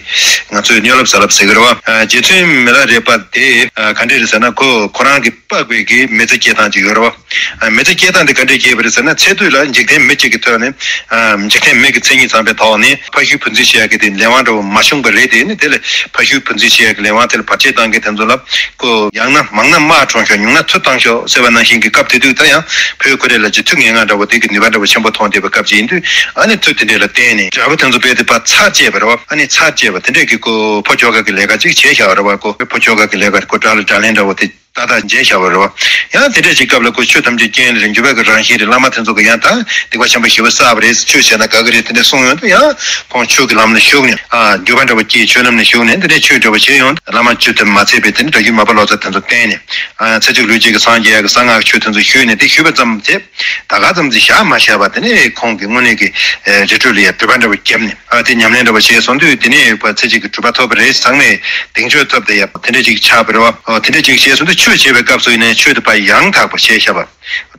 ང་ཚོས་སྨྱོ་ལབ་ཟ་ལབ་ཟེར་གི་རེད་བ། ཨ་རྗེ་བཙུན་མི་ལ་རས་པ་དེ་ཨ་ག་འདྲས་རེད་ཟེར་ན། ཁོ་ཁོ་རང་གི་པགས་པའི་གི་མི་ཚེ་སྐྱེལ་སྟངས་ཅིག་ཡོད་རེད་བ། ཨ་མི་ཚེ་སྐྱེལ་སྟངས་དེ་ག་འདྲས་སྐྱེལ་བ་རེད་ཟེར་ན། ཚེ་སྟོད་ལ་འཇིག་རྟེན་མི་གཅིག་གི་ཐོག་ནས་ཨ་འཇིག་རྟེན་མི་གི་མཚན་ཉིད་ཚང་པའི་ཐོག་ནས་ཕ་ཤུལ་བུ་འཛིན་བྱེད་ཡག་གི་དེ་ལས་དབང་འདྲ་བོ་མ་བྱུང་བ་རེད། དེ་ནི་དེ་ལས་ཕ་ཤུལ་བུ་འཛིན་བྱེད་ཡག་གི་ལས་དབང་དེ་ལ་བར་ཆད་བཏང་མཁན་དེ་ཚོ་ལ་ཁོ་ཡང་ན་མང་ན་དམག་ཁྲོམ་ཤོག་ཉུང་ན་མཐུ་བཏང་ཤོག་ཟེར་བ་ནང་བཞིན་གྱི་སྐབས་དེ་དུས་ད་ཡང་བོད་ཁོ་རེ་ལ་ཅིག་མཐུ་ངན་ངག་འདྲ་བོ་དེ་གི་ནུས་པ་འདྲ་བོ་ཆེན་པོ་མཐོང་བསྡད་པའི་སྐབས་ཅིག་ཡིན་དུས། ཨ་ནི་མཐུ་དེ་འདྲས་ལ་བརྟེན་ནས་དགྲ་བོ་དེ་ཚོ་དཔེ་དེ་ཕར་ཚར་བཅད་པ་རེད་བ། ཨ་ནི་ཚར་བཅད་པ་དེ་འདྲས་ཀྱི་ཁོ་ཕོ་ཁྱོ་ག་གི་ལས་ཀ་ཅིག་བྱས་བཞག་པ་རེད་བ། ཁོ་ཕོ་ཁྱོ་ག་གི་ལས་ཀ་ཁོ་དགྲ་ལ་དགྲ་ལན་འདྲ་བོ་དེ་ཏག་ཏག་འཇལ་བཞག་པ་རེད་བ། ཡང་དེ་འདྲས་ཅིག་སྐབས་ལ་ཁོ་ཆོས་ཐམས་ཅད་རྐྱེན་རེད། འགྱུར་བ་གི་རང་བཞིན་རེད། བླ་མ་དེ་ཚོ་གི་ཡང་ད་སྡིག་པ་ཆེན་པོ་ཞེ་པོ་བསགས་པ་རེད། ཆོས་བྱས་ན་དགའ་གི་རེད། དེ་འདྲས་གསུངས་ཡོང་དུས་ཡང་ཁོང་ཆོས་ཀྱི་ལམ་ལ་ཞུགས་ནས། ཨ་འགྱུར་བ་འདྲ་བོ་སྐྱེས། ཆོས་ལམ་ལ་ཞུགས་ནས་དེ་འདྲས་ཆོས་འདྲ་བོ་བྱས་ཡོང་། བླ་མ་བཅུ་དེ་མ་ཚད་པའི་དེ་འདྲས་དགྲ་བཅོམ་མར་པ་ལོ་ཙཱ་དེ་ཚོ་བསྟེན་ནས། ཨ་ཚེ་གཅིག་ལུས་གཅིག་གི་སངས་རྒྱས་ཡག་གི་གསང་སྔགས་ཆོས་དེ་ཚོ་ཞུས་ནས། དེ་ཞུས་པ་ཙམ་དེ་ད་ག་ཙམ་ཅིག་བཞག་མ་བཞག་པ། དེ་ནས་ཁོང་གི་དངོས་གནས་ཀྱི་ཨ་རི་ཁྲོད་ལ་ཡ་སྒྲུབ་པ་འདྲ་བོ་བརྒྱབ་ནས། ཨ་དེ་ཉམས་ལེན་འདྲ་བོ་བྱས་སོང་དུས་དེ་ནས་ཕར་ཚེ་གཅིག་གི་གྲུབ་པ་ཐོབ་པ་རེད། ཚང་མས་གདེང་ཚོད་ཐོབ་བསྡད་ཡ་དེ་འདྲ་ཅིག་ཆགས་པ་རེད་བ། ཨ་དེ་འདྲ་ཅིག་བྱས་སོང་དུས་ཆོས་བྱེད་པའི་སྐབས་སུ་ཡིན་ནའི་ཆོས་དེ་ཕར་ཡང་དག་པ་བྱས་བཞག་པ།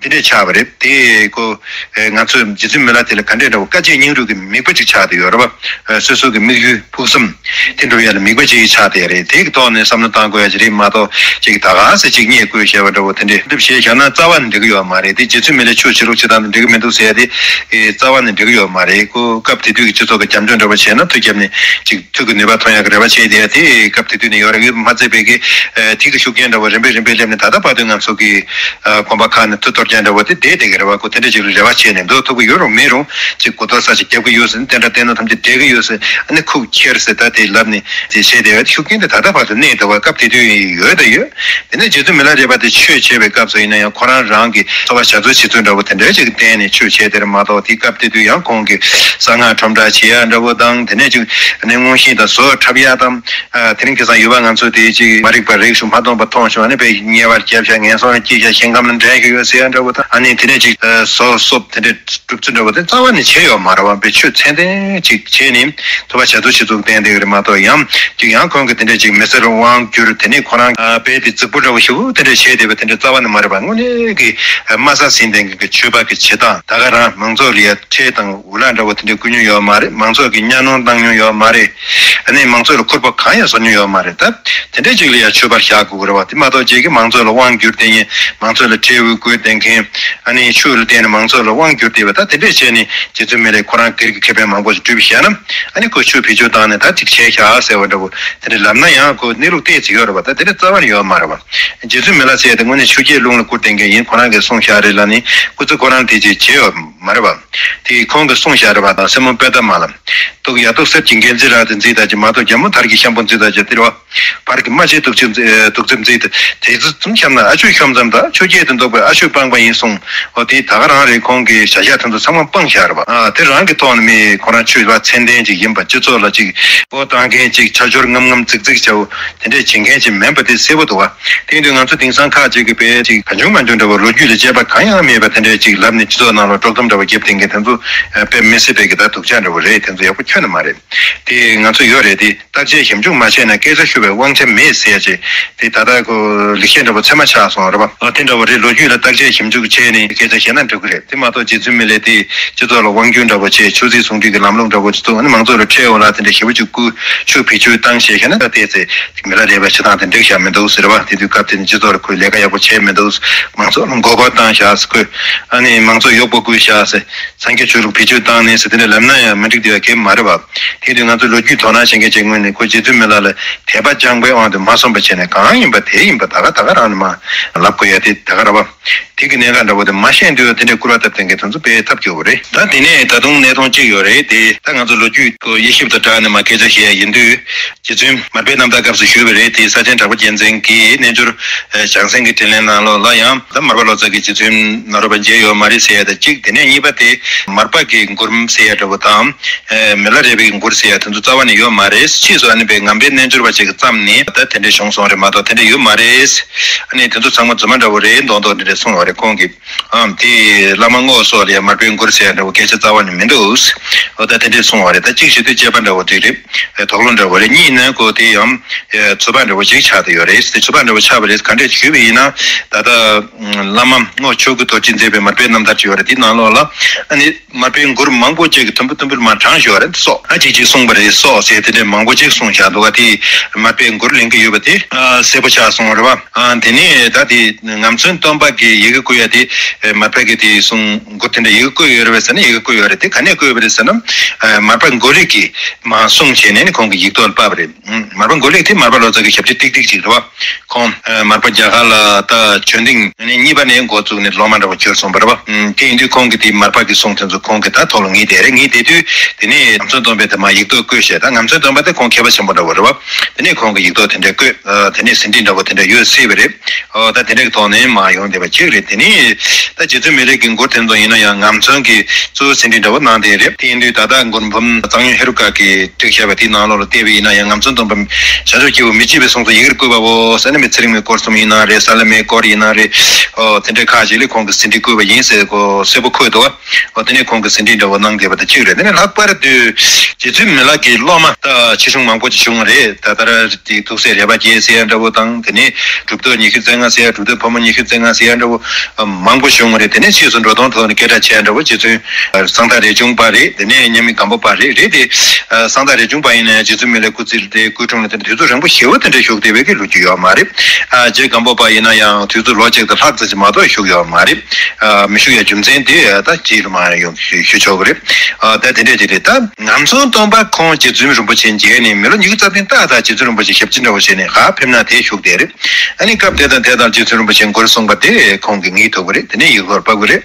དེ་འདྲས་ཆགས་པ་རེད། དེ་ཀོ་ང་ཚོས་རྗེ་བཙུན་མི་ལ་དེ་ལ་ག་འདྲས་འདྲ་བོ་དཀའ་སྤྱད་སྙིང་རུས་ཀྱི་མིག་དཔེ་ཅིག་ཆགས་བསྡད་ཡོད་རེད་པ། སོ་སོ་གི་དམིགས་ཡུལ་ཕུགས་བསམ་དེ་འགྲུབ་ཡ་ལ་མིག་དཔེ་ཅིག་ཆགས་བསྡད་ཡ་རེད། དེ་གི་ཐོག་ནས་བསམ་བློ་བཏང་དགོས་ཡ་ཅིག་རེད་མ་གཏོགས་ཅིག་ད་ག་སེ་ཅིག་བརྙས་བཀོད་བྱས་པ་འདྲ་བོ་དེ་འདྲས་འདྲ་བྱས་བཞག་ན་རྩ་བ་ནས་འགྲིག་གི་ཡོད་མ་རེད། དེ་རྗེ་བཙུན་མི་ལས་ཆོས་བྱེད་རོགས་བྱེད་སྟངས་དེ་འགྲིག་གི་མི་འདུག་ཟེར་ཡ་དེ་རྩ་བ་ནས་འགྲིག་གི་ཡོད་མ་རེད། ཁོ་སྐབས་དེ་དུས་ཀྱི་སྤྱི་ཚོགས་ཀྱི་རྒྱབ་སྐྱོར་འདྲ་བོ་བྱས་ན་མཐུ་རྒྱབ་ནས་ཅིག་མཐུ་གི་ནུས་པ་ཐོན་ཡག་གི་རེ་བ་བྱས་བསྡད་ཡ་དེ་སྐབས་དེ་དུས་ནས་ཡོད་རེད། ཡོད་མ་ཚད་པའི་གི་དེ་གི་ཤུགས་རྐྱེན་འདྲ་བོ་རིམ་པས་རིམ་པས་སླེབས་ནས་ད་ལྟ་བར་དུ་ང་ཚོ་གི་དགོན་པ་ཁག་ནས་མཐུ་གཏོར་རྒྱག་འདྲ་བོ་དེ་བསྡད་བསྡད་གི་རེད་བ། ཁོ་དེ་འདྲ་ཅིག་ལ་རེ་བ་བྱས་ནས་འགྲོ་ཐུབ་གི་ཡོད་རུང་མེད་རུང་ཅིག་གོ་གཏོར་ས་ཅིག་རྒྱབ་གི་ཡོད་ཟེར། བསྟན་དགྲ་བསྟན་ནོར་ཐམས་ཅད་བསྒྲལ་གི་ཡོད་ཟེར། ཨ་ནི་ཁུག་ཁྱེར་ཟེར་ད་དེ་ལབ་ནས་དེ་བྱས་བསྡད་ཡ་དེ་ཤུགས་རྐྱེན་དེ་ད་ལྟ་བར་དུ་གནས་འདུག་བ། སྐབས་དེ་དུས་ཡོད་ད་ཡོད། དེ་ནས་རྗེ་བཙུན་མི་ལ་རས་པ་དེ་ཆོས་བྱེད་པའི་སྐབས་སུ་ཡིན་ན་ཡང་ཁོ་རང་རང་གི་འཚོ་བ་བྱ་རྩོལ་བྱེད་ཚུལ་འདྲ་བོ་དེ་འདྲ་ཅིག་བསྟན་ནས་ཆོས་བྱས་དེར་མ་གཏོགས། དེ་སྐབས་དེ་དུས་ཡང་ཁོང་གི་གསང་སྔགས་ཁྲོམ་བསྒྲགས་བྱེད་ཡ་འདྲ་བོ་དང་། དེ་ནས་ཅིག་ནས་མངོན་ཤེས་དང་བཟོ་འཁྲབ་ཡ་དང་། དེ་རིང་ཁ་སང་ཡུལ་པ་ང་ཚོ་དེ་ཅིག་མ་རིག་པ་རིག་བྱུང་། མ་མཐོང་བ་མཐོང་བྱུང་། ཨ་ནི་དཔེ་ཉེ་བར་བརྒྱབ་བཞག་ངན་སོང་ལ་སྐྱེས་བཞག་ཞིང་ཁམས་ལ་འདྲེན་གི་ཡོད་ཟེར་ཡ་འདྲ་བོ་དང་། ཨ་ནི་དེ་ནས་ཅིག་བཟོ་སོབ་དེ་འདྲ་སྒྲུབ་ཚུལ་འདྲ་བོ་དེ་རྩ་བ་ནས་བྱས་ཡོད་མ་རེད་བ། དཔེ་ཆོས་ཚད་ལྡན་ཅིག་བྱས་ནས་འཚོ་བ་བྱ་ཚུལ་བྱེད་ཚུལ་བསྟན་བསྡད་ཡོད་རེད་མ་གཏོགས། ཡང་ཅིག་ཡང་ཁོང་གི་དེ་འདྲ་ཅིག་མི་སེར་དབང་བསྒྱུར། དེ་ནས་ཁོ་རང་དཔེ་དེ་རྫིག་པོ་འདྲ་བོ་ཞེ་པོ་དེ་འདྲ་བྱས་བསྡད་པ་དེ་འདྲ་རྩ་བ་ནས་མ་རེད་བ། དངོས་གནས་ཀྱི་དམའ་ས་ཟིན་ལྡན་གྱི་ཆོས་པ་གི་བྱེད་སྟངས། ད་ག་རང་མང་ཚོགས་ལ་ཡ་ཁྲལ་དང་འུ་ལག་འདྲ་བོ་དེ་འདྲ་བསྐུར་མྱོང་ཡོད་མ་རེད། མང་ཚོགས་ཀྱི་གཉའ་གནོན་བཏང་མྱོང་ཡོད་མ་རེད། ཨ་ནི་མང་ཚོགས་ལ་ཁུར་པོ་གང་ཡང་བཟོ་མྱོང་ཡོད་མ་རེད། ད་དེ་འདྲའི་ཅིག་ལ་ཡང་ཆོས་པར་བཞག་དགོས་ཀྱི་རེད་བ། དེ་མ་གཏོགས་ཅིག་གིས་མང་ཚོགས་ལ་དབང་བསྒྱུར་བསྡད་མཁན། མང་ཚོགས་ལ་ཁྲལ་འུལ་བསྐུར་བསྡད་མཁན། ཨ་ནི་ཆོས་ལ་བརྟེན་ནས་མང་ཚོགས་ལ་དབང་བསྒྱུར་བསྡད་པ། ད་དེ་འདྲས་བྱས་ནས་རྗེ་བཙུན་མི་ལས་ཁོ་རང་སྒེར་གྱི་ཁེ་ཕན་མང་པོ་ཞིག་བསྒྲུབས་བཞག་ན། ཨ་ནི་ཁོ་ཆོས་བེད་སྤྱོད་བཏང་ནས་ད་ཅིག་བྱས་བཞག་ཟེར་བ་འདྲ་བོ་དེ་འདྲ་ལབ་ན་ཡང་ཁོ་གནས་ལུགས་ཏོག་ཙམ་ཡོད་རེད་བ། ད་དེ་འདྲ་རྩ་བ་ནས་ཡོད་མ་རེད་བ། རྗེ་བཙུན་མི་ལ་ཟེར་ཡ་དེ་དངོས་གནས་ཆོས་བརྒྱད་རླུང་ལ་བསྐུར་བསྡད་མཁན་ཡིན། ཁོ་རང་གིས་གསུངས་བཞག་རེད་ལབ་ནས་སྐུ་ཚེ་ཁོ་རང་དེ་ཅིག་བྱས་ཡོད་མ་རེད་བ། དེ་ཁོང་གིས་གསུངས་བཞག་རེད་བ། དང་སྲས་མོ་དཔལ་ལྡན་མ་ལ། དུག་ཡ་དུག་གསེར་གྱི་འགན་འཛིན་ར་དེ་འཛིན་ད་ཅི་མ་གཏོགས། རྒྱ་མོ་དར་གྱི་ཤམ་བུ་འཛིན་ད་ཅི་དེ་རེད་བ། བར་གྱི་རྨ་བྱའི་དུག་ཅིག་འཛིན་དུག་རྫིབ་འཛིན་ད་དེ་ཚོ་ཙམ་བཤམས་ན། ཨ་ཆོས་ཤོམ་ཙམ་དང་ཆོས་བརྒྱད་དུ་འདོགས་པའི་ཨ་ཆོས་སྤངས་པ་ཡིན་གསུངས། འོ་དེ་ད་ག་རང་རེད། ཁོང་གི་བྱ་བཞག་དེ་ཚོ་ཚང་མ་སྤངས་བཞག་རེད་བ། ཨ་དེ་རང་གི་ཐོག་ནས་མི་ཁོ་རང་ཆོས་པ་ཚད་ལྡན་ཅིག་ཡིན་པ། སྤྱི་ཚོགས་ལ་ཅིག་འོ་བཏང་མཁན་ཅིག་ཆ་འཇོར་ངམ་ངམ་རྫིག་རྫིག་བྱའོ་དེ་འདྲས་བྱེད་མཁན་ཅིག་མིན་པ་དེ་གསལ་པོ་འདུག་བ། དེ་ཡིན་དུས་ང་ཚོ་དེང་སང་ཁག་ཅིག་གིས་དཔེ་ཅིག་གང་བྱུང་མང་བྱུང་འདྲ་བོ་ལོ་རྒྱུས་ལ་དཔྱད་པ་གང་ཡང་མེད་པ་དེ་འདྲས་ཅིག་ལབ་ནས་སྤྱི་ཚོགས་ནང་ལ་དཀྲོག་གཏམ་འདྲ་བོ་རྒྱབ་བསྡད་མཁན་དེ་ཚོ་དཔེ་མི་སྲིད་པའི་གི་ད་སྡུག་ཅག་འདྲ་བོ་རེད། དེ་ཚོ་ཡག་པོ་ཁྱོན་ནས་མ་རེད། དེ་ང་ཚོ་ཡོད་རེད། དེ་བརྟག་དཔྱད་ཞིབ་འཇུག་མ་བྱས་ན་སྐད་ཆ་ཤོད་པའི་དབང་ཆ་མེད་ཟེར་ཡ་ཅིག་དེ་ད་ལྟ་ཁོ་ལེགས་བཤད་འདྲ་བོ་ཚད་མ་ཆགས་སོང་རེད་བ། ཨ་དེ་འདྲ་བོ་རེད། ལོ་རྒྱུས་ལ་བརྟག་དཔྱད་ཞིབ་འཇུག་བྱས་ནས་སྐད་ཆ་བཤད་ན་འགྲིག་གི་རེད། དེ་མ་གཏོགས་རྗེ་བཙུན་མི་ལས་དེ་སྤྱི་ཚོགས་ལ་དབང་སྒྱུར་འདྲ་བོ་བྱས། ཆོས་སྲིད་ཟུང་འབྲེལ་གྱི་ལམ་ལུགས་འདྲ་བོ་ཅིག་བཙུགས། ཨ་ནི་མང་ཚོགས་ལ་ཁྲལ་འོང་ལ་དེ་འདྲ་ཞེ་པོ་ཅིག་བསྐུར། ཆོས་བེད་སྤྱོད་བཏང་བྱས་བཤད་ན་ད་ལྟའི་ཚེ་མི་ལ་རས་པ་བྱེད་སྟངས་དེ་འགྲིག་བཞག་མི་འདུག་ཟེར་བ། དེ་དུས་སྐབས་དེ་ནི་སྤྱི་ཚོགས་ལ་ཁོས་ལས་ཀ་ཡག་པོ་བྱས་མི་འདུག་མང་ཚོགས་ལ་མགོ་སྐོར་བཏང་བཞག་ཟེར། ཁོས་ཨ་ནི་མང་ཚོགས་གཡོག་པོ་བསྐུར་བཞག་ཟེར། སངས་རྒྱས་ཆོས་ལུགས་བེད་སྤྱོད་བཏང་ནས་ཟེར། དེ་འདྲ་ལབ་ན་ཡང་མི་འགྲིག་དེ་བ་གལ་མ་རེད་བ། དེ་དུས་ང་ཚོ་ལོ་རྒྱུས་དོ་སྣང་བྱེད་མཁན་ཅིག་ངོས་ནས་ཁོ་རྗེ་བཙུན་མི་ལ་ལ་དད་པ་བཅངས་པའི་དབང་དུ་མ་སོང་བ་བྱས་ནས་གང་ཡིན་པ་དེ་ཡིན་པ་ད་ག་ད་ག་རང་ནས་མ་ལབ་དགོས་ཡ་དེ་ད་ག་རེད་བ། དེ་གི་གནད་འགག་འདྲ་བོ་དེ་མ་ཤེས་དུས་དེ་འདྲའི་སྐུར་བ་བཏབ་བསྡད་མཁན་དེ་ཚོ་དཔེ་ཐབས་སྐྱོ་བོ་རེད། ད་དེ་ནས་ད་དུང་གནད་དོན་གཅིག་ཡོད་རེད། དེ་ད་ང་ཚོ་ལོ་རྒྱུས་ཀྱི་དབྱེ་ཞིབ་དང་སྦྲགས་ནས་མར་སྐད་ཆ་བཤད་ཡ་ཡིན་དུས། རྗེ་བཙུན་མར་པའི་རྣམ་ཐར་སྐབས་སུ་ཞུས་པ་རེད། དེ་ས་ཆེན་གྲགས་པ་རྒྱལ་མཚན་གྱིས་རྣལ་འབྱོར་བྱང་སེམས་ཀྱི་དྲིན་ལན་ནང་ལོགས་ལ་ཡང་ད་མར་པ་ལོ་ཙཱ་གིས་རྗེ་བཙུན་ནཱ་རོ་པ་མཇལ་ཡོད་མ་རེད་ཟེར་ཡ་དང་གཅིག་དེ་ནས་གཉིས་པ་དེ་མར་པ་གི་མགུར་ཟེར་ཡ་འདྲ་བོ་དང་། མི་ལ་རས་པའི་མགུར་ཟེར་ཡ་དེ་ཚོ་རྩ་བ་ནས་ཡོད་མ་རེད། ཕྱིས་སུ་ཨ་ནི་པའི་ངམ་པའི་རྣལ་འབྱོར་པ་ཅིག་གིས་བརྩམས་ནས་ད་དེ་འདྲ་བྱུང་སོང་རེད་མ་གཏོགས་དེ་འདྲ་ཡོད་མ་རེད། ཨ་ནི་དེ་ཚོ་ཚང་མ་རྫུན་མ་འདྲ་བོ་རེད་མདོག་མདོག་དེ་འདྲ་གསུངས་པ་རེད་ཁོང་གིས། ཨམ་དེ་བླ་མ་རྔོག་སོགས་ལ་ཡང་མར་པའི་མགུར་ཟེར་ཡ་འདྲ་བོ་སྐད་ཆ་རྩ་བ་ནས་མི་འདུག་འོ་ད་དེ་འདྲས་གསུངས་པ་རེད། ད་གཅིག་བྱེད་དུས་དཔྱད་པ་འདྲ་བོ་དེ་རེད། དོགས་སློང་འདྲ་བོ་རེད། གཉིས་ནས་ཁོ་དེ་ཡང་ཚོད་དཔག་འདྲ་བོ་ཅིག་ཆགས་བསྡད་ཡོད་རེད། དེ་ཚོད་དཔག་འདྲ་བོ་ཆགས་པ་རེད། ག་འདྲས་ཞུས་པ་ཡིན་ན་ད་ལྟ་བླ་མ་རྔོག་ཆོས་སྐུ་རྡོ་རྗེ་མཛད་པའི་མར་པའི་རྣམ་ཐར་ཅིག་ཡོད་རེད། དེའི་ནང་ལོགས་ལ་ཨ་ནི་མར་པའི་མགུར་མང་པོ་ཅིག་གིས་དུམ་བུ་དུམ་བུར་མར་དྲངས་བཞག་རེད། སོགས་ཨ་ཅིག་ཅིག་གསུངས་པ་རེད། སོགས་ཟེར་དེ་འདྲས་མང་པོ་ཅིག་གསུངས་བཞག་འདུག་ག་དེ་མར་པའི་མགུར་ལེན་གྱི་ཡོད་པ་དེ་གསལ་པོ་ཆགས་སོང་རེད་བ། ཨ་དེ་ནས་ད་དེ་ངམ་ཚོན་སྟོན་པ་གིས་ཡི་གེ་བཀོད་ཡ་དེ་མར་པ་གིས་དེ་གསུང་མགུར་དེ་འདྲ་ཡི་གེ་བཀོད་ཡོད་རེད་པས་ཟེར་ན་ཡི་གེ་བཀོད་ཡོད་རེད། དེ་ག་ནས་བཀོད་པ་རེད་ཟེར་ན་མར་པ་མགོ་ལེགས་ཀྱིས་མར་གསུང་བྱས་ནས་ནི་ཁོང་གི་ཡིག་ཐོག་ལ་ཕབ་པ་རེད། མར་པ་མགོ་ལེགས་དེ་མར་པ་ལོ་ཙཱ་གི་ཞབས་ཕྱི་ཏིག་ཏིག་ཅིག་རེད་བ། ཁོང་མར་པ་རྒྱ་གར་ལ་ད་བྱོན་ཐེངས་གཉིས་པ་ནས་འགོ་བཙུགས་ནས་སློབ་མ་འདྲ་བོ་གྱུར་སོང་བ་རེད་བ། དེ་ཡིན་དུས་ཁོང་གིས་དེ་མར་པ་གི་གསུང་དེ་ཚོ་ཁོང་གིས་ད་ཐོག་ལ་ངེས་བསྡད་རེད། ངེས་བསྡད་དུས་དེ་ནས་ངམ་ཚོན་སྟོན་པས་དེ་མར་ཡིག་ཐོག་བཀོད་བྱས། ད་ངམ་ཚོན་སྟོན་པ་དེ་ཁོང་མཁས་པ་ཆེན་པོ་འདྲ་བོ་རེད་བ། དེ་ནས་ཁོང་གིས་ཡིག་ཐོག་དེ་འདྲ་བཀོད། དེ་ནས་ཟིན་བྲིས་འདྲ་བོ་དེ་འདྲ་ཡོད་སྲིད་པ་རེད། ཨོ་ད་དེ་འདྲའི་ཐོག་ནས་མར་ཡོང་བསྡད་པ་གཅིག་རེད། དེ་ནས་ད་རྗེ་བཙུན་མི་ལས་ཀྱི་མགུར་དེ་ཚོ་ཡིན་ན་ཡང་ངམ་ཚོན་གྱིས་གཙོ་བོ་ཟིན་བྲིས་འདྲ་བོ་གནང་བསྡད་རེད། དེ་ཡིན་དུས་ད་ལྟ་མགུར་འབུམ་གཙང་སྨྱོན་ཧེ་རུ་ཀ་གིས་བསྒྲིགས་བཞག་པ་དེའི་ནང་ལོགས་ལ་བལྟས་པ་ཡིན་ན་ཡང་ངམ་ཚོན་སྟོན་པ་བྱང་ཆུབ་སྐྱེས་བུ་མི་བརྗེད་པའི་གསུང་ཚུལ་ཡི་གེར་བཀོད་པའོ་ཟེར་ན་མི་ཚེ་རིང་མའི་སྐོར་གསུམ་ཡིན་ན་རེད། ས་ལ་མའི་སྐོར་ཡིན་ན་རེད། ཨོ་དེ་འདྲའི་ཁག་ཅིག་ལ་ཁོང་གིས་ཟིན་བྲིས་བཀོད་པ་ཡིན་ཟེར་གོ་གསལ་པོ་འཁོད་འདུག་ཨོ་དེ་ནས་ཁོང་གིས་ཟིན་བྲིས་འདྲ་བོ་གནང་བསྡད་པ་དེ་གཅིག་རེད། དེ་ནས་ལྷག་པར་དུ་རྗེ་བཙུན་མི་ལ་གི་སློབ་མ་ད་ཆེ་ཆུང་མང་པོ་ཅིག་བྱུང་བ་རེད། ད་ལྟར་དེ་ཐུགས་སྲས་རས་པ་བརྒྱད་ཟེར་ཡ་འདྲ་བོ་དང་། དེ་ནས་གྲུབ་ཐོབ་ཉི་ཤུ་རྩ་ལྔ་ཟེར་ཡ། གྲུབ་ཐོབ་ཕོ་མོ་ཉི་ཤུ་རྩ་ལྔ་ཟེར་ཡ་འདྲ་བོ། མང་པོ་བྱུང་བ་རེད། དེ་ནས་ཕྱིས་སུ་འགྲོ་སྟངས་ཐོག་ནས་སྐད་གྲགས་ཆེ་འདྲ་བོ་རྗེ་བཙུན་གསང་བདག་རས་ཆུང་པ་རེད། དེ་ནས་མཉམ་མེད་སྒམ་པོ་པ་རེད། རེད་དེ། གསང་བདག་རས་ཆུང་པ་ཡིན་ན་ཡང་རྗེ་བཙུན་མི་ལའི་སྐུ་ཚེ་དེ་སྐུའི་དྲུང་ལ་དེ་འདྲ་དུས་ཚོད་རིང་པོ་ཞེ་པོ་དེ་འདྲ་བཞུགས་བསྡད་པའི་གི་ལོ་རྒྱུས་ཡོད་མ་རེད། རྗེ་སྒམ་པོ་པ་ཡིན་ན་ཡང་དུས་ཚོད་ལོ་གཅིག་དང་ལྷག་ཙམ་ཞིག་མ་གཏོགས་བཞུགས་ཡོད་མ་རེད། མི་བཞུགས་ཡ་རྒྱུ་མཚན་དེ་ད་རྗེས་ལ་མར་ཡང་ཞུ་ཆོག་གི་རེད། ད་དེ་འདྲས་ཅིག་རེད། ད་ངམ་ཚང་སྟོན་པ་ཁོང་རྗེ་བཙུན་རིན་པོ་ཆེ་མཇལ་ནས་མི་ལོ་ཉི་ཤུ་རྩ་བདུན་ཏག་ཏག་རྗེ་བཙུན་རིན་པོ་ཆེ་ཞབས་ཕྱི་འདྲ་བོ་བྱས་ནས་ག་ཕེབས་ན་དེ་བཞུགས་བསྡད་རེད། ཨ་ནི་སྐབས་དེ་དང་དེ་དང་རྗེ་བཙུན་རིན་པོ་ཆེ་མགུར་གསུངས་པ་དེ་ཁོང་གིས་ངེས་ཐུབ་པ་རེད། དེ་ནས་ཡིག་ཐོག་ཕབ་དགོས་རེད།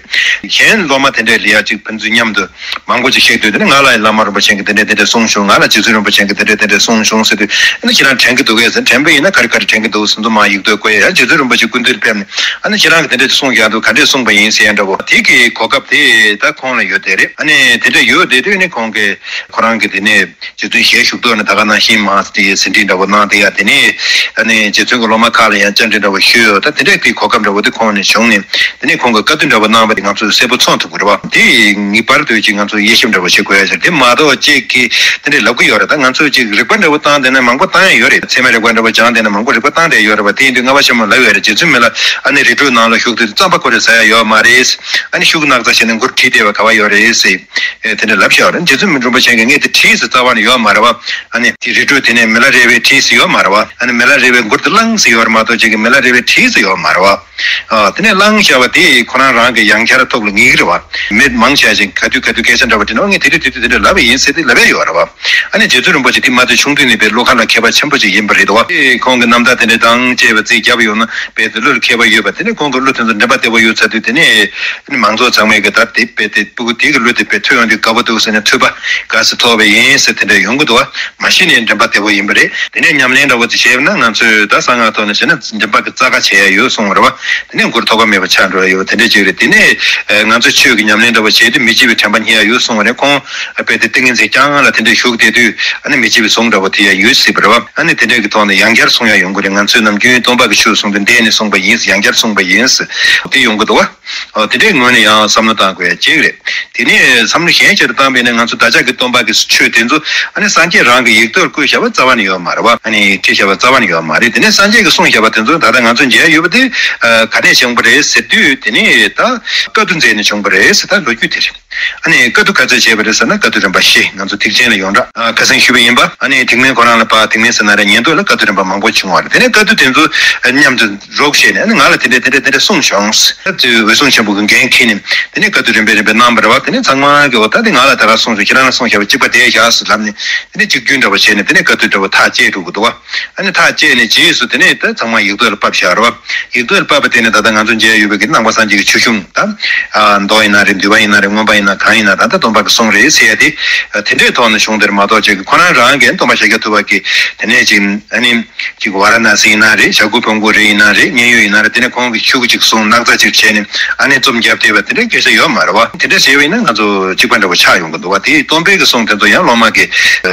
གཞན་སློབ་མ་དེ་འདྲས་ལ་ཡ་གཅིག་ཕན་ཚུན་མཉམ་དུ་མང་པོ་ཅིག་བཤད་དུས་དེ་ནས་ང་ལ་ཡང་བླ་མ་རིན་པོ་ཆེ་གིས་དེ་འདྲས་དེ་འདྲས་གསུངས་བྱུང་། ང་ལ་རྗེ་བཙུན་རིན་པོ་ཆེ་གིས་དེ་འདྲས་དེ་འདྲས་གསུངས་བྱུང་ཟེར་དུས། ཨ་ནི་ཁྱེད་རང་དྲན་གྱི་འདུག་གས་ཟེར། དྲན་པ་ཡིན་ན་ག་རེ་ག་རེ་དྲན་གྱི་འདུག་ཟེར་དུས་མར་ཡིག་ཐོག་བཀོད། ཡང་རྗེ་བཙུན་རིན་པོ་ཆེ་སྐུ་མདུན་ཕེབས་ནས་ཨ་ནི་ཁྱེད་རང་གིས་དེ་འདྲས་གསུངས་བཞག་འདུག་ག་འདྲས་གསུངས་པ་ཡིན་ཟེར་ཡ་འདྲ་བོ་དེ་གི་གོ་སྐབས་དེ་ད་ཁོང་ལ་ཡོད་དེ་རེད། ཨ་ནི་དེ་འདྲས་ཡོད་དེ་དུས་ནི་ཁོང་གིས་ཁོ་རང་གིས་དེ་ནས་རྗེ་བཙུན་ཞལ་བཞུགས་ཐོག་ནས་ད་ག་ནང་བཞིན་མར་དེ་ཟིན་བྲིས་འདྲ་བོ་གནང་དེ་ཡ། དེ་ནས་ཨ་ནི་རྗེ་བཙུན་གྱི་སློབ་མ་ཁག་ལ་ཡང་བཅར་འདྲི་འདྲ་བོ་ཞུས་ཡོད། ད་དེ་འདྲས་ཀྱི་གོ་སྐབས་འདྲ་བོ་དེ་ཁོང་ནས་བྱུང་ནས། དེ་ནས་ཁོང་གིས་བཀའ་བསྡུ་འདྲ་བོ་གནང་བ་དེ་ང་ཚོས་གསལ་པོ་མཚོན་ཐུབ་ཀྱི་རེད་བ། དེ་ངེས་པར་དུ་ཅིག་ང་ཚོས་དབྱེ་ཞིབ་འདྲ་བོ་བྱེད་དགོས་ཡ་ཟེར། དེ་མ་གཏོགས་ཅིག་གིས་དེ་འདྲའི་ལབ་ཀྱི་ཡོད་རེད། ད་ང་ཚོས་ཅིག་རིག་པ་འདྲ་བོ་བཏང་བསྡད་ན་མང་པོ་བཏང་ཡ་ཡོད་རེད། ཚད་མའི་རིག་པ་འདྲ་བོ་སྦྱངས་བསྡད་ན་མང་པོ་རིག་པ་བཏང་བསྡད་ཡོད་རེད་བ། དེ་ཡིན་དུས་ལྔ་པ་ཆེན་མོ་ལབ་ཡོད་རེད། རྗེ་བཙུན་མི་ལ་ཨ་ནི་རི་ཁྲོད་ནང་ལ་བཞུགས་དུས་རྩམ་པ་ཁོ་རེ་ཟ་ཡ་ཡོད་མ་རེད། ཨ་ནི་ཤུགས་ནག་ཚ་བྱས་ནས་མགུར་བྲིས་བསྡད་པ་ག་བ་ཡོད་རེད་ཟེར། ཨེ་དེ་འདྲ་ལབ་བཞག་རེད། རྗེ་བཙུན་མི་རིན་པོ་ཆེ་གིས་ངས་དེ་བྲིས་ཟེར་རྩ་བ་ནས་ཡོད་མ་རེད་བ། ཨ་ནི་དེ་རི་ཁྲོད་དེ་ནས་མི་ལ་རས་པས་བྲིས་ཟེར་ཡོད་མ་རེད་བ། ཨ་ནི་མི་ལ་རས་པས་མགུར་དེ་བླངས་ཟེར་ཡོད་རེད་མ་གཏོགས་ཅིག་གིས་མི་ལ་རས་པས་བྲིས་ཟེར་ཡོད་མ་རེད་བ། ཨ་དེ་ནས་བླངས་བཞག་པ་དེ་ཁོ་རང་རང་གི་ཡང་བསྐྱར་ཐོག་ལ་ངེས་ཀྱི་རེད་བ། མི་མང་ཆེ་བ་ཅིག་ག་དུས་ག་དུས་སྐད་ཆ་འདྲ་བ་དྲིས་ན་ངས་དེ་དུས་དེ་དུས་དེ་འདྲ་ལབ་པ་ཡིན་ཟེར་དེ་ལབ་ཡ་ཡོད་རེད་བ། ཨ་ནི་རྗེ་བཙུན་རིན་པོ་ཆེ་དེ་མ་དེ་ཆུང་དུས་ནས་པའི་བློ་ཁ་ལ་མཁས་པ་ཆེན་པོ་ཅིག་ཡིན་པ་རེད་འདུག་བ། ཁོང་གི་རྣམ་ཐར་དེ་འདྲ་དང་བཅས་པ་རྩིས་བརྒྱབ་ཡོང་ན་པའི་དེ་གླུ་ལ་མཁས་པ་ཡོད་པ། དེ་ནས་ཁོང་གི་གླུ་དེ་ཚོ་འགྲེམས་པ་བདེ་པོ་ཡོད་ཚར་དུས་དེ་ནས་ཨ་ནི་མང་ཚོགས་ཚང་མས་གི་ད་དེ་པའི་དེ་སྤུ་གུ་དེ་གི་གླུ་དེ་པའི་ཐོས་ཡོང་དུས་དགའ་པོ་འདུག་ཟེར་ནས་འཐུས་པ་དགའ་ས་ཐོབ་པ་ཡིན་ཟེར་དེ་འདྲ་ཡོང་གི་འདུག་བ། མ་གཞི་ནས་འགྲེམས་པ་བདེ་པོ་ཡིན་པ་རེད། དེ་ནས་ཉམས་ལེན་འདྲ་བོ་དེ་བྱས་ན་ང་ཚོས་ད་གསང་སྔགས་ཐོག་ནས་བྱས་ན་འགྲེམས་པ་གི་རྩ་ཁ་བྱེད་ཡ་ཡོད་གསུངས་པ་རེད་བ། དེ་ནས་མགུར་ཐོགས་པ་མེད་པ་ཆགས་འགྲོ་ཡ་ཡོད། དེ་འདྲ་ཅིག་རེད། དེ་ནས་ང་ཚོ་ཆོས་ཀྱི་ཉམས་ལེན་འདྲ་བོ་བྱས་དུས་མི་བརྗེད་པའི་དྲན་པ་རྙེད་ཡ་ཡོད་གསུངས་པ་རེད། ཁོང་དཔེ་དེ་ཏིང་ངེ་འཛིན་རྐྱང་ལ་དེ་འདྲ་བཞུགས་བསྡད་དུས་ཨ་ནི་མི་བརྗེད་པའི་གཟུངས་འདྲ་བོ་དེ་ཡ་ཡོད་སྲིད་པ་རེད་བ། ཨ་ནི་དེ་འདྲ་གི་ཐོག་ནས་ཡང་བསྐྱར་གསུང་ཡ་ཡོང་གི་རེད། ང་ཚོས་ནམ་རྒྱུན་སྟོན་པ་གི་ཆོས་གསུང་དུས་འདས་ནས་གསུངས་པ་ཡིན། ཡང་བསྐྱར་གསུངས་པ་ཡིན་ཟེར་དེ་ཡོང་གི་འདུག་བ། ཨོ་དེ་འདྲའི་ངོས་ནས་ཡང་བསམ་བློ་བཏང་དགོས་ཡ་གཅིག་རེད། དེ་ནས་བསམ་བློ་གཞན་ཞིག་བཏང་བས་ན་ང་ཚོ་བདག་ཅག་གི་སྟོན་པ་གི་ཆོས་དེ་ཚོ་ཨ་ནི་སངས་རྒྱས་རང་གི་ཡིག་ཐོག་བཀོད་བཞག་པ་རྩ་བ་ནས་ཡོད་མ་རེད་བ། ཨ་ནི་བྲིས་བཞག་པ་རྩ་བ་ནས་ཡོད་མ་རེད། དེ་ནས་སངས་རྒྱས་ཀྱིས་གསུངས་བཞག་པ་དེ་ཚོ་ད་ལྟ་ང་ཚོ་མཇལ་ཡོད་པ་དེ་ག་ནས་བྱུང་བ་རེད་ཟེར་དུས་དེ་ནས་ད་བཀའ་བསྡུ་མཛད་ནས་བྱུང་བ་རེད་ཟེར། ད་ལོ་རྒྱུས་དེ་རེད། ཨ་ནི་བཀའ་བསྡུ་ག་ཚོད་བྱས་པ་རེད་ཟེར་ན་བཀའ་བསྡུ་རིམ་པ་བཞི། ང་ཚོ་ཐེག་ཆེན་ལ་ཡོངས་གྲགས་ཁ་སང་ཞུས་པ་ཡིན་པ། ཨ་ནི་ཐེག་དམན་ཁོ་རང་ལ་ཕར་ཐེག་དམན་ཟེར་ན་རེད། ཉན་ཐོས་ལ་བཀའ་བསྡུ་རིམ་པ་མང་པོ་བྱུང་བ་རེད། དེ་ནས་བཀའ་བསྡུ་དེ་ཚོ་མཉམ་དུ་རོགས་བྱས་ནས་ཨ་ནི་ང་ལ་དེ་འདྲས་དེ་འདྲས་དེ་འདྲས་གསུངས་བྱུང་། ད་དུས་འོད་སྲུང་ཆེན་པོ་གི་འགན་འཁྱེར་ནས་དེ་ནས་བཀའ་བསྡུ་རིམ་པས་རིམ་པས་གནང་བ་རེད་བ། དེ་ནས་ཚང་མ་གིས་འོ་ད་དེ་ང་ལ་ད་ག་གསུངས་བྱུང་། ཁྱེད་རང་ལ་གསུངས་བཞག་པ་གཅིག་པ་དེ་བཞག་ཟེར་ལབ་ནས་དེ་ནས་གཅིག་གྱུར་འདྲ་བོ་བྱས་ནས་དེ་ནས་བཀའ་བསྡུ་འདྲ་བོ་ཐག་བཅད་འགྲོ་གི་འདུག་བ། ཨ་ནི་ཐག་བཅད་ནས་རྗེས་སུ་དེ་ནས་ད་ཚང་མ་ཡིག་ཐོག་ལ་ཕབ་བཞག་རེད་བ། ཡིག་ཐོག་ལ་ཕབ་པ་དེ་ནས་ད་ལྟ་ང་ཚོ་མཇལ་ཡོད་པའི་གི་ནང་པ་སངས་རྒྱས་ཀྱི་ཆོས་གཞུང་ད། ཨ་མདོ་ཡིན་ན་རེད། འདུལ་བ་ཡིན་ན་རེད། མངོན་པ་ཡིན་ན་གང་ཡིན་ན་ད་ལྟ་སྟོན་པ་གི་གསུང་རེད་ཟེར་ཡ་དེ། དེ་འདྲའི་ཐོག་ནས་བྱུང་བསྡད་རེད་མ་གཏོགས་ཅིག་ཁོ་རང་རང་གིས་སྟོན་པ་ཤཱཀྱ་ཐུབ་པ་གི་དེ་ནས་ཅིག་ཨ་ནི་ཅིག་ཝཱ་ར་ཎ་སི་ཡིན་ན་རེད། ཞྭ་གུ་བོན་གུ་རི་ཡིན་ན་རེད། མཉན་ཡོད་ཡིན་ན་རེད། དེ་ནས་ཁོང་གིས་ཤུགས་ཅིག་གསུང་སྣག་ཚ་ཅིག་བྱས་ནས་ཨ་ནི་རྩོམ་བརྒྱབ་བསྡད་པ་དེ་འདྲའི་སྐད་ཆ་ཡོད་མ་རེད་བ། དེ་འདྲ་བྱས་པ་ཡིན་ན་ང་ཚོ་གཅིག་པ་འདྲ་བོ་ཆགས་ཡོང་གི་འདུག་བ། དེ་སྟོན་པའི་གི་གསུང་དེ་ཚོ་ཡང་སློབ་མ་གིས་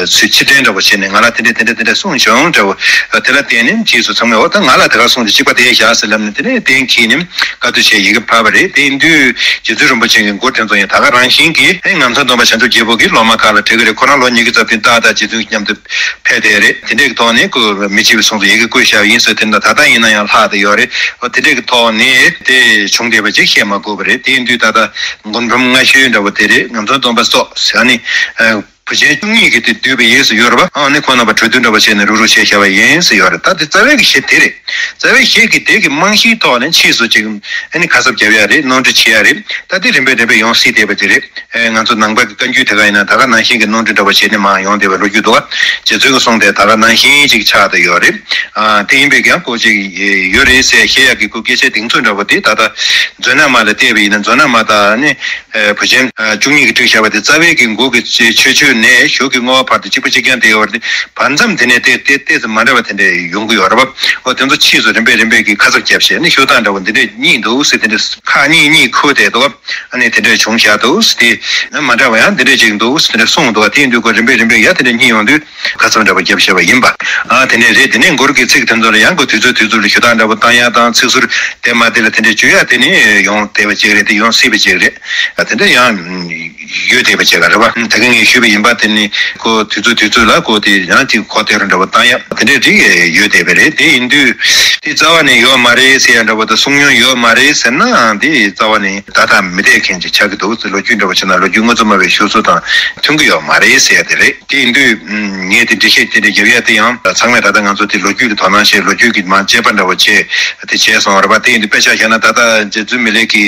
ཚུལ་ཕྱིར་དྲན་འདྲ་བོ་བྱས་ནས་ང་ལ་དེ་འདྲ་དེ་འདྲ་དེ་འདྲ་གསུངས་བྱུང་འདྲ་བོ། དེ་ལ་བརྟེན་ནས་རྗེས་སུ་ཚང་མས་འོ་ད་ང་ལ་དེ་ག་གསུངས་ཏེ་གཅིག་པ་དེ་བཞག་ཟེར་ལབ་ནས་དེ་ནས་གཏན་འཁེལ་ནས་བཀའ་བསྡུ་བྱས་ཡི་གེ་ཕབ་པ་རེད། དེ་ཡིན་དུས་རྗེ་བཙུན་རིན་པོ་ཆེ་གི་མགུར་དེ་ཚོ་ཡང་ད་ག་རང་བཞིན་གྱིས་ཨེ་ངམ་ཚང་སྟོན་པ་བྱང་ཆུབ་རྒྱལ་པོ་གི་སློབ་མ་ཁག་ལ་བྲིས་ཀྱི་རེད། ཁོ་རང་ལོ་ཉི་ཤུ་རྩ་བདུན་ཏག་ཏག་རྗེ་བཙུན་མཉམ་དུ་ཕེབས་བསྡད་རེད། དེ་འདྲའི་ཐོག་ནས་ཁོས་མི་བརྗེད་པའི་གསུང་དུ་ཡི་གེ་བཀོད་བཞག་ཡིན་ཟེར། དེ་འདྲ་ད་ལྟ་ཡིན་ན་ཡང་ལྷག་བསྡད་ཡོད་རེད། འོ་དེ་འདྲའི་གི་ཐོག་ནས་དེ་བྱུང་བསྡད་པ་ཅིག་བཤད་མ་དགོས་པ་རེད། དེ་ཡིན་དུས་ད་ལྟ་མགུར་འབུམ་སྔ་ཤོས་འདྲ་བོ་དེ་རེད། ངམ་ཚང་སྟོན་པ་སོགས་ཟེར་ནི། བུ་ཆེན་བཅུ་གཉིས་ཀྱིས་དེ་བསྡུས་པ་ཡིན་ཟེར་ཡོད་རེད་བ། ཨ་ནི་ཁོང་རྣམ་པ་གྲོས་བསྡུར་འདྲ་བ་བྱས་ནས་རུག་རུག་བྱས་བཞག་པ་ཡིན་ཟེར་ཡོད་རེད། ད་དེ་རྩ་བའི་གི་གཞི་དེ་རེད། རྩ་བའི་གཞི་གི་དེ་གི་རྨང་གཞིའི་ཐོག་ནས་ཕྱིས་སུ་ཅིག་ཨ་ནི་ཁ་གསབ་རྒྱབ་ཡ་རེད། ནོར་འཁྲུལ་བྱེད་ཡ་རེད། ད་དེ་རིམ་པས་རིམ་པས་ཡོང་སྲིད་བསྡད་པ་དེ་རེད། ཨེ་ང་ཚོ་ནང་པ་གི་བཀའ་འགྱུར་དེ་ག་ཡིན་ན་ད་ག་ནང་བཞིན་གི་ནོར་འཁྲུལ་འདྲ་བ་བྱས་ནས་མར་ཡོང་བསྡད་པའི་ལོ་རྒྱུས་འདུག་བ། རྗེ་བཙུན་གྱི་གསུང་དེ་ད་ག་ནང་བཞིན་ཅིག་ཆགས་བསྡད་ཡོད་རེད། ཨ་དེ་ཡིན་པས་ཀྱང་ཁོ་ཅིག་ཡོད་རེད་ཟེར་བཤད་ཡ་གི་ཁོ་སྐད་ཆའི་གདེང་ཚོད་འདྲ་བོ་དེ་ད་ལྟ་མཛོད་ནག་མ་ལ་བལྟས་པ་ཡིན་ན་མཛོད་ནག་མ་དང་ཨ་ནི། བུ་ཆེན་བཅུ་གཉིས་ཀྱིས་བྲིས་བཞག་པ་དེ་རྩ་བའི་གི་མགོ་གི་ཆོས་ཆོས་ནས་གཞུག་གི་བསྔོ་བ་བར་དུ་གཅིག་པ་གཅིག་རྐྱང་དེ་ཡོད་རེད། བར་མཚམས་དེ་ནས་ཏོག་ཙམ་མ་འདྲ་བ་དེ་འདྲ་ཡོང་གི་ཡོད་རེད་བ། འོ་དེ་ཚོ་ཕྱིས་སུ་རིམ་པས་རིམ་པས་ཀྱི་ཁ་གསབ་བརྒྱབ་བྱས་ནས་ཤོག་སྟངས་འདྲ་བོ་འདི་འདྲས་རྙེད་འདུག་ཟེར། དེ་འདྲས་ཁག་གཉིས་གཉིས་ཁུར་བསྡད་འདུག་ཨ་ནི་དེ་འདྲས་བྱུང་བཞག་འདུག་ཟེར། དེ་མ་འདྲ་བ་ཡང་འདི་འདྲས་ཅིག་འདུག་ཟེར་དེ་འདྲས་གསུངས་འདུག་དེ་ཡིན་དུས་ཁོ་རིམ་པས་རིམ་པས་ཡ་དེ་འདྲས་རྙེད་ཡོང་དུས། ཁ་ཚང་འདྲ་པོ་རྒྱབ་བཞག་པ་ཡིན་པ། ཨ་དེ་ནས་རེད། དེ་ནས་མགུར་གྱི་ཚིག་དེ་ཚོ་ལ་ཡང་གོ་དུས་ཚོད་དུས་ཚོད་ལ་ཞུ་སྟངས་འདྲ་པོ་བཏང་ཡ་དང་ཚིག་ཟུར་དེ་མ་དེ་ལ་དེ་འདྲའི་བཅོས་ཡ་དེ་ནི་ཡོང་བསྡད་པ་ཅིག་རེད། དེ་ཡོང་སྲིད་པ་ཅིག་རེད། ཨ་དེ་འདྲ་ཡང་ཡོད་བསྡད་པ་ཅིག་རེད་བ། ད་གིན་ངས་ཞུས་པ་ཡིན་པ། པ་དེ་ནི་ཁོ་དུས་ཚོད་དུས་ཚོད་ལ་ཁོ་དེ་ཡང་ཅིག་གོ་དེ་རུ་འདྲ་པོ་བཏང་ཡ་དེ་འདྲའི་རིགས་ཡོད་བསྡད་པ་རེད། དེ་ཡིན་དུས་དེ་རྩ་བ་ནས་ཡོད་མ་རེད་ཟེར་ཡ་འདྲ་པོ་དང་གསུང་མྱོང་ཡོད་མ་རེད་ཟེར་ན་དེ་རྩ་བ་ནས་ཏག་ཏག་མི་བསྡད་མཁན་ཅིག་ཆགས་ཀྱི་འདུག་ལོ་རྒྱུས་འདྲ་པོ་བྱས་ན་ལོ་རྒྱུས་དངོས་གཙོ་སྨྲ་བའི་ཞུ་སྲོལ་དང་མཐུན་གྱི་ཡོད་མ་རེད་ཟེར་ཡ་དེ་རེད། དེ་ཡིན་དུས་ངས་དེ་འགྲེལ་བཤད་དེ་འདྲ་རྒྱབ་ཡ་དེ་ཡང་ཚང་མས་ད་ལྟ་ང་ཚོ་དེ་ལོ་རྒྱུས་ཀྱི་དོ་སྣང་བྱས་ལོ་རྒྱུས་ཀྱི་མ་དཔྱད་པ་འདྲ་པོ་བྱས་དེ་བྱས་སོང་བ་རེད་པ། དེ་ཡིན་དུས་དཔེ་ཆ་བཞག་ན་ད་ལྟ་རྗེ་བཙུན་མི་ལའི་གི་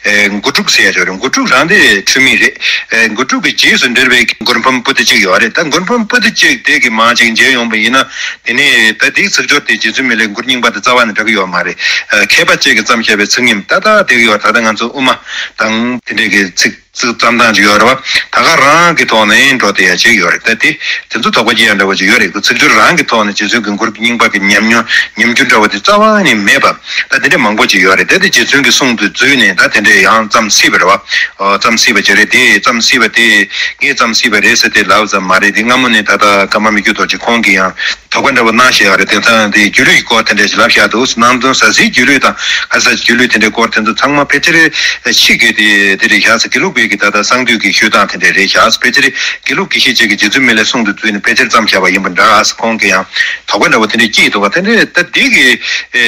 ཨེ་མགོ་འབྲུ་ཟེར་ཡ་ཅིག་ཡོད་རེད། མགོ་འབྲུ་རང་དེ་འཁྲུལ་མེད་རེད། ཨེ་མགོ་འབྲུ་གི་རྗེས་སུ་འབྲེལ་བའི་མགུར་འབུམ་པོ་ཏི་གཅིག་ཡོད་རེད། ད་མགུར་འབུམ་པོ་ཏི་གཅིག་དེ་གི་མ་ཅིག་མཇལ་ཡོང་བ་ཡིན་ན་དེ་ནས་ད་དེའི་ཚིག་སྦྱོར་དེ་རྗེ་བཙུན་མི་ལའི་མགུར་རྙིང་པ་དང་རྩ་བ་ནས་འདྲ་གི་ཡོད་མ་རེད། ཨེ་མཁས་པ་གཅིག་གིས་བརྩམས་བཞག་པའི་ཚིག་ཉམས་ཏག་ཏག་དེ་གི་ཡོད། ད་ལྟ་ང་ཚོ་དབུ་མ་དང་དེ་འདྲས་ཀྱི་ཚིག་ཚིག་བརྩམས་སྟངས་ཅིག་ཡོད་རེད་བ། ད་ག་རང་གི་ཐོག་ནས་འགྲོ་བསྡད་ཡ་ཅིག་ཡོད་རེད། ད་དེ་དེ་ཚོ་དོགས་པ་སྐྱེ་ཡ་འདྲ་བོ་ཅིག་ཡོད་རེད། ཁོ་ཚིག་སྦྱོར་རང་གི་ཐོག་ནས་རྗེ་བཙུན་གྱི་མགུར་རྙིང་པ་གི་ཉམས་མྱོང་ཉམས་འགྱུར་འདྲ་བོ་དེ་རྩ་བ་ནས་མེད་པ་ད་དེ་འདྲ་མང་པོ་ཅིག་ཡོད་རེད། ད་དེ་རྗེ་བཙུན་གྱི་གསུང་དུ་བརྫུས་ནས་ད་དེ་འདྲས་ཡང་བརྩམས་སྲིད་པ་རེད་བ། ཨོ་བརྩམས་སྲིད་པ་ཅིག་རེད། དེ་བརྩམས་སྲིད་པ་དེ་ངས་བརྩམས་སྲིད་པ་རེད་ཟེར་ཏེ་ལབ་ཙམ་མ་རེད། དེ་སྔ་མོ་ནས་ད་ལྟ་ཀརྨ་མི་བསྐྱོད་རྡོ་རྗེ་ཁོང་གིས་ཡང་དོགས་པ་འདྲ་བོ་གནང་བཞག་ཡོད་རེད། དེང་སང་དེ་སྒྱུ་ལུས་ཀྱི་སྐོར་དེ་འདྲ་ཞིག་ལབ་བཞག་འདུག་ནང་དོན་ཟ་ཟིའི་སྒྱུ་ལུས་དང་ཁ་ས་སྒྱུ་ལུས་དེ་འདྲའི་སྐོར་དེ་ཚོ་ཚང་མ་ཕལ་ཆེར་ཕྱི་གི་དེ་དེ་རེད་བཞག་ཟེར། དགེ་ལུགས་པའི་གི་ད་ལྟ་གསང་འདུས་ཀྱི་ཤོད་སྟངས་དེ་འདྲ་རེད་བཞག་ཟེར། ཕལ་ཆེར་དགེ་ལུགས་དགེ་བཤེས་བཅས་ཀྱི་རྗེ་བཙུན་མི་ལའི་གསུང་དུ་བརྫུས་ནས་ཕལ་ཆེར་བརྩམས་བཞག་པ་ཡིན་པ་འདྲ་ཟེར་ཁོང་གིས་ཡང་དོགས་པ་འདྲ་བོ་དེ་འདྲ་སྐྱེས་འདུག་བ། དེ་འདྲ་ད་འདི་གི་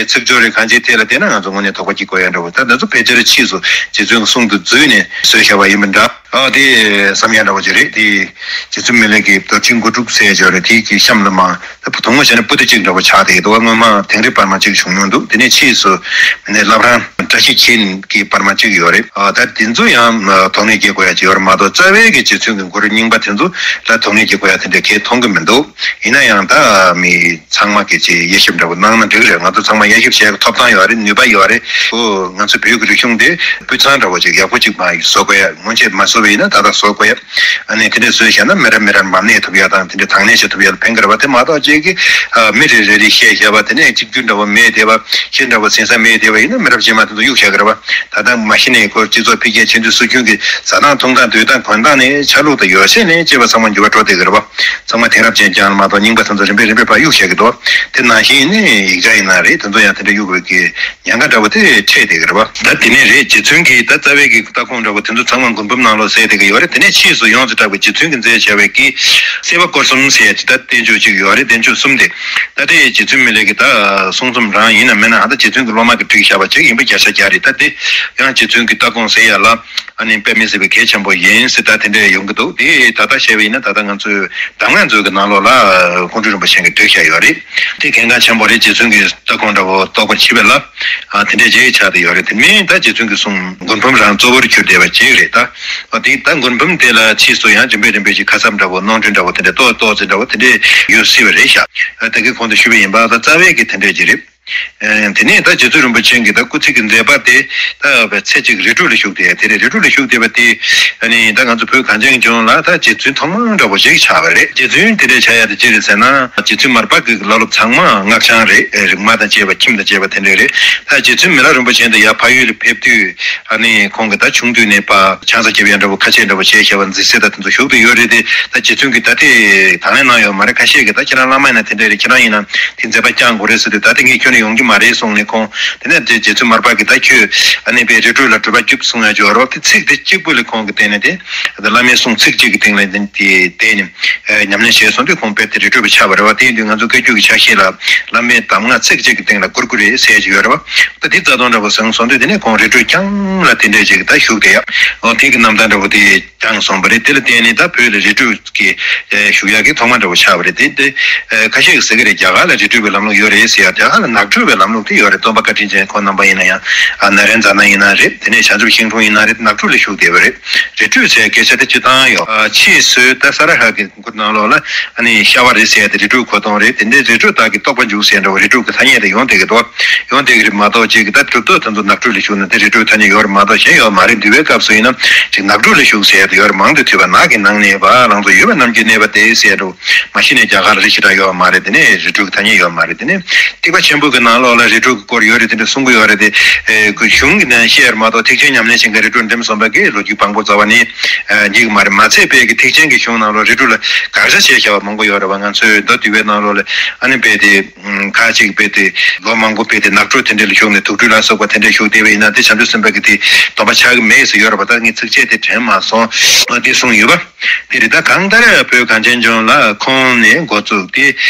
ཚིག་སྦྱོར་རེད། གང་ཅིའི་ཐད་ལ་བལྟས་ན་ང་ཚོ་དངོས་གནས་དོགས་པ་སྐྱེ་དགོས་ཡ་འདྲ་བོ། ད་ང་ཚོ་ཕལ་ཆེར་ཕྱིས་སུ་རྗེ་བཙུན་གྱི་གསུང་དུ་བརྫུས་ནས་བཟོས་བཞག་པ་ཡིན་པ་འདྲ། ཨ་དེ་བསམ་ཡ་འདྲ་བོ་ཅིག་རེད། དེ་རྗེ་བཙུན་མི་ལའི་གི་རྡོ་རྗེ་མགོ་དྲུག་ཟེར་ཡ་ཅིག་ཡོད་རེད། དེ་གི་གཤམ་ལ་མ་ད་བུ་དུང་མོ་བྱས་ན་པོ་ཏི་གཅིག་འདྲ་བོ་ཆགས་བསྡད་འདུག་བ། སྔོན་མ་དིང་རི་པར་མ་གཅིག་བྱུང་མྱོང་འདུག་དེ་ནས་ཕྱིས་སུ་མི་ནས་བླ་བྲང་བཀྲ་ཤིས་འཁྱིལ་གྱི་པར་མ་གཅིག་ཡོད་རེད། ཨ་ད་དེ་ཚོ་ཡང་དོགས་གནད་སྐྱེ་དགོས་ཡ་ཅིག་ཡོད་རེད་མ་གཏོགས་རྩ་བའི་གི་རྗེ་བཙུན་གྱི་མགུར་རྙིང་པ་དེ་ཚོ་ལ་དོགས་གནད་སྐྱེ་དགོས་ཡ་དེ་འདྲ་གས་མཐོང་གི་མི་འདུག་ཡིན་ན་ཡང་ད་མི་ཚང་མ་གི་ཅིག་དབྱེ་ཞིབ་འདྲ་བོ་གནང་ན་འགྲིག་རེད། ང་ཚོ་ཚང་མ་དབྱེ་ཞིབ་བྱེད་ཡག་ཐོབ་ཐང་ཡོད་རེད། ནུས་པ་ཡོད་རེད། ཨོ་ང་ཚོ་བོད་ཀྱི་རིག་གཞུང་དེ་སྤུས་གཙང་འདྲ་བོ་ཅིག་ཡག་པོ་ཅིག་མ་བཟོ་དགོས་ཡ། སྔོན་ཆད་མ་བཟོ་བ་ཡིན་ན་ད་ལྟ་བཟོ་དགོས་ཡ། ཨ་ནི་དེ་འདྲ་བཟོས་བཞག་ན་མི་རབས་མི་རབས་མ་གནས་ཐུབ་ཡ་དང་དེ་འདྲ་དང་ལེན་བྱེད་ཐུབ་ཡ་ལ་ཕན་གི་རེད་བ། དེ་མ་གཏོགས་ཅིག་གི་ཨ་མི་རེ་རེ་རེ་བཤད་བཞག་པ་དེ་ནས་གཅིག་གྱུར་འདྲ་བོ་མེད་བསྡད་པ། ཤེས་འདྲ་བོ་ཟིན་ས་མེད་བསྡད་པ་ཡིན་ན་མི་རབས་རྗེས་མ་དེ་ཚོ་གཡུག་བཞག་གི་རེད་བ། ད་ལྟ་མ་གཞི་ནས་ཁོ་སྤྱི་ཚོགས་འཕེལ་རྒྱས་ཕྱིན་དུས་སྲོལ་རྒྱུན་གྱི་ཟ་སྟངས་འཐུང་སྟངས་སྡོད་སྟངས་གོན་སྟངས་ནས་ཆ་ལུགས་དང་ཡོ་བྱད་ནས་བཅས་པ་ཚང་མ་འགྱུར་བ་འགྲོ་བསྡད་ཀྱི་རེད་བ། ཚང་མ་དེང་རབས་ཅན་རྐྱང་མ་གཏོགས་རྙིང་པ་ཚང་ཚང་རིམ་པས་རིམ་པས་ཕར་གཡུག་བཞག་གི་འདུག་དེ་ནང་བཞིན་ནི་ཡིག་ཆ་ཡིན་ན་རེད། དེ་ཚོ་ཡང་དེ་འདྲ་གཡུག་དགོས་ཀྱི་ཉེན་ཁ་འདྲ་བོ་དེ་འཕྲད་བསྡད་ཀྱི་རེད་བ། ད་དེ་ནས་རེད། རྗེ་བཙུན་གྱི་ད་རྩ་བའི་གི་ལྟ་ཁུངས་འདྲ་བོ་དེ་ཚོ་ཚང་མ་མགུར་འབུམ་ནང་ལོགས་གསལ་བསྡད་ཀྱི་ཡོད་རེད། དེ་ནས་ཕྱིས་སུ་ཡོངས་སུ་གྲགས་པའི་རྗེ་བཙུན་གྱིས་མཛད་བྱ་བའི་གི་སྲེད་པ་སྐོར་གསུམ་ཟེར་ཡ་ཅིག་ད་བསྟན་བཅོས་ཅིག་ཡོད་རེད། བསྟན་བཅོས་གསུམ་དེ་ད་དེ་རྗེ་བཙུན་མི་ལའི་གི་ད་གསུང་རྩོམ་རང་ཡིན་ན་མིན་ན་ཨ་ད་རྗེ་བཙུན་གྱི་སློབ་མ་གིས་བྲིས་བཞག་པ་ཅིག་ཡིན་པའི་བརྒྱ་ཆ་བརྒྱ་རེད། ད་དེ་ཡང་རྗེ་བཙུན་གྱི་ལྟ་ཁུངས་ཟེར་ཡ་ལ་ཨ་ནི་དཔེ་མི་སྲིད་པའི་གལ་ཆེན་པོ་ཡིན་ཟེར་ད་དེ་འདྲ་ཡོང་གི་འདུག་དེ་ད་ལྟ་བཤད་པ་ཡིན་ན་ད་ལྟ་ང་ཚོའི་གདམས་ངག་མཛོད་ཀྱི་ནང་ལོགས་ལ་ཀོང་སྤྲུལ་རིན་པོ་ཆེ་གིས་བྲིས་བཞག་ཡོད་རེད། དེ་གལ་འགངས་ཆེན་པོ་རེད། རྗེ་བཙུན་གྱི་ལྟ་ཁུངས་འདྲ་བོ་རྟོགས་པར་བྱེད་པ་ལ་ཨ་དེ་འདྲའི་རྗེས་ཆགས་ཏེ་ཡོད་རེད། དེ་མིན་ད་རྗེ་བཙུན་གྱི་གསུང་མགུར་འབུམ་རང་གཙོ་བོར་གྱུར་བསྡད་པ་ཅིག་རེད། ད་ཨ་དེ་ད་མགུར་འབུམ་དེ་ལ་ཕྱིས་སུ་ཡང་རིམ་པས་རིམ་པས་ཀྱི་ཁ་གསབ་འདྲ་བོ་གནོན་སྐྱོན་འདྲ་བོ་དེ་འདྲ་ཏོག་ཏོག་ཙེ་འདྲ་བོ་དེ་འདྲས་ཡོད་སྲིད་པ་རེད་ཤག་ཨ་ད་གིན་གོང་དུ་ཞུས་པ་ཡིན་པ་ད་རྩ་བའི་གི་དེ་འདྲས་ཅིག་རེད། ཨ་དེ་ནས་ད་རྗེ་བཙུན་རིན་པོ་ཆེ་གི་ད་སྐུ་ཚིགས་ཀྱི་མཛད་པ་དེ་ད་བའི་ཚེ་གཅིག་རི་ཁྲོད་ལ་བཞུགས་བསྡད་དེ་རེད། རི་ཁྲོད་ལ་བཞུགས་བསྡད་པ་དེ་ཨ་ནི་ད་ང་ཚོ་བོད་གངས་ཅན་ལྗོངས་ལ་ད་རྗེ་བཙུན་ཐོག་མ་འདྲ་བོ་ཞིག་ཆགས་པ་རེད། རྗེ་བཙུན་དེ་འདྲས་ཆགས་ཡ་དེ་ཅི་རེད་ཟེར་ན་རྗེ་བཙུན་མར་པ་གི་བླ་སློབ་ཚང་མ་སྔགས་འཆང་རེད། རིག་མ་དང་བཅས་པ་ཁྱིམ་དང་བཅས་པ་དེ་འདྲས་རེད། ད་རྗེ་བཙུན་མི་ལ་རིན་པོ་ཆེ་འདི་ཡར་ཕ་ཡུལ་ལ་ཕེབས་དུས་ཨ་ནི་ཁོང་གི་ད་ཆུང་དུས་ནས་ཕ་ཆང་ས་རྒྱབ་ཡ་འདྲ་བོ་ཁ་ཆེ་འདྲ་བོ་བྱས་བྱ་བ་མཛད་སྲོལ་ད་དེ་ཚོ་བཞུགས་བསྡད་ཡོད་རེད་དེ། ད་རྗེ་བཙུན་གྱིས་ད་དེ་དང་ལེན་གནང་ཡོད་མ་རེད། ཁ་ཤས་ཀྱིས་ད་ཁྱེད་རང་བླ་མ་ཡིན་ན་དེ་འདྲ་རེད། ཁྱེད་རང་ཡིན་ན་དེ་མཛད་པ་བསྐྱང་དགོས་རེད་ཟེར་དུས་ད་དེ་ངས་ཁྱོན་ནས་ཡོང་རྒྱུ་མ་རེད་གསུངས་ནས་ཁོང་དེ་ནས་དེ་རྗེ་བཙུན་མར་པ་གིས་ད་ཁྱོད་ཨ་ནི་པའི་རི་ཁྲོད་ལ་སྒྲུབ་པ་སྐྱོབ་གསུང་ཡ་ཅིག་ཡོད་རེད་བ། དེ་ཚིག་དེ་གཅིག་པུ་ལ་ཁོང་གིས་བརྟེན་ནས་དེ་བླ་མའི་གསུང་ཚིག་གཅིག་གི་སྟེང་ལ་དེ་བརྟེན་ནས་ཉམས་ལེན་བྱས་སོང་དུས་ཁོང་དཔེ་དེ་རི་ཁྲོད་པ་ཆགས་པ་རེད་བ། དེ་ཡིན་དུས་ང་ཚོ་བཀའ་བརྒྱུད་ཀྱི་ཕྱག་བཞེས་ལ་བླ་མའི་གདམས་ངག་ཚིག་གཅིག་གི་སྟེང་ལ་བཀུར་དགོས་རེད་ཟེར་ཡ་ཅིག་ཡོད་རེད་བ། ད་དེ་རྩ་དོན་འདྲ་པོ་གསུངས་སོང་དུས་དེ་ནས་ཁོང་རི་ཁྲོད་རྐྱང་ལ་དེ་འདྲས་ཅིག་ད་བཞུགས་བསྡད་ཡ། འོ་དེ་གི་རྣམ་ཐར་འདྲ་པོ་དེ། བསྐྱངས་སོང་བ་རེད། དེ་ལ་བརྟེན་ནས་ད་བོད་ལ་རི་ཁྲོད་ཀྱི་བཞུགས་ཡག་གི་ཐོག་མ་འདྲ་པོ་ཆགས་པ་རེད། དེ་དེ་ཁ་ཤས་ཀྱིས་ཟེར་གྱི་རེད། རྒྱ་གར་ལ་རི་ཁྲོད་པའི་ལམ་ལུགས་ཡོད་རེད་ཟེར་ཡ། རྒྱ་གར་ལ་ནགས་ཁྲོད་པའི་ལམ་ལུགས་དེ་ཡོད་རེད། སྟོན་པ་བཀའ་དྲིན་ཅན་ཁོང་རྣམ་པ་ཡིན་ན་ཡང་ཨ་ནཱ་རེན་ཛ་ན་ཡིན་ན་རེད། དེ་ནས་བྱང་ཆུབ་ཤིང་དྲུང་ཡིན་ན་རེད། ནགས་ཁྲོད་ལ་བཞུགས་བསྡད་པ་རེད། རི་ཁྲོད་ཟེར་སྐད་ཆ་དེ་སྤྱིར་བཏང་ཡོད། ཕྱིས་སུ་ད་ས་ར་ཧ་གི་མགུར་ནང་ལོགས་ལ་ཨ་ནི་ཤ་བ་རི་ཟེར་ཡ་དེ་རི་ཁྲོད་གོ་དོན་རེད། དེ་འདྲའི་རི་ཁྲོད་དག་གི་རྟོགས་པ་འཇུག་ཟེར་འདྲ་བོ་རི་ཁྲོད་ཀྱི་ཐ་སྙད་དེ་ཡོང་བསྡད་ཀྱི་འདུག་ཡོང་བསྡད་ཀྱི་རེད་མ་གཏོགས་ཅིག་གི་ད་གྲུབ་ཐོབ་དེ་ཚོ་ནགས་ཁྲོད་ལ་བཞུགས་ན་དེ་རི་ཁྲོད་ཐ་སྙད་ཡོད་རེད་མ་གཏོགས་གཞན་ཡོད་མ་རེད། འདུལ་བའི་སྐབས་སུ་ཡིན་ན་ཅིག་ནགས་ཁྲོད་ལ་བཞུགས་ཟེར་ཡ་དེ་ཡོད་རེད། མང་དུ་ཐོས་པ་ནགས་ཀྱི་ནང་ནས་པ་ལང་ཚོ་ཡོད་པ་རྣམས་ཀྱིས་གནས་པ་སྟེ་ཟེར་འདྲ་བོ། མ་གཞི་ནས་རྒྱ་གར་ལ་རི་ཞེ་དྲག་ཡོད་མ་རེད། དེ་ནས་རི་ཁྲོད་ཀྱི་ཐ་སྙད་ཡོད་མ་རེད། དེ་ནས་ཐེག་པ་ཆེན་པོ་ ནང་ལོགས་ལ་རི་ཁྲོད་ཀྱི་སྐོར་ཡོད་རེད། དེ་འདྲ་གསུང་གི་ཡོད་རེད་དེ། ཨེ་གི་གཞུང་གི་ནང་བཤད་ཡར་མ་གཏོགས་ཐེག་ཆེན་ཉམས་ལེན་བྱེད་མཁན་རི་ཁྲོད་འགྲིམ་སོང་བ་གི་ལོ་རྒྱུས་བང་པོ་རྩ་བ་ནས་ཨ་འགྲིག་གི་མ་རེད། མ་ཚད་པའི་གི་ཐེག་ཆེན་གྱི་གཞུང་ནང་ལོགས་རི་ཁྲོད་ལ་དགག་བྱ་བྱས་བཞག་པ་མང་པོ་ཡོད་རེད་བ། ང་ཚོས་མདོ་འདུས་པའི་ནང་ལོགས་ལ་ཨ་ནི་རྦད་དེ་ཁ་ཅིག་རྦད་དེ་ལོ་མང་པོ་རྦད་དེ་ནགས་ཁྲོད་དེ་འདྲ་ལ་བཞུགས་ནས་དུག་སྦྲུལ་ལ་སོགས་པ་དེ་འདྲ་བཞུགས་བསྡད་པ་ཡིན་ན་དེ་བྱང་ཆུབ་སེམས་དཔའ་གི་དེ་སྡོམ་པ་ཆགས་ཀྱི་མེད་ཟེར་ཡོད་རེད་བ། ད་ངས་ཚིགས་བཅད་དེ་དྲན་མ་སོང་། དེ་གསུངས་ཡོད་པ། དེ་རེད། ད་གང་ལྟར་བོད་གངས་ཅན་ལྗོངས་ལ་ཁོང་ནས་འགོ་བཙུགས་ཏེ་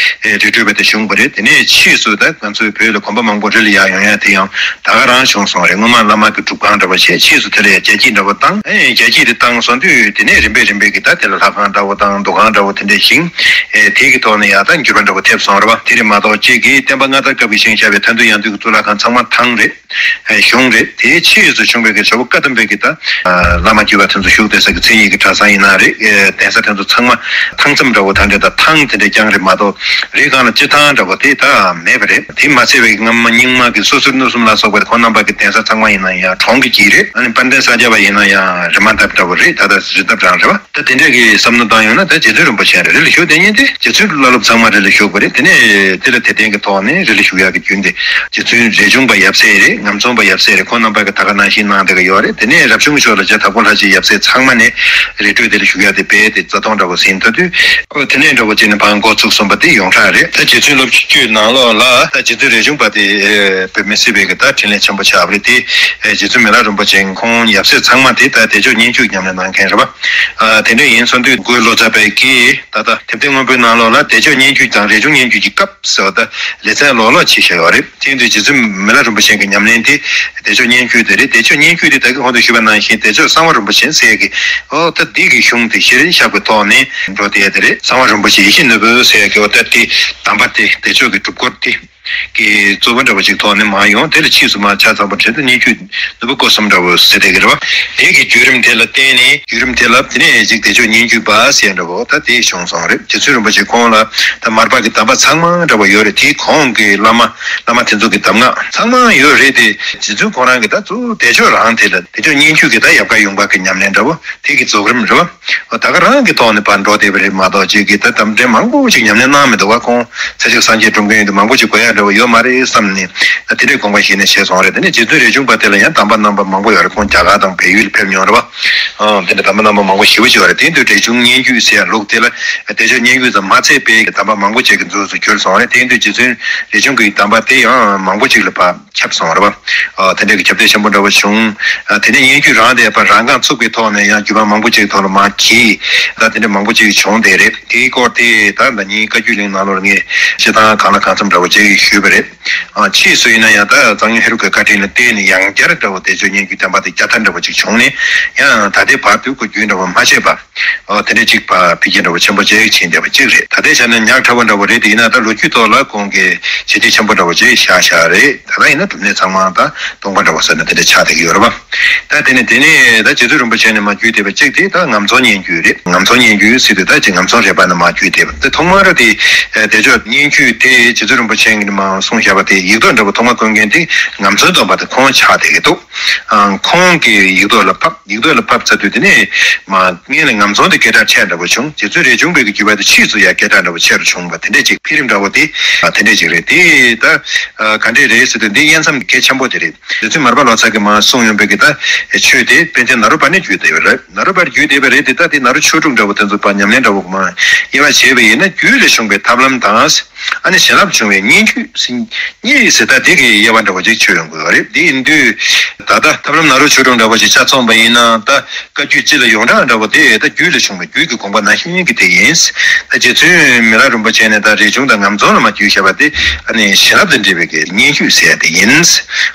ཨེ་རི་ཁྲོད་པ་དེ་བྱུང་བ་རེད། དེ་ནས་ཕྱིས་སུ་ད་ང་ཚོའི་བོད་ལ་དགོན་པ་མང་པོ་རི་ལ་ཡར་ཡོང་ཡ་དེ་ཡང་ད་ག་རང་བྱུང་སོང་རེད། སྔོན་མ་བླ་མ་གི་སྒྲུབ་ཁང་འདྲ་བོ་བྱས། ཕྱིས་སུ་དེ་ལ་ཡང་རྒྱ་སྐྱེད་འདྲ་བོ་བཏང་། ཨེ་རྒྱ་སྐྱེད་དེ་བཏང་སོང་དུས་དེ་ནས་རིམ་པས་རིམ་པས་ཀྱི་ད་དེ་ལ་ལྷ་ཁང་འདྲ་བོ་དང་འདུ་ཁང་འདྲ་བོ་དེ་འདྲ་བཞེངས། ཨེ་དེ་གི་ཐོག་ནས་ཡང་ད་འགྱུར་བ་འདྲ་བོ་ཐེབས་སོང་རེད་བ། དེ་རེད་མ་གཏོགས་གཅིག་གིས་བསྟན་པ་སྔ་དར་སྐབས་ཀྱི་བཞེངས་བཞག་པའི་མཐའ་འདུལ་ཡང་འདུལ་གྱི་གཙུག་ལག་ཁང་ཚང་མ་ཐང་རེད། གཞུང་རེད། དེའི་ཕྱིས་སུ་བྱུང་བའི་གི་ཇོ་བོ་བཀའ་གདམས་པའི་གི་ད་བླ་མ་བརྒྱུད་པ་དེ་ཚོ་བཞུགས་བསྡད་ས་གི་མཚན་ཉིད་ཀྱི་གྲྭ་ཚང་ཡིན་ན་རེད། གདན་ས་དེ་ཚོ་ཚང་མ་ཐང་མཚམས་འདྲ་བོ་ད་འདྲ་ད་ཐང་དེ་འདྲ་རྐྱང་རེད་མ་གཏོགས་རི་སྒང་ལ་སྤྱིར་ཐང་འདྲ་བོ་དེ་ད་མེད་པ་རེད། དེ་མ་ཚད་པའི་གི་སྔ་མ་རྙིང་མ་གི་སོ་སོར་སྣོད་གསུམ་ལ་སོགས་པ་ཁོང་རྣམ་པ་གི་གདན་ས་ཚང་མ་ཡིན་ན་ཡང་གྲོང་གི་དཀྱིལ་རེད། ཨ་ནི་དཔལ་ལྡན་ས་སྐྱ་པ་ཡིན་ན་ཡང་རི་མ་འདབས་འདྲ་བོ་རེད། ད་ལྟ་རི་འདབས་རང་རེད་བ། ད་དེ་འདྲ་གི་བསམ་བློ་བཏང་ཡོང་ན་ད་རྗེ་བཙུན་རིན་པོ་ཆེ་རེད། རི་ལ་བཞུགས་བསྡད་མཁན་དེ་རྗེ་བཙུན་བླ་སློབ་ཚང་མ་རི་ལ་བཞུགས་པ་རེད། དེ་ནས་དེ་ལ་དད་ལྡན་གྱི་ཐོག་ནས་རི་ལ་བཞུགས་ཡག་གི་རྒྱུན་དེ་རྗེ་བཙུན་རས་ཆུང་པ་ཡབ་སྲས་རེད། ངམ་ཚོང་པ་ཡབ་སྲས་རེད། ཁོང་རྣམ་པ་གི་ད་ག་ནང་བཞིན་གནང་བསྡད་ཀྱི་ཡོད་རེད། དེ་ནས་རབ་བྱུང་ཕྱོགས་ལ་རྗེ་དྭགས་པོ་ལྷ་རྗེ་ཡབ་སྲས་ཚང་མ་ནས་རི་ཁྲོད་དེ་ལ་བཞུགས་ཡག་དེ་རྦད་དེ་རྩ་སྟོང་འདྲ་བོ་ཟིན་ཐུབ་དུས། ཨོ་དེ་ནས་འདྲ་བོ་ཅིག་ནས་ཕར་འགོ་ཚུགས་སོང་བ་དེ་ཡོངས་གྲགས་རེད། ད་རྗེ་བཙུན་སློབ་བརྒྱུད་ནང་ལོགས་ལ་ད་རྗེ་བཙུན་རས་ཆུང་པ་དེ་བོད་མི་སྲིད་པའི་གི་ད་འཕྲིན་ལས་ཆེན་པོ་ཆགས་པ་རེད། དེ་རྗེ་བཙུན་མི་ལ་རིན་པོ་ཆེ་ཁོང་ཡབ་སྲས་ཚང་མ་དེ་ད་བདེ་མཆོག་སྙན་བརྒྱུད་ཉམས་ལེན་གནང་མཁན་རེད་བ། དེ་འདྲ་ཡིན་སོང་དུས་འགོས་ལོ་ཙཱ་བས་ཀྱིས་ད་ལྟ་དེབ་ཐེར་སྔོན་པོའི་ནང་ལོགས་ལ་བདེ་མཆོག་སྙན་བརྒྱུད་དང་རས་ཆུང་སྙན་བརྒྱུད་ཀྱི་སྐབས་ཟེར་བ་ད་ལེ་ཚན་ལོག་ལོག་བྱས་བཞག་ཡོད་རེད། དེ་ཡིན་དུས་རྗེ་བཙུན་མི་ལ་རིན་པོ་ཆེ་གི་ཉམས་ལེན་དེ་བདེ་མཆོག་སྙན་བརྒྱུད་དེ་རེད། བདེ་མཆོག་སྙན་བརྒྱུད་དེ་ད་གིན་གོང་དུ་ཞུས་པ་ནང་བཞིན་བདེ་མཆོག་གསང་བ་རིན་པོ་ཆེ་ཟེར་ཡ་གི་ཨོ་ད་འདི་གི་གཞུང་དེ་གཞིར་བཞག་པའི་ཐོག་ནས་འགྲོ་བསྡད་ཡ་དེ་རེད། གསང་བ་རིན་པོ་ཆེ་ཡིད་བཞིན་ནོར་བུ་ཟེར་ཡ་གི་ཨོ་ད་དེ་གདམས་པ་དེ་བདེ་མཆོག་གི་སྒྲུབ་སྐོར་དེ་གི་གཙོ་བོ་འདྲ་བོ་ཅིག་ཐོག་ནས་མར་ཡོང་། དེ་ལ་ཕྱིས་སུ་མར་ཆ་ཚང་པོ་བྲིས་ཏེ་སྙན་བརྒྱུད་ནོར་བུ་སྐོར་གསུམ་འདྲ་བོ་ཟེར་བསྡད་ཀྱི་རེད་བ། དེ་གི་བརྒྱུད་རིམ་དེ་ལ་བརྟེན་ནས་བརྒྱུད་རིམ་དེ་ལ་དེ་ནས་ཅིག་བདེ་མཆོག་སྙན་བརྒྱུད་པ་ཟེར་འདྲ་བོ་ད་དེ་བྱུང་སོང་རེད། རྗེ་བཙུན་རིན་པོ་ཆེ་ཁོང་ལ་ད་མར་པ་གི་གདམས་པ་ཚང་མ་འདྲ་བོ་ཡོད་རེད། དེ་ཁོང་གི་བླ་མ་བླ་མ་དེ་ཚོ་གི་གདམས་ངག་ཚང་མ་ཡོད་རེད་དེ། རྗེ་བཙུན་ཁོང་རང་གི་ད་གཙོ་བོ་བདེ་མཆོག་རང་དེ་ལ་བདེ་མཆོག་སྙན་བརྒྱུད་ཀྱི་ད་ཡབ་བཀའ་ཡུམ་བཀའ་གི་ཉམས་ལེན་འདྲ་བོ་དེ་གི་རྫོགས་རིམ་རེད་བ། ད་ག་རང་གི་ཐོག་ནས་ཕར་འགྲོ་བསྡད་པ་རེད་མ་གཏོགས་ཅིག་གིས་ད་གདམས་ཕྲན་མང་པོ་ཅིག་ཉམས་ལེན་གནང་མི་འདུག་བ། ཁོང་ཚེ་ཆུ་སངས་རྒྱས་འགྲུབ་མཁན་ཡིན་དུས་མང་པོ་ཅིག་དགོས་ཡ་འདྲ་བོ་ཡོད་མ་རེད་བསམ་ནས་ད་དེ་འདྲའི་དགོངས་པ་བཞེས་ནས་བྱས་སོང་རེད། དེ་ནས་རྗེ་བཙུན་རས་ཆུང་པ་དེ་ལ་ཡང་གདམས་པ་གནང་པ་མང་པོ་ཡོད་རེད། ཁོང་རྒྱ་གར་དང་བལ་ཡུལ་ལ་ཕེབས་མྱོང་རེད་བ། ཨང་དེ་འདྲ་གདམས་པ་གནང་པ་མང་པོ་ཞེ་པོ་ཅིག་ཡོད་རེད། དེ་དུས་རས་ཆུང་སྙན་བརྒྱུད་ཟེར་ཡ་ལུགས་དེ་ལ་བདེ་མཆོག་སྙན་བརྒྱུད་ཙམ་མ་ཚད་པའི་གདམས་པ་མང་པོ་ཅིག་གི་མཛོད་དུ་གྱུར་སོང་རེད། དེ་དུས་རྗེ་བཙུན་རས་ཆུང་གི་གདམས་པ་དེ་ཡང་མང་པོ་ཅིག་ལ་ཕར་ཁྱབ་སོང་རེད་བ། ཨ་དེ་འདྲའི་གི་ཁྱབ་གདལ་ཆེན་པོ་འདྲ་བོ་བྱུང་། ཨ་དེ་ནས་སྙན་བརྒྱུད་རང་དེ་ཕར་རང་རྐང་ཚུགས་པའི་ཐོག་ནས་ཡང་བརྒྱུད་པ་མང་པོ་ཅིག་ཐོག་ལ་མར་གྱེས། ད་དེ་འདྲ་མང་པོ་ཅིག་བྱུང་བསྡད་རེད། དེའི་སྐོར་དེ་ད་ཟླ་ཉིན་བཀའ་བརྒྱུད་གླིང་ནང་ལོགས་ངས་སྤྱིར་བཏང་གང་ལ་གང་འཚམ་འདྲ་བོ་ཅིག་ཞུས་པ་རེད། ཨ་ཕྱིས་སུ་ཡིན་ན་ཡང་ད་གཙང་སྨྱོན་ཧེ་རུ་ཀའི་བཀའ་དྲིན་ལ་བརྟེན་ནས་ཡང་བསྐྱར་འདྲ་བོ་བདེ་མཆོག་སྙན་བརྒྱུད་གདམས་པ་དེ་བསྐྱར་དར་འདྲ་བོ་ཅིག་བྱུང་ནས་ཡང་ད་ལྟའི་བར་དུ་གོ་རྒྱུན་འདྲ་བོ་མ་ཆད་པ། ཨོ་དེ་འདྲ་ཅིག་ཕར་འཕེལ་རྒྱས་འདྲ་བོ་ཆེན་པོ་ཅིག་ཕྱིན་བསྡད་པ་ཅིག་རེད། ད་ལྟའི་ཆ་ནས་ཉག་ཕྲ་བོ་འདྲ་བོ་རེད། དེ་ཡིན་ན་ད་ལོ་རྒྱུས་ཐོག་ལ་ཁོང་གི་བྱས་རྗེས་ཆེན་པོ་འདྲ་བོ་ཅིག་བཞག་བཞག་རེད། ད་ལྟ་ཡིན་ན་སྒྲུབ་གནས་ཚང་མ་ད་སྟོང་པ་འདྲ་བོ་ཟེར་ན་དེ་འདྲ་ཆགས་བསྡད་ཀྱི་ཡོད་རེད་བ། ད་དེ་ནས་དེ་ནས་ད་རྗེ་བཙུན་རིན་པོ་ཆེ་ནས་མར་བརྒྱུད་བསྡད་པ་གཅིག་དེ་ད་ངམ་ཚོང་སྙན་བརྒྱུད་རེད། ངམ་ཚོང་སྙན་བརྒྱུད་ཟེར་དུས་ད་ཅིག་ངམ་ཚོང་རས་པ་ནས་མར་བརྒྱུད་བསྡད་པ་དེ་ཐོག་མར་དེ་བདེ་མཆོག་སྙན་བརྒྱུད་དེ་རྗེ་བཙུན་རིན་པོ་ཆེ་ནས་མར་གསུངས་བཞག་པ་དེ་ཡིག་ཐོག་འདྲ་པོ་ཐོག་མར་བཀོད་མཁན་དེ་ངམ་ཚོང་སྟོན་པ་དེ་ཁོང་ཆགས་བསྡད་ཀྱི་འདུག་ཨང་ཁོང་གི་ཡིག་ཐོག་ལ་ཕབ། ཡིག་ཐོག་ལ་ཕབ་ཚར་དུས་དེ་ནས་མ་སྔོན་ལ་ངམ་ཚོང་དེ་སྐད་གྲགས་ཆེ་འདྲ་པོ་བྱུང་། རྗེ་བཙུན་རས་ཆུང་པའི་གི་བརྒྱུད་པ་དེ་ཕྱིས་སུ་ཡང་སྐད་གྲགས་འདྲ་པོ་ཆེ་རུ་བྱུང་བ་དེ་འདྲས་ཅིག་འཕེལ་རིམ་འདྲ་པོ་དེ་དེ་འདྲས་ཅིག་རེད། དེ་ད་ག་འདྲས་རེད་ཟེར་དུས་འདི་དབྱེ་མཚམས་གལ་ཆེན་པོ་དེ་རེད། རྗེ་བཙུན་མར་པ་ལོ་ཙཱ་གིས་མར་གསུངས་ཡོང་པའི་གི་ད་ཆོས་དེ་པཎ་ཆེན་ནཱ་རོ་པ་ནས་བརྒྱུད་བསྡད་ཡོད་རེད། ནཱ་རོ་པར་བརྒྱུད་བསྡད་པ་རེད། དེ་ད་དེ་ནཱ་རོ་ཆོས་དྲུག་འདྲ་པོ་དེ་ཚོ་ཕར་ཉམས་ལེན་འདྲ་པོ་མ་དབྱེ་བ་བྱས་པ་ཡིན་ན་རྒྱུད་ལས་བྱུང་བའི་ཐབས་ལམ་དང་། ཨ་ནི་བྱིན་རླབས་བྱུང་བའི་སྙན་བརྒྱུད་ཟེར་གཉིས་ཟེར་ད་དེ་གི་དབྱེ་བ་འདྲ་བོ་ཅིག་ཆོད་ཡོང་དགོས་པ་རེད། དེ་ཡིན་དུས་ད་ལྟ་ཐབས་ལམ་ནཱ་རོ་ཆོས་དྲུག་འདྲ་བོ་ཅིག་ཆ་མཚོན་པ་ཡིན་ན་ད་བཀའ་བརྒྱུད་སྤྱི་ལ་ཡོངས་གྲགས་འདྲ་བོ་དེ་ད་རྒྱུད་ལ་བྱུང་བའི་རྒྱུད་ཀྱི་དགོངས་པ་ནང་བཞིན་གྱི་དེ་ཡིན། ད་རྗེ་བཙུན་མི་ལ་རིན་པོ་ཆེ་ནས་ད་རས་ཆུང་དང་ངམ་ཚོང་ལ་མར་བརྒྱུད་བཞག་པ་དེ་ཨ་ནི་བྱིན་རླབས་དང་འབྲེལ་བའི་གི་སྙན་བརྒྱུད་ཟེར་ཡ་དེ་ཡིན།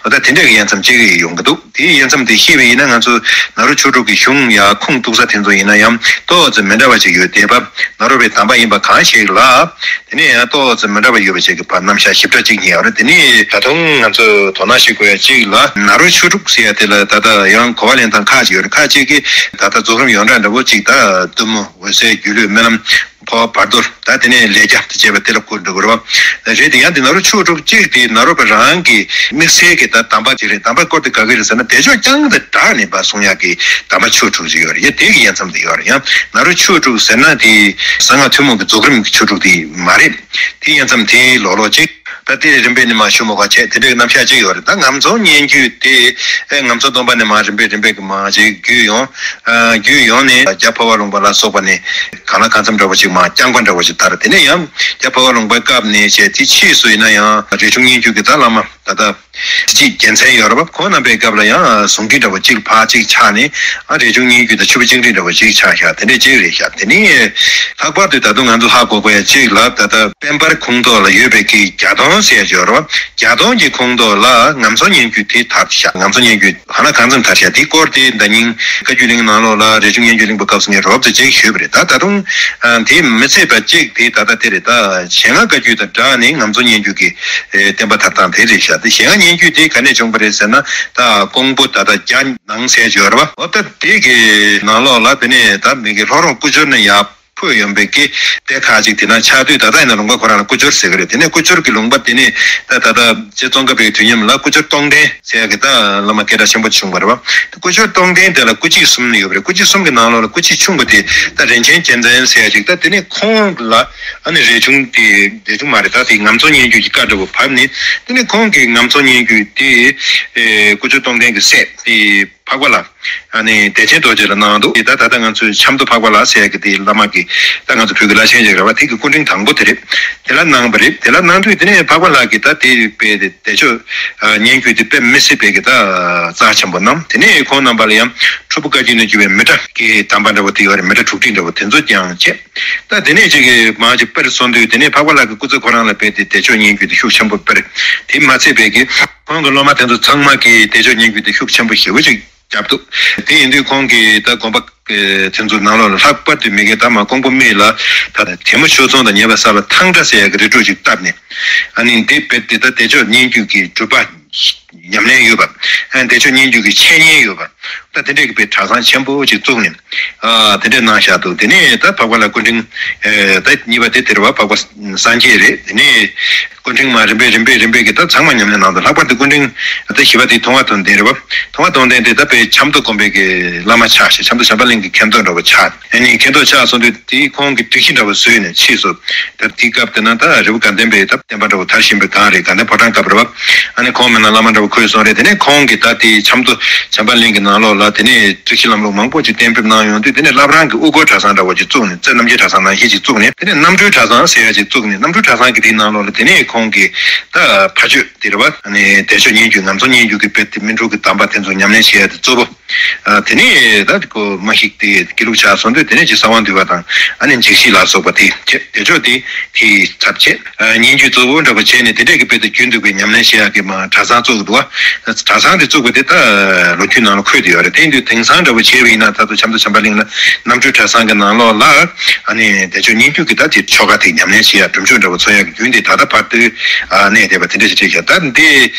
འོ་ད་དེ་འདྲ་གི་དབྱེ་མཚམས་གཅིག་ཡོང་གི་འདུག་དེའི་དབྱེ་མཚམས་དེ་ཤེས་པ་ཡིན་ན་ང་ཚོ་ནཱ་རོ་ཆོས་དྲུག་གི་གཞུང་ཡང་ཁུངས་གཏུགས་ས་དེ་ཚོ་ཡིན་ན་ཡང་ཏོག་ཙམ་མི་འདྲ་བ་ཅིག་ཡོད་བསྡད་པ། ནཱ་རོ་པའི་གདམས་པ་ཡིན་པ་གང་ཞིག་ལ། དེ་ནས་ཡང་ཏོག་ཙམ་མི་འདྲ་བ་ཡོད་པ་ཞིག་གི་བར་རྣམ་གཞག་ཞིབ་ཕྲ་ཅིག་ཉན་ཡོད་རེད། དེ་ནས་ད་དུང་ང་ཚོས་དོ་སྣང་ཞིག་དགོས་ཡ་གཅིག་ལ་ནཱ་རོ་ཆོས་དྲུག་ཟེར་ཡ་དེ་ལ་ད་ལྟ་ཡང་གོ་བ་ལེན་སྟངས་ཁག་ཅིག་ཡོད་རེད། ཁག་ཅིག་གིས་ད་ལྟ་རྫོགས་རིམ་ཡོངས་གྲགས་འདྲ་བོ་ཅིག་ད་གཏུམ་མོ་འོད་གསལ་སྒྱུ་ལུས་རྨི་ལམ་འཕོ་བ་བར་དོ་ད་དེ་ནས་ལས་རྒྱ་དེ་བྱས་པ་དེ་ལ་གོ་འགྲོ་དགོས་རེད་བ། རེད་དེ་ཡང་དེ་ནཱ་རོ་ཆོས་དྲུག་གཅིག་དེ་ནཱ་རོ་པ་རང་གི་དམིགས་བསལ་གྱི་ད་གདམས་པ་ཅིག་རེད། གདམས་པ་སྐོར་དེ་ག་གི་རེད་ཟེར་ན་བདེ་མཆོག་རྐྱང་དང་སྦྲགས་ནས་པ་གསུང་ཡག་གི་གདམས་པ་ཆོས་དྲུག་ཅིག་ཡོད་རེད། ཡ་དེ་གི་དབྱེ་མཚམས་དེ་ཡོད་རེད། ཡང་ནཱ་རོ་ཆོས་དྲུག་ཟེར་ན་དེ་གསང་སྔགས་ཐུན་མོང་གི་རྫོགས་རིམ་གྱི་ཆོས་དྲུག་དེ་མ་རེད། དེ་དབྱེ་མཚམས་དེ་ལོག་ལོག་ཅིག་ད་དེ་རིམ་པས་ནི་མ་ཞུ་མོ་ག་བྱས་དེ་འདྲའི་རྣམ་གཞག་ཅིག་ཡོད་རེད། ད་ངམ་ཚོང་སྙན་བརྒྱུད་དེ་ཨེ་ངམ་ཚོང་སྟོན་པ་ནས་མ་རིམ་པས་རིམ་པས་ཀྱི་མ་ཅིག་བརྒྱུད་ཡོང་། ཨ་བརྒྱུད་ཡོང་ནས་རྒྱ་འཕགས་པ་ལུང་པ་ལ་སོགས་པ་ནས་གང་ལ་གང་འཚམ་འདྲ་བོ་ཅིག་མ་རྐྱང་པ་འདྲ་བོ་ཅིག་དར། དེ་ནས་ཡང་རྒྱ་འཕགས་པ་ལུང་པའི་སྐབས་ནས་བྱས་དེ་ཕྱིས་སུ་ཡིན་ན་ཡང་རས་ཆུང་སྙན་བརྒྱུད་ཀྱི་ད་བླ་མ་ད་ལྟ་གཅིག་རྒྱལ་མཚན་ཡོད་རེད་བ། ཁོང་རྣམ་པའི་སྐབས་ལ་ཡང་ཟུང་འབྲེལ་འདྲ་བོ་གཅིག་ཕར་གཅིག་ཆགས་ནས་ཨ་རས་ཆུང་སྙན་བརྒྱུད་དང་ཆུ་བོ་གཅིག་འདྲེས་འདྲ་བོ་གཅིག་ཆགས་ཤག་དེ་འདྲས་གཅིག་རེད་ཤག་དེ་ནས་ལྷག་པར་དུ་ད་དུང་ང་ཚོ་ཧ་གོ་དགོས་ཡ་གཅིག་ལ་ད་ལྟ་དཔལ་འབར་ཁུངས་གཏོགས་ལ་ཡོད་པའི་གི་བརྒྱ་སྟོང་ཟེར་ཡ་ཅིག་ཡོད་རེད་བ། བརྒྱ་སྟོང་གི་ཁུངས་གཏོགས་ལ་ངམ་ཚོང་སྙན་བརྒྱུད་དེ་དར་ཤག་ངམ་ཚོང་སྙན་བརྒྱུད་ཧ་ལ་གང་འཚམ་དར་ཤག་དེའི་སྐོར་དེ་ད་ཉིན་བཀའ་བརྒྱུད་གླིང་ནང་ལོགས་ལ་རས་ཆུང་སྙན་བརྒྱུད་གླིང་པ་སྐབས་སུ་ངས་རོབ་ཙམ་ཅིག་ཞུས་པ་རེད། ད་ད་དུང་དེ་མི་ཚད་པ་གཅིག་དེ་ད་ལྟ་དེ་རེད། ད་ཞལ་སྔ་བཀའ་བརྒྱུད་དང་སྦྲགས་ནས་ངམ་ཚོང་སྙན་བརྒྱུད་ཀྱི་ཨེ་བསྟན་པ་དར་སྟངས་དེ་རེད་ཤག་དེ་ཞལ་སྔ་སྙན་བརྒྱུད་དེ་ག་ནས་བྱུང་པ་རེད་ཟེར་ན། ད་ཀོང་པོ་ད་ལྟ་རྒྱ་ནང་ཟེར་གྱི་ཡོད་རེད་བ། འོ་ད་དེ་གི་ནང་ལོགས་ལ་དེ་ནས་ད་མི་གི་ལྷོ་རོང་ཀུ་ཅོར་ནས་ཡར་འཕོས་ཡོང་པའི་གི་དེ་ཁ་ཅིག་དེ་ན་ཆགས་དུས་ད་ལྟ་ཡིན་ན་ལུང་པ་ཁོ་རང་ལ་ཀུ་ཅོར་ཟེར་གི་རེད། དེ་ནས་ཀུ་ཅོར་གི་ལུང་པ་དེ་ནས་ད་ད་ལྟ་རྗེ་ཙོང་ཁ་པའི་དུས་མཉམ་ལ་ཀུ་ཅོར་སྟོང་ལྡན་ཟེར་གི་ད་བླ་མ་སྐད་གྲགས་ཆེན་པོ་བྱུང་བ་རེད་བ། ཀུ་ཅོར་སྟོང་ལྡན་དེ་ལ་སྐུ་མཆེད་གསུམ་ཡོད་པ་རེད། སྐུ་མཆེད་གསུམ་གི་ནང་ལོགས་ལ་སྐུ་མཆེད་ཆུང་བ་དེ་ད་རིན་ཆེན་རྒྱལ་མཚན་ཟེར་ཡ་ཅིག་ད་དེ་ནས་ཁོང་ལ་ཨ་ནི་རས་ཆུང་དེ་རས་ཆུང་མ་རེད། ད་དེ་ངམ་ཚོང་སྙན་བརྒྱུད་ཀྱི་བཀའ་འདྲ་བོ་བབས་ནས་དེ་ནས་ཁོང་གིས་ངམ་ཚོང་སྙན་བརྒྱུད་དེ་ཨེ་ཀུ་ཅོ་སྟོང་ལྡན་གྱི་སྲས་དེ་འཕགས་པ་ལ་ཨ་ནི་བདེ་ཆེན་རྡོ་རྗེ་ལ་གནང་འདུག་དེ་ད་ད་ལྟ་ང་ཚོའི་ཆབ་མདོ་འཕགས་པ་ལ་ཟེར་ཡ་གི་དེ་བླ་མ་གི་ད་ང་ཚོ་བོད་ཀྱི་བླ་ཆེན་ཅིག་རེད་བ། དེ་གི་སྐུ་ཕྲེང་དང་པོ་དེ་རེད། དེ་ལ་གནང་བ་རེད། དེ་ལ་གནང་དུས་དེ་ནས་འཕགས་པ་ལགས་ཀྱིས་ད་དེ་དཔེ་དེ་བདེ་མཆོག་ཨ་སྙན་བརྒྱུད་དེ་དཔེ་མི་སྲིད་པའི་གི་ད་རྩ་ཆེན་པོ་གནང་། དེ་ནས་ཁོང་རྣམ་པ་ལ་ཡང་ཁྲོ་བོ་བཀའ་བརྒྱུད་ནས་བརྒྱུད་པའི་མི་ཏྲ་གི་གདམས་པ་འདྲ་བོ་དེ་ཡོད་རེད། མི་ཏྲ་དྲུག་ཁྲི་འདྲ་བོ་དེ་ཚོ་ཀྱང་བྱས། ད་དེ་ནས་ཅིག་གི་མ་ཅིག་དཔེར་སོང་དུས་དེ་ནས་འཕགས་པ་ལགས་ཀྱི་སྐུ་ཚེ་ཁོ་རང་ལ་དཔེ་དེ་བདེ་མཆོག་སྙན་བརྒྱུད་དེ་ཤུགས་ཆེན་པོ་སྤེལ། དེ་མ་ཚད་པའི་གི་ཁོང་གི་སློབ་མ་དེ་ཚོ་ཚང་མ་གིས་བདེ་མཆོག་སྙན་བརྒྱུད་དེ་ཤུགས་ཆེན་པོ་ཞེ་པོ་ཅིག་བརྒྱབ་འདུག་དེ་ཡིན་དུས་ཁོང་གིས་ད་དགོན་པ་དེ་ཚོ་ནང་ལོགས་ལ་ལྷག་པར་དུ་མི་གའི་ད་མ་ཀོང་པོ་སྨད་ལ་ད་དེ་མོ་ཆོས་ཚོང་དང་ཉེ་བའི་ས་ལ་ཐང་ཁྲ་ཟེར་ཡ་གི་རི་ཁྲོད་ཅིག་བཏབ་ནས་ཨ་ནི་འདི་བེད་དེ་ད་བདེ་མཆོག་སྙན་བརྒྱུད་ཀྱི་སྒྲུབ་པ་ཉམས་ལེན་ཡོད་པ། ཨ་བདེ་མཆོག་སྙན་བརྒྱུད་ཀྱི་འཆད་ཉན་ཡོད་པ། ད་དེ་འདྲས་ཀྱི་པའི་གྲྭ་ཚང་ཆེན་པོ་ཅིག་བཙུགས་ནས་ཨ་དེ་འདྲས་གནང་བཞག་འདུག་དེ་ནས་ད་འཕགས་པ་ལ་སྐུ་ཕྲེང་ཨེ་ད་གཉིས་པ་དེ་དེ་རེད་བ། འཕགས་པ་སངས་རྒྱས་རེད། དེ་ནས་སྐུ་ཕྲེང་མ་རིམ་པས་རིམ་པས་རིམ་པས་ཀྱི་ད་ཚང་མ་ཉམས་ལེན་གནང་འདུག་ལྷག་པར་དུ་སྐུ་ཕྲེང་ད་བཞི་པ་དེ་མཐོང་བ་དོན་ལྡན་རེད་བ། མཐོང་བ་དོན་ལྡན་དེ་ད་དཔེ་ཆབ་མདོ་དགོན་པའི་གི་བླ་མ་ཆགས་ཤིང་ཆབ་མདོ་བྱམས་པ་གླིང་གི་མཁན་ཐོག་འདྲ་བོ་ཆགས། ཨ་ནི་མཁན་ཐོག་ཆགས་སོང་དུས་དེའི་ཁོང་གི་སྒྲིག་གཞི་འདྲ་བོ་བཟོས་ནས་ཕྱིས་སུ་ད་དེའི་སྐབས་དེ་ན་ད་རི་བོ་དགའ་ལྡན་པའི་ད་བསྟན་པ་འདྲ་བོ་དར་བཞིན་པའི་སྒང་རེད། དགའ་ལྡན་ཕོ་བྲང་སྐབས་རེད་བ། ཨ་ནི་ཁོང་མེད་ན་བླ་མ་འདྲ་བོ་འཁོད་སོང་རེད། དེ་ནས་ཁོང་གིས་ད་དེའི་ཆབ་མདོ་བྱམས་པ་གླིང་གི་ནང་ལོགས་ལ་དེ་ནས་སྒྲིག་གཞི་ལམ་ལུགས་མང་པོ་ཅིག་གཏན་འབེབས་གནང་ཡོང་དུས་དེ་ནས་བླ་བྲང་གི་དབུ་སྐོར་གྲྭ་ཚང་འདྲ་བོ་ཅིག་བཙུགས་ནས་རྩེ་རྣམ་རྒྱལ་གྲྭ་ཚང་ནང་བཞིན་ཅིག་བཙུགས་ནས་དེ་ནས་རྣམ་གྲོལ་གྲྭ་ཚང་ཟེར་ཡ་ཅིག་བཙུགས་ནས་རྣམ་གྲོལ་གྲྭ་ཚང་གི་དེའི་ནང་ལོགས་ལ་དེ་ནས་ཁོང་གིས་ད་ཕ་ཆོས་དེ་རེད་བ། ཨ་ནི་བདེ་མཆོག་སྙན་བརྒྱུད་ངམ་ཚོང་སྙན་བརྒྱུད་ཀྱི་དཔེ་དེ་སྨིན་དྲུག་གི་གདམས་པ་དེ་ཚོ་ཉམས་ལེན་བྱེད་ཡ་དེ་གཙོ་བོ། ཨ་དེ་ནས་ད་གོ་མ་ཞིག་དེ་དགེ་ལུགས་ཆགས་སོང་དུས་དེ་ནས་ཅིག་གསང་བ་འདུས་པ་དང་ཨ་ནི་འཇིགས་བྱེད་ལ་སོགས་པ་དེ་བྱས། བདེ་མཆོག་དེ་དེའི་ཚབ་བྱས། ཨ་སྙན་བརྒྱུད་གཙོ་བོ་འདྲ་པོ་བྱས་ནས་དེ་འདྲས་ཀྱི་དཔེ་དེ་རྒྱུན་དུ་གི་ཉམས་ལེན་བྱེད་ཡག་གི་མ་གྲྭ་ཚང་བཙུགས་འདུག་བ། གྲྭ་ཚང་དེ་བཙུགས་པ་དེ་ད་ལོ་རྒྱུས་ནང་ལ་འཁོད་དེ་ཡོད་རེད། དེ་ཡིན་དུས་དེང་སང་འདྲ་པོ་བྱས་པ་ཡིན་ན་ད་དུང་ཆབ་མདོ་བྱམས་པ་གླིང་ལ་རྣམ་གྲོལ་གྲྭ་ཚང་གི་ནང་ལོགས་ལ་ཨ་ནི་བདེ་མཆོག་སྙན་བརྒྱུད་ཀྱི་ད་དེ་ཆོ་ག་དེ་ཉམས་ལེན་བྱེད་ཡག་སྒྲུབ་མཆོད་འདྲ་པོ་འཚོགས་ཡག་གི་རྒྱུན་དེ་ད་ལྟ་བར་དུ་ཨ་གནས་བསྡད་པ་དེ་འདྲ་ཞིག་རེད་ཤག་ད་འདི་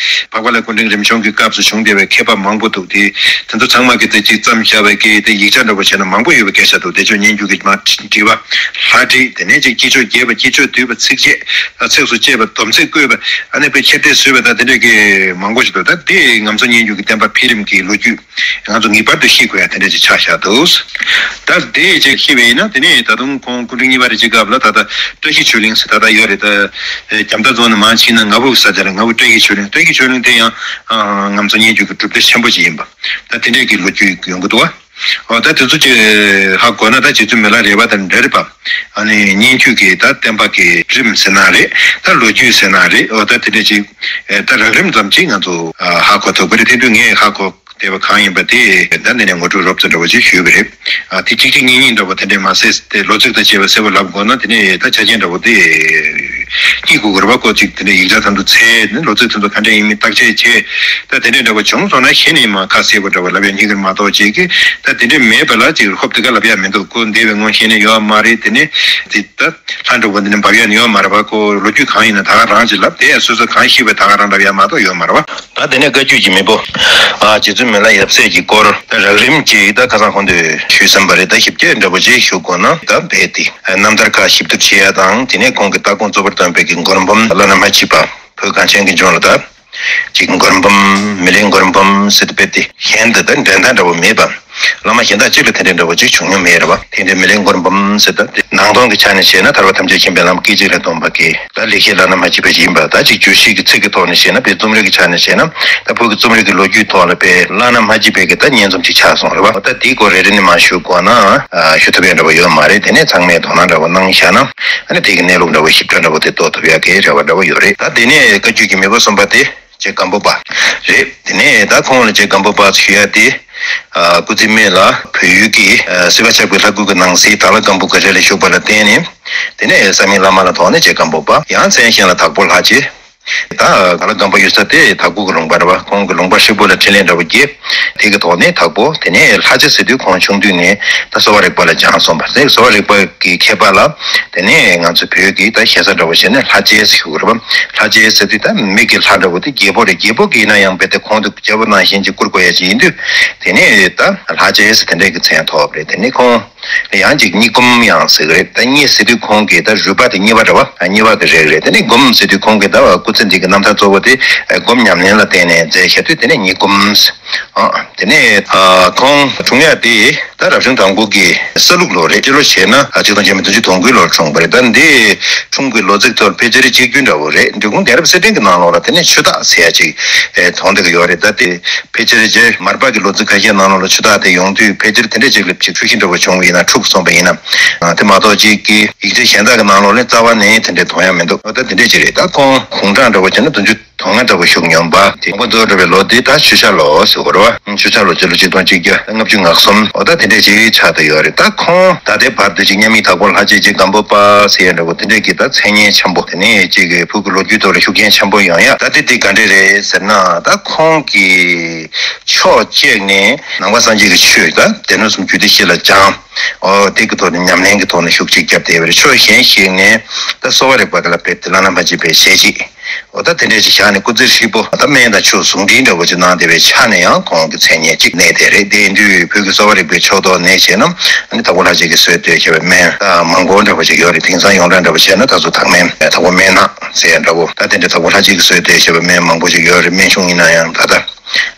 འཕགས་པ་ལྷ་སྐུ་ཕྲེང་རིམ་བྱོན་གྱི་སྐབས་སུ་བྱུང་བསྡད་པའི་མཁས་པ་མང་པོ་འདུག་དེ་དེ་ཚོ་ཚང་མ་གི་དེ་གཅིག་བརྩམས་བཞག་པའི་གི་དེ་ཡིག་ཆ་འདྲ་པོ་བྱས་ན་མང་པོ་ཡོད་པའི་སྐད་ཆ་འདུག་བདེ་མཆོག་སྙན་བརྒྱུད་ཀྱི་མ་བྲིས་པ་ལྷ་བྲིས། དེ་ནས་ཅིག་དཀྱིལ་ཆོག་རྒྱས་པ། དཀྱིལ་ཆོག་བསྡུས་པ། ཚིགས་བཅད་ཚིགས་སུ་བཅད་པ། སྡོམ་ཚིག་བཀོད་པ། ཨ་ནི་དཔེ་ཁྱེར་བདེ་བཟོས་པ་དང་དེ་འདྲས་ཀྱི་མང་པོ་ཞིག་འདུག་ད་དེ་ངམ་ཚོང་སྙན་བརྒྱུད་ཀྱི་བསྟན་པ་འཕེལ་རིམ་གྱི་ལོ་རྒྱུས་ང་ཚོ་ངེས་པར་དུ་ཤེས་དགོས་ཡ་དེ་འདྲས་ཅིག་ཆགས་བཞག་འདུག་ད་དེ་ཅིག་ཤེས་པ་ཡིན་ན་དེ་ནས་ད་དུང་ཁོང་སྐུ་ཕྲེང་གཉིས་པ་རེད་ཅིག་སྐབས་ལ་ད་ལྟ་བཀྲ་ཤིས་ཆོས་གླིང་ཟེར་ད་ལྟ་ཡོད་རེད། ད་རྒྱ་མདའ་རྫོང་ནས་མར་ཕྱིན་ན་ང་ཕོ་གི་ས་ཆ་རེད། ང་ཕོ་བཀྲ་ཤིས་ཆོས་གླིང་། བཀྲ་ཤིས་ཆོས་གླིང་དེ་ཡང་ངམ་ཚོང་སྙན་བརྒྱུད་ཀྱི་གྲུབ་སྡེ་ཆེན་པོ་ཅིག་ཡིན་པ། ད་དེ་འདྲས་ཀྱི་ལོ་རྒྱུས་ཡོང་གི་འདུག་བ། འོ་ད་དེ་ཚོ་ཅིག་ཧ་གོ་ན་ད་རྗེ་བཙུན་མི་ལ་རས་པ་དང་འབྲེལ་བ། ཨ་ནི་སྙན་བརྒྱུད་ཀྱི་ད་བསྟན་པ་གི་རིམ་ཟེར་ན་རེད། ད་ལོ་རྒྱུས་ཟེར་ན་རེད། འོ་ད་དེ་འདྲ་ཅིག་ད་རགས་རིམ་ཙམ་ཅིག་ང་ཚོ་ཧ་གོ་ཐུབ་ཀྱི་རེད། དེ་དུས་ངས་ཧ་གོ་བསྡད་པ་གང་ཡིན་པ་དེ་ད་འདི་ནས་ངོ་སྤྲོད་རོབ་ཙམ་འདྲ་བོ་ཅིག་ཞུས་པ་རེད། ཨ་དེ་གཅིག་གཅིག་གཉིས་གཉིས་འདྲ་བོ་དེ་འདྲས་མ་ཟད་དེ་ལོ་ཚིགས་དང་བཅས་པ་གསལ་པོ་ལབ་དགོས་ན་དེ་ནས་ད་ཆ་རྐྱེན་འདྲ་བོ་དེ་སྐྱིད་དགོས་ཀྱི་རེད་པ། ཀོ་ཅིག་དེ་འདྲས་ཡིག་ཆ་ཐམས་ཅད་འཚོལ་ནས་ལོ་ཚིགས་ཐམས་ཅད་ག་འདྲས་ཡིན་མིན་བརྟག་དཔྱད་བྱས། ད་དེ་འདྲས་འདྲ་བོ་བྱུང་སོང་ན་གཞི་ནས་མ་ཁ་གསལ་པོ་འདྲ་བོ་ལབ་ཡ་ཉན་གྱི་མ་གཏོགས་ཅིག་གིས་ད་དེ་འདྲས་མེད་པ་ལ་ཅིག་ཧོབ་དེ་ག་ལབ་ཡ་མི་འདུག་ཀོ་འདས་པའི་ངོ་ཤེས་ནི་ཡོད་མ་རེད། དེ་ནས་དེ་ད་ལྷ་འགྲོ་བ་འདི་ནས་འབབ་ཡ་ནི་ཡོད་མ་རེད་པ། ཀོ་ལོ་རྒྱུས་གང་ཡིན་ན་ད་ག་རང་ཅིག་ལབ་དེ་ཡ་སོ་སོ་གང་ཤེས་པའི་ད་ག་རང་ལབ་ཡ་མ་གཏོགས་ཡོད་མ་རེད་པ། ད་དེ་ནས་བཀའ་བརྒྱུད་ཀྱི་མེས་པོ་ཨ་རྗེ་བཙུན་མི་ལ་ཡབ་སྲས་ཀྱི་སྐོར་ད་རགས་རིམ་གྱིས་ད་ཁ་སང་གོང་དུ་ཞུས་ཟིན་པ་རེད། ད་ཞིབ་རྒྱས་འདྲ་པོ་ཅིག་ཞུ་དགོས་ན་ད་རྦད་དེ་རྣམ་ཐར་ཁག་ཞིབ་བསྡུར་བྱེད་ཡ་དང་དེ་ནས་ཁོང་གི་ལྟ་དགོངས་གཙོ་བོར་བཏོན་པའི་གི་མགོན་པོ་བླ་ན་མ་མཆིས་པ་བོད་གངས་ཅན་གྱི་ལྗོངས་ལ་ད་ཅིག་མགོན་པོ་མི་ལའི་མགོན་པོ་ཟེར་ཏེ་རྦད་དེ་གཞན་དུ་ད་འགྲན་ཟླ་འདྲ་པོ་མེད་པ། བླ་མ་གཞན་དག་ཅིག་ལ་དེ་འདྲའི་འདྲ་བོ་ཅིག་བྱུང་མྱོང་མེད་རེད་བ། དེ་འདྲའི་མི་ལེགས་མགོན་འབུམ་ཟེར་ད་དེ་ནང་དོན་གྱི་ཆ་ནས་བཤད་ན་ཐར་པ་ཐམས་ཅད་མཁྱེན་པའི་བླ་མ་སྐད་ཅིག་ལ་སྟོན་པ་གི་ད་ལེགས་བཤད་བླ་ན་མ་མཆིས་པ་ཞིག་ཡིན་པ། ད་ཅིག་བརྗོད་གཞི་གི་ཚིག་གི་ཐོག་ནས་བཤད་ན་དཔེ་རྩོམ་རིག་གི་ཆ་ནས་བཤད་ན་ད་བོད་ཀྱི་རྩོམ་རིག་གི་ལོ་རྒྱུས་ཐོག་ལ་དཔེ་བླ་ན་མ་མཆིས་པའི་གི་ད་སྙན་རྩོམ་ཅིག་ཆགས་སོང་རེད་བ། ད་དེའི་སྐོར་རེ་རེ་ནས་མར་ཞུ་དགོས་ན་ཞུ་ཐུབ་ཡ་འདྲ་བོ་ཡོད་མ་རེད། དེ་ནས་ཚང་མས་དོ་སྣང་འདྲ་བོ་གནང་བཞག་ན་ཨ་ནི་དེ་གི་གནས་ལུགས་འདྲ་བོ་ཞིབ་ཕྲ་འདྲ་བོ་དེ་རྟོགས་ཐུབ་ཡ་གི་རེ་བ་འདྲ་བོ་ཡོད་རེད། ད་དེ་ནས་བཀའ་བརྒྱུད་ཀྱི་མེས་པོ་གསུམ་པ་དེ། རྗེ་སྒམ་པོ་པ་རེད། དེ་ནས་ད་ཁོང་ལ་རྗེ་སྒམ་པོ་པ་ཞུ་ཡ་དེ། ཨ་སྐུ་ཚེ་སྨད་ལ་བོད་ཡུལ་གྱི་ཨ་སེ་བ་ཆབ་ཀྱི་ལྷ་ཁུལ་གྱི་ནང་གསེས་དྭགས་ལྷ་སྒམ་པོ་གི་རི་ལ་བཞུགས་པ་ལ་བརྟེན་ནས། དེ་ནས་ས་མིང་བླ་མ་ལ་ཐོགས་ནས་རྗེ་སྒམ་པོ་པ། ཡང་མཚན་གཞན་ལ་དྭགས་པོ་ལྷ་རྗེ། ད་དྭགས་ལྷ་སྒམ་པོ་ཡོད་ས་དེ་དྭགས་པོ་གི་ལུང་པ་རེད་བ། ཁོང་གི་ལུང་པ་ཧྲིལ་པོ་ལ་འཕྲིན་ལས་འདྲ་བོ་རྒྱས། དེ་གི་ཐོག་ནས་དྭགས་པོ། དེ་ནས་ལྷ་རྗེ་ཟེར་དུས་ཁོང་ཆུང་དུས་ནས་ད་གསོ་བ་རིག་པ་ལ་སྦྱངས་སོང་བ་རེད། གསོ་བ་རིག་པ་གི་མཁས་པ་ལ་དེ་ནས་ང་ཚོ་བོད་ཀྱི་ད་ཞེ་ས་འདྲ་བོ་བྱས་ན་ལྷ་རྗེ་ཟེར་ཞུ་གི་རེད་བ། ལྷ་རྗེ་ཟེར་དུས་ད་མི་གི་ལྷ་འདྲ་བོ་དེ་རྒྱལ་པོ་རེད། རྒྱལ་པོ་གི་ཡིན་ན་ཡང་རྦད་དེ་ཁོང་དུ་རྒྱལ་པོ་ནང་བཞིན་གྱི་བཀུར་དགོས་ཡ་ཅིག་ཡིན་དུས། དེ་ནས་ད་ལྷ་རྗེ་ཟེར་དེ་འདྲའི་གི་མཚན་ཐོབ་རེད། དེ་ནས་ཁོང་ཡང་ཅིག་གཉིས་སྒོམ་ཡང་ཟེར་གི་རེད། ད་གཉིས་ཟེར་དུས་ཁོང་གི་ད་རུས་པ་དེ་གཉིས་པ་འདྲ་བ། གཉིས་པ་གི་རིགས་རེད། དེ་ནས་སྒོམ་ཟེར་དུས་ཁོང་གི་ད་སྐུ་ཚེ་འདི་གི་རྣམ་ཐར་གཙོ་བོ་དེ་སྒོམ་ཉམས་ལེན་ལ་བརྟེན་ནས་མཛད་བཞག་དུས་དེ་ནས་གཉིས་སྒོམ། ཨ། དེ་ནས་ཨ་ཁོང་འཁྲུངས་ཡ་དེ་ད་རབ་བྱུང་དང་པོ་གི་ས་ལུག་ལོ་རེད། སྤྱི་ལོ་བྱས་ན་ཨ་ཆིག་སྟོང་བརྒྱ་མེད་བདུན་ཅུ་དོན་དགུའི་ལོར་འཁྲུངས་པ་རེད། ད་འདི་འཁྲུངས་པའི་ལོ་ཚིགས་ཐོག་ཕལ་ཆེར་གཅིག་གྱུར་འདྲ་བོ་རེད། འབྲི་གུང་གདན་རབས་གསེར་ཕྲེང་གི་ནང་ལོགས་ལ་དེ་ནས་ཆུ་སྟག་ཟེར་ཡ་ཅིག་ཨེ་མཐོང་བསྡད་ཀྱི་ཡོད་རེད། ད་དེ་ཕལ་ཆེར་རྗེ་མར་པ་གི་ལོ་ཚིགས་ཁ་ཤས་ནང་ལོགས་ལ་ཆུ་སྟག་དེ་ཡོང་དུས་ཕལ་ཆེར་དེ་འདྲས་ཅིག་ལ་ཅིག་འཁྲུལ་གཞི་འདྲ་བོ་བྱུང་བ་ཡིན་ན་འཁྲུགས་སོང་བ་ཡིན་ན། ཨ་དེ་མ་གཏོགས་ཅིག་གི་ཡིག་ཆ་གཞན་དག་གི་ནང་ལོགས་ལ་རྩ་བ་ནས་དེ་འདྲས་མཐོང་ཡ་མི་འདུག་ཨོ་ད་དེ་འདྲས་ཅིག་རེད། ད་ཁོང་དགུང་གྲངས་འདྲ་བོ་བྱས་ན་བདུན་ཅུ། དོན་ལྔ་འདྲ་བོ་བཞུགས་མྱོང་པ་དེ། མགོན་པོ་རྫོགས་འགྲོ་བའི་ལོ་དེ་ད་ཆུ་ཤར་ལོ་ཟེར་བ་རེད་བ། ཆུ་ཤར་ལོ་སྤྱི་ལོ་ཆིག་སྟོང་གཅིག་བརྒྱ་ལྔ་བཅུ་ང་གསུམ། འོ་ད་དེ་འདྲས་ཅིག་ཆགས་བསྡད་ཡོད་རེད། ད་ཁོང་ད་ལྟའི་བར་དུ་ཅིག་མཉམ་མེད་དྭགས་པོ་ལྷ་རྗེ་རྗེ་སྒམ་པོ་པ་ཟེར་ཡ་འདྲ་བོ་དེ་འདྲས་ཀྱི་ད་མཚན་སྙན་ཆེན་པོ། དེ་ནས་ཅིག་གི་བོད་ཀྱི་ལོ་རྒྱུས་ཐོག་ལ་ཤུགས་རྐྱེན་ཆེན་པོ་ཡོང་ཡ། ད་དེ་དེ་ག་འདྲས་རེད་ཟེར་ན། ད་ཁོང་གི་ཕྱོགས་གཅིག་ནས་ནང་པ་སངས་རྒྱས་ཀྱི་ཆོས་ད་སྡེ་སྣོད་གསུམ་རྒྱུད་སྡེ་བཞི་ལ་སྦྱངས། འོ་དེ་གི་ཐོག་ནས་ཉམས་ལེན་གྱི་ཐོག་ནས་ཤུགས་ཅིག་བརྒྱབ་བསྡད་ཡོད་རེད། ཕྱོགས་གཞན་ཞིག་ནས་ད་གསོ་བ་རིག་པ་གི་ལ་དཔེ་དེ་བླ་ན་མ་མཆིས་པའི་ཞལ་གཅིག་འོ་ད་དེ་འདྲས་ཅིག་བཞག་ནས་སྐུ་ཚེ་ཧྲིལ་པོ་ད་སྨན་དང་ཆོས་ཟུང་འབྲེལ་འདྲ་བོ་ཅིག་གནང་བསྡད་པའི་ཆ་ནས་ཡང་ཁོང་གི་མཚན་སྙན་ཅིག་གནས་བསྡད་རེད། དེ་ཡིན་དུས་བོད་ཀྱི་གསོ་བ་རིག་པའི་ཕྱོགས་གཏོགས་ནས་བྱས་ན་ཨ་ནི་དྭགས་པོ་ལྷ་རྗེ་གིས་སྲོལ་གཏོད་བྱས་པའི་སྨན་ད་མང་པོ་འདྲ་བོ་ཅིག་ཡོད་རེད། དེང་སང་ཡོངས་གྲགས་འདྲ་བོ་བྱས་ན་ད་གཟོད་དྭགས་སྨན་དྭགས་པོ་སྨན་སྣ་ཟེར་ཡ་འདྲ་བོ། ད་དེ་འདྲའི་དྭགས་པོ་ལྷ་རྗེ་གིས་སྲོལ་གཏོད་བྱས་པའི་སྨན་མང་པོ་ཅིག་ཡོད་རེད། སྨན་གཞུང་ཡིན་ན་ཡང་ད་ལྟ།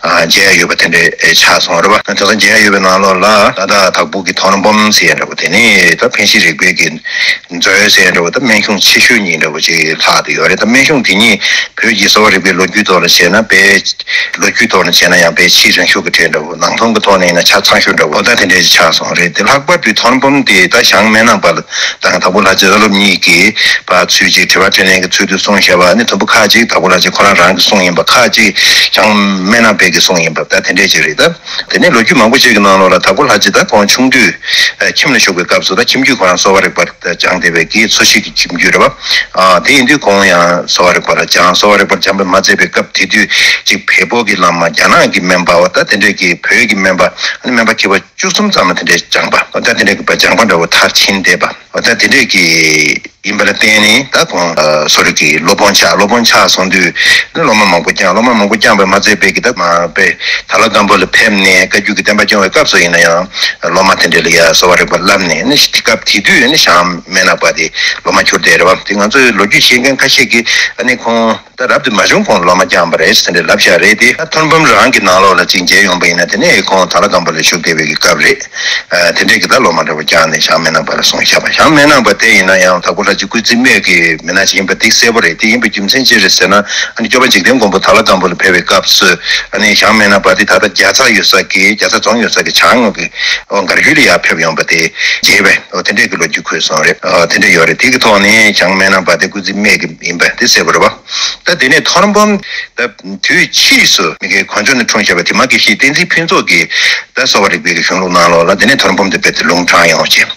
ཨ་མཇལ་ཡ་ཡོད་པ་དེ་འདྲས་ཆགས་སོང་རེད་བ། དེང་སང་མཇལ་ཡ་ཡོད་པའི་ནང་ལོགས་ལ་ད་ལྟ་དྭགས་པོ་གི་ཐོར་འབུམ་ཟེར་ཡ་འདྲ་བོ་དེ་ནི་ད་འཕེན་བཞི་རིག་པའི་གི་མཛོད་ཟེར་ཡ་འདྲ་བོ་ད་སྨན་གཞུང་ཆེ་ཤོས་གཉིས་འདྲ་བོ་ཅིག་ལྷག་བསྡད་ཡོད་རེད། ད་སྨན་གཞུང་དེ་གཉིས་བོད་ཀྱི་གསོ་བ་རིག་པའི་ལོ་རྒྱུས་ཐོག་ལ་བྱས་ན་དཔེ། ལོ་རྒྱུས་ཐོག་ལ་བྱས་ན་ཡང་དཔེ་ཆེས་རིང་ཤོས་ཀྱི་གྲས་འདྲ་བོ། ནང་དོན་གྱི་ཐོག་ནས་ཡིན་ན་ཆ་ཚང་ཤོས་འདྲ་བོ་ད་དེ་འདྲས་ཅིག་ཆགས་སོང་རེད། དེ་ལྷག་པར་དུ་ཐོར་འབུམ་དེ་ད་ཞང་སྨན་རྣམ་པ་ལ་དང་དྭགས་པོ་ལྷ་རྗེ་བླ་སློབ་གཉིས་ཀྱིས་ཕར་ཚུར་ཅིག་དྲི་བ་དྲིས་ལན་གྱི་ཚུལ་དུ་གསུངས་བཞག་པ་ནི་དུམ་བུ་ཁག་ཅིག་དྭགས་པོ་ལྷ་རྗེ་ཁོ་རང་རང་གི་གསུང་ཡིན་པ། ཁག་ཅིག་ཞང་སྨན་རྣམ་པའི་གི་གསུང་ཡིན་པ་ད་དེ་འདྲས་ཅིག་རེད། ད་དེ་ནས་ལོ་རྒྱུས་མང་པོ་ཅིག་གི་ནང་ལོགས་ལ་དྭགས་པོ་ལྷ་རྗེ་ད་ཁོང་ཆུང་དུས་ཨ་ཁྱིམ་ལ་བཞུགས་པའི་སྐབས་སུ་ད་ཁྱིམ་རྒྱུད་ཁོ་རང་གསོ་བ་རིག་པ་སྦྱངས་བསྡད་པའི་གི་འཚོ་གཞིས་ཀྱི་ཁྱིམ་རྒྱུད་རེད་བ། ཨ་དེ་ཡིན་དུས་ཁོང་ཡང་གསོ་བ་རིག་པ་ལ་སྦྱངས། གསོ་བ་རིག་པ་སྦྱངས་པ་མ་ཚད་པའི་སྐབས་དེ་དུས་ཅིག་བལ་པོ་གི་བླ་མ་རྒྱ་ནག་གི་སྨན་པ་བ་ད་དེ་འདྲས་ཀྱི་བོད་ཀྱི་སྨན་པ་ཨ་ནི་སྨན་པ་མཁས་པ་བཅུ་གསུམ་ཙམ་ལ་དེ་འདྲའི་སྦྱངས་པ། འོ་ད་དེ་འདྲའི་གི་སྦྱངས་པ་འདྲ་བོ་མཐར་ཕྱིན་བསྡད་པ། འོ་ད་དེ་འདྲའི་གི་ཡིན་པ་ལ་བརྟེན་ནས་ད་ཁོང་གསོ་རིག་གི་སློབ་དཔོན་ཆགས། སློབ་དཔོན་ཆགས་སོང་དུས་ནི་སློབ་མ་མང་པོ་བསྐྱངས། སློབ་མ་མང་པོ་བསྐྱངས་པ་མ་ཚད་པའི་གི་ད་མ་དཔེ་དྭགས་ལྷ་སྒམ་པོ་ལ་ཕེབས་ནས་བཀའ་བརྒྱུད་ཀྱི་བསྟན་པ་སྐྱོང་བའི་སྐབས་སུ་ཡིན་ན་ཡང་སློབ་མ་དེ་འདྲ་ལ་ཡ་གསོ་བ་རིག་པ་བསླབས་ནས་ནི་དེ་སྐབས་དེ་དུས་ནི་ཞང་སྨན་རྣམ་པ་དེ་སློབ་མ་གྱུར་བསྡད་རེད་བ། དེ་ང་ཚོའི་ལོ་རྒྱུས་ཤེས་མཁན་ཁ་ཤས་ཀྱིས་ཨ་ནི་ཁོང་ད་རབ་ཏུ་མ་བྱུང་གོང་ལ་སློབ་མ་བསྐྱངས་པ་རེད་ཟེར་དེ་འདྲ་ལབ་བཞག་རེད། དེ་ད་ཐོར་འབུམ་རང་གི་ནང་ལོགས་ལ་ཅིག་མཇལ་ཡོང་པ་ཡིན་ན་དེ་ནས་ཁོང་དྭགས་ལྷ་སྒམ་པོ་ལ་བཞུགས་བསྡད་པའི་གི་སྐབས་རེད། ཨ་དེ་འདྲས་གི་ད་སློབ་མ་འདྲ་བོ་བསྐྱངས་ནས་ཞང་སྨན་རྣམ་པ་ལ་གསུངས་བཞག་པ། ཞང་སྨན་རྣམ་པ་དེ་ཡིན་ན་ཡང་དྭགས་པོ་ལྷ་རྗེ་སྐུ་ཚེ་སྨད་ཀྱི་མི་སྣ་ཅིག་ཡིན་པ་དེ་གསལ་པོ་རེད། དེ་ཡིན་པའི་རྒྱུ་མཚན་ཅི་རེད་ཟེར་ན་ཨ་ནི་སྐྱོབ་པ་འཇིག་རྟེན་མགོན་པོ་དྭགས་ལྷ་སྒམ་པོ་ལ་ཕེབས་པའི་སྐབས་སུ་ཨ་ནི་ཞང་སྨན་རྣམ་པ་དེ་ད་ལྟ་རྒྱ་ཚ་ཡོད་ས་གི་རྒྱ་ཚ་རྫོང་ཡོད་ས་གི་བྱང་ངོས་ཀྱི་མགར་ཡུལ་ལ་ཡར་ཕེབས་ཡོང་པ་དེ་མཇལ་བས། འོ་དེ་འདྲས་ཀྱི་ལོ་རྒྱུས་འཁོད་སོང་རེད། འོ་དེ་འདྲས་ཡོད་རེད། དེ་གི་ཐོག་ནས་ཞང་སྨན་རྣམ་པ་དེ་སྐུ་ཚེ་སྨད་ཀྱི་ཡིན་པ་དེ་གསལ་པོ་རེད་བ། ད་དེ་ནས་ཐོར་འབུམ་ད་དུས་ཕྱིས་སུ་མི་དགེ་དཀོན་མཆོག་ནས་འཁྲུངས་བཞག་པའི་དེ་མ་དགེ་བཤེས་བསྟན་འཛིན་ཕུན་ཚོགས་ཀྱིས་ད་གསོ་བ་རིག་པའི་གི་གཞུང་ལུགས་ནང་ལོགས་ལ་དེ་ནས་ཐོར་འབུམ་དེ་རྦད་དེ་ལུང་དྲངས་ཡོང་བ་བྱས།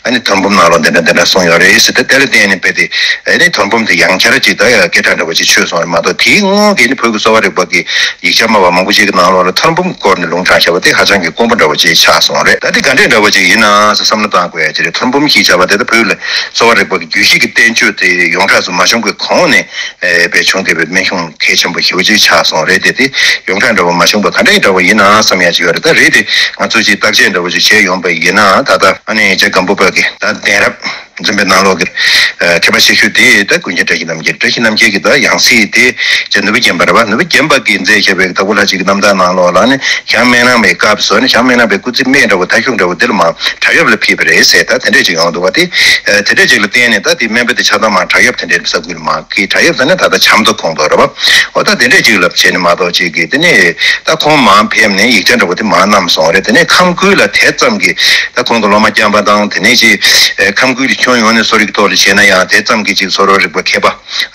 ཨ་ནི་ཐོར་འབུམ་ནང་ལོགས་འདི་འདྲ་འདི་འདྲ་གསུངས་ཡོད་རེད་ཟེར་ཏེ་དེ་ལ་བརྟེན་ནས་རྦད་དེ་ཨ་ནི་ཐོར་འབུམ་དེ་ཡང་བསྐྱར་ཅིག་ད་ཡ་སྐད་གྲགས་འདྲ་བོ་ཅིག་ཆོད་སོང་རེད་མ་གཏོགས། དེའི་སྔོན་གྱི་ནི་བོད་ཀྱི་གསོ་བ་རིག་པ་གི་ཡིག་ཆ་སྨྲ་བ་མང་པོ་ཅིག་གི་ནང་ལོགས་ལ་ཐོར་འབུམ་སྐོར་ནས་ལུང་དྲངས་བཞག་པ་དེ་ཧ་ཅང་གི་དཀོན་པོ་འདྲ་བོ་ཅིག་ཆགས་སོང་རེད། ད་དེ་ག་འདྲས་འདྲ་བོ་ཅིག་ཡིན་ན་ཟེར་བསམ་བློ་བཏང་དགོས་ཡ་ཅིག་རེད། ཐོར་འབུམ་ཞེས་བྱ་བ་དེ་ད་བོད་ལ་གསོ་བ་རིག་པ་གི་རྒྱུད་བཞི་གི་བསྟན་བཅོས་དེ་ཡོངས་གྲགས་སུ་མ་བྱུང་གི་གོང་ནས་ཨེ་དཔེ་བྱུང་བསྡད་པའི་སྨན་གཞུང་གལ་ཆེན་པོ་ཞེ་པོ་ཅིག་ཆགས་སོང་རེད་དེ། དེ་ཡོངས་གྲགས་འདྲ་བོ་མ་བྱུང་བ་ག་འདྲ་ཡི་འདྲ་བོ་ཡིན་ན་བསམ་ཡ་ཅིག་ཡོད་རེད། ད་རེད་དེ་ང་ཚོས་ཅིག་བརྟག་དཔྱད་འདྲ་བོ་ཅིག་བྱས་ཡོང་པ་ཡིན་ན་ད་ལྟ་ཨ་ནི་རྗེ་སྒམ་པོ་པ་གི་ད་གདན་རབས་ འཛིན་པའི་ནང་ལོགས་ཀྱི་མཁས་པ་ཆེ་ཤོས་དེ་ད་ཀུན་མཁྱེན་བཀྲ་ཤིས་རྣམ་རྒྱལ། བཀྲ་ཤིས་རྣམ་རྒྱལ་གྱི་ད་ཡང་སྲིད་དེ་ཅེས་ནུས་པ་རྒྱན་པ་རེད་བ། ནུས་པ་རྒྱན་པ་གིས་མཛད་བཞག་པའི་དྭགས་པོ་ལྷ་རྗེ་གི་རྣམ་ཐར་ནང་ལོགས་ལ་ནི་ཞྭ་སྨན་རམས་པའི་སྐབས་སུ་ནི་ཞྭ་སྨན་རམས་པའི་སྐུ་ཚེ་སྨད་འདྲ་བོ་མཐའ་མཇུག་འདྲ་བོ་འདི་ལ་མར་བྲག་གཡབ་ལ་ཕེབས་པ་རེད་ཟེར། ད་དེ་འདྲས་ཅིག་ཡོང་འདུག་བ། དེ་དེ་འདྲས་ཅིག་ལ་བརྟེན་ནས་ད་དེ་སྨན་པ་དེ་ཆགས་སྡང་མར་བྲག་གཡབ་དེ་འདྲས་ས་ཁུལ་མར་ཁེལ། བྲག་གཡབ་ཟེར་ན་ད་ལྟ་ཆབ་མདོ་ཁོངས་གཏོགས་རེད་བ། འོ་ད་དེ་འདྲས་ཅིག་ལ་བྱས་ནས་མ་གཏོགས་ཅིག་གིས་དེ་ནས་ད་ཁོང་མར་ཕེབས་ནས་ཡིག་ཆ་འདྲ་བོ་དེ་མར་བསྣམས་སོང་རེད། དེ་ནས་ཁམས་ཁུལ་ལ་དེ་ཙམ་གྱི་ད་ཁོང་གི་སློབ་མ་རྐྱང་པ་དང་དེ་ནས་ཅིག་ཁམས་ཁུལ་གྱི་ཁྱོན་ཡོངས་ནས་གསོ་རིག་ཐོག་ལ་བྱས་ན་ཡང་དེ་ཙམ་གྱི་ཅིག་གསོ་རིག་པ་མཁས་པ་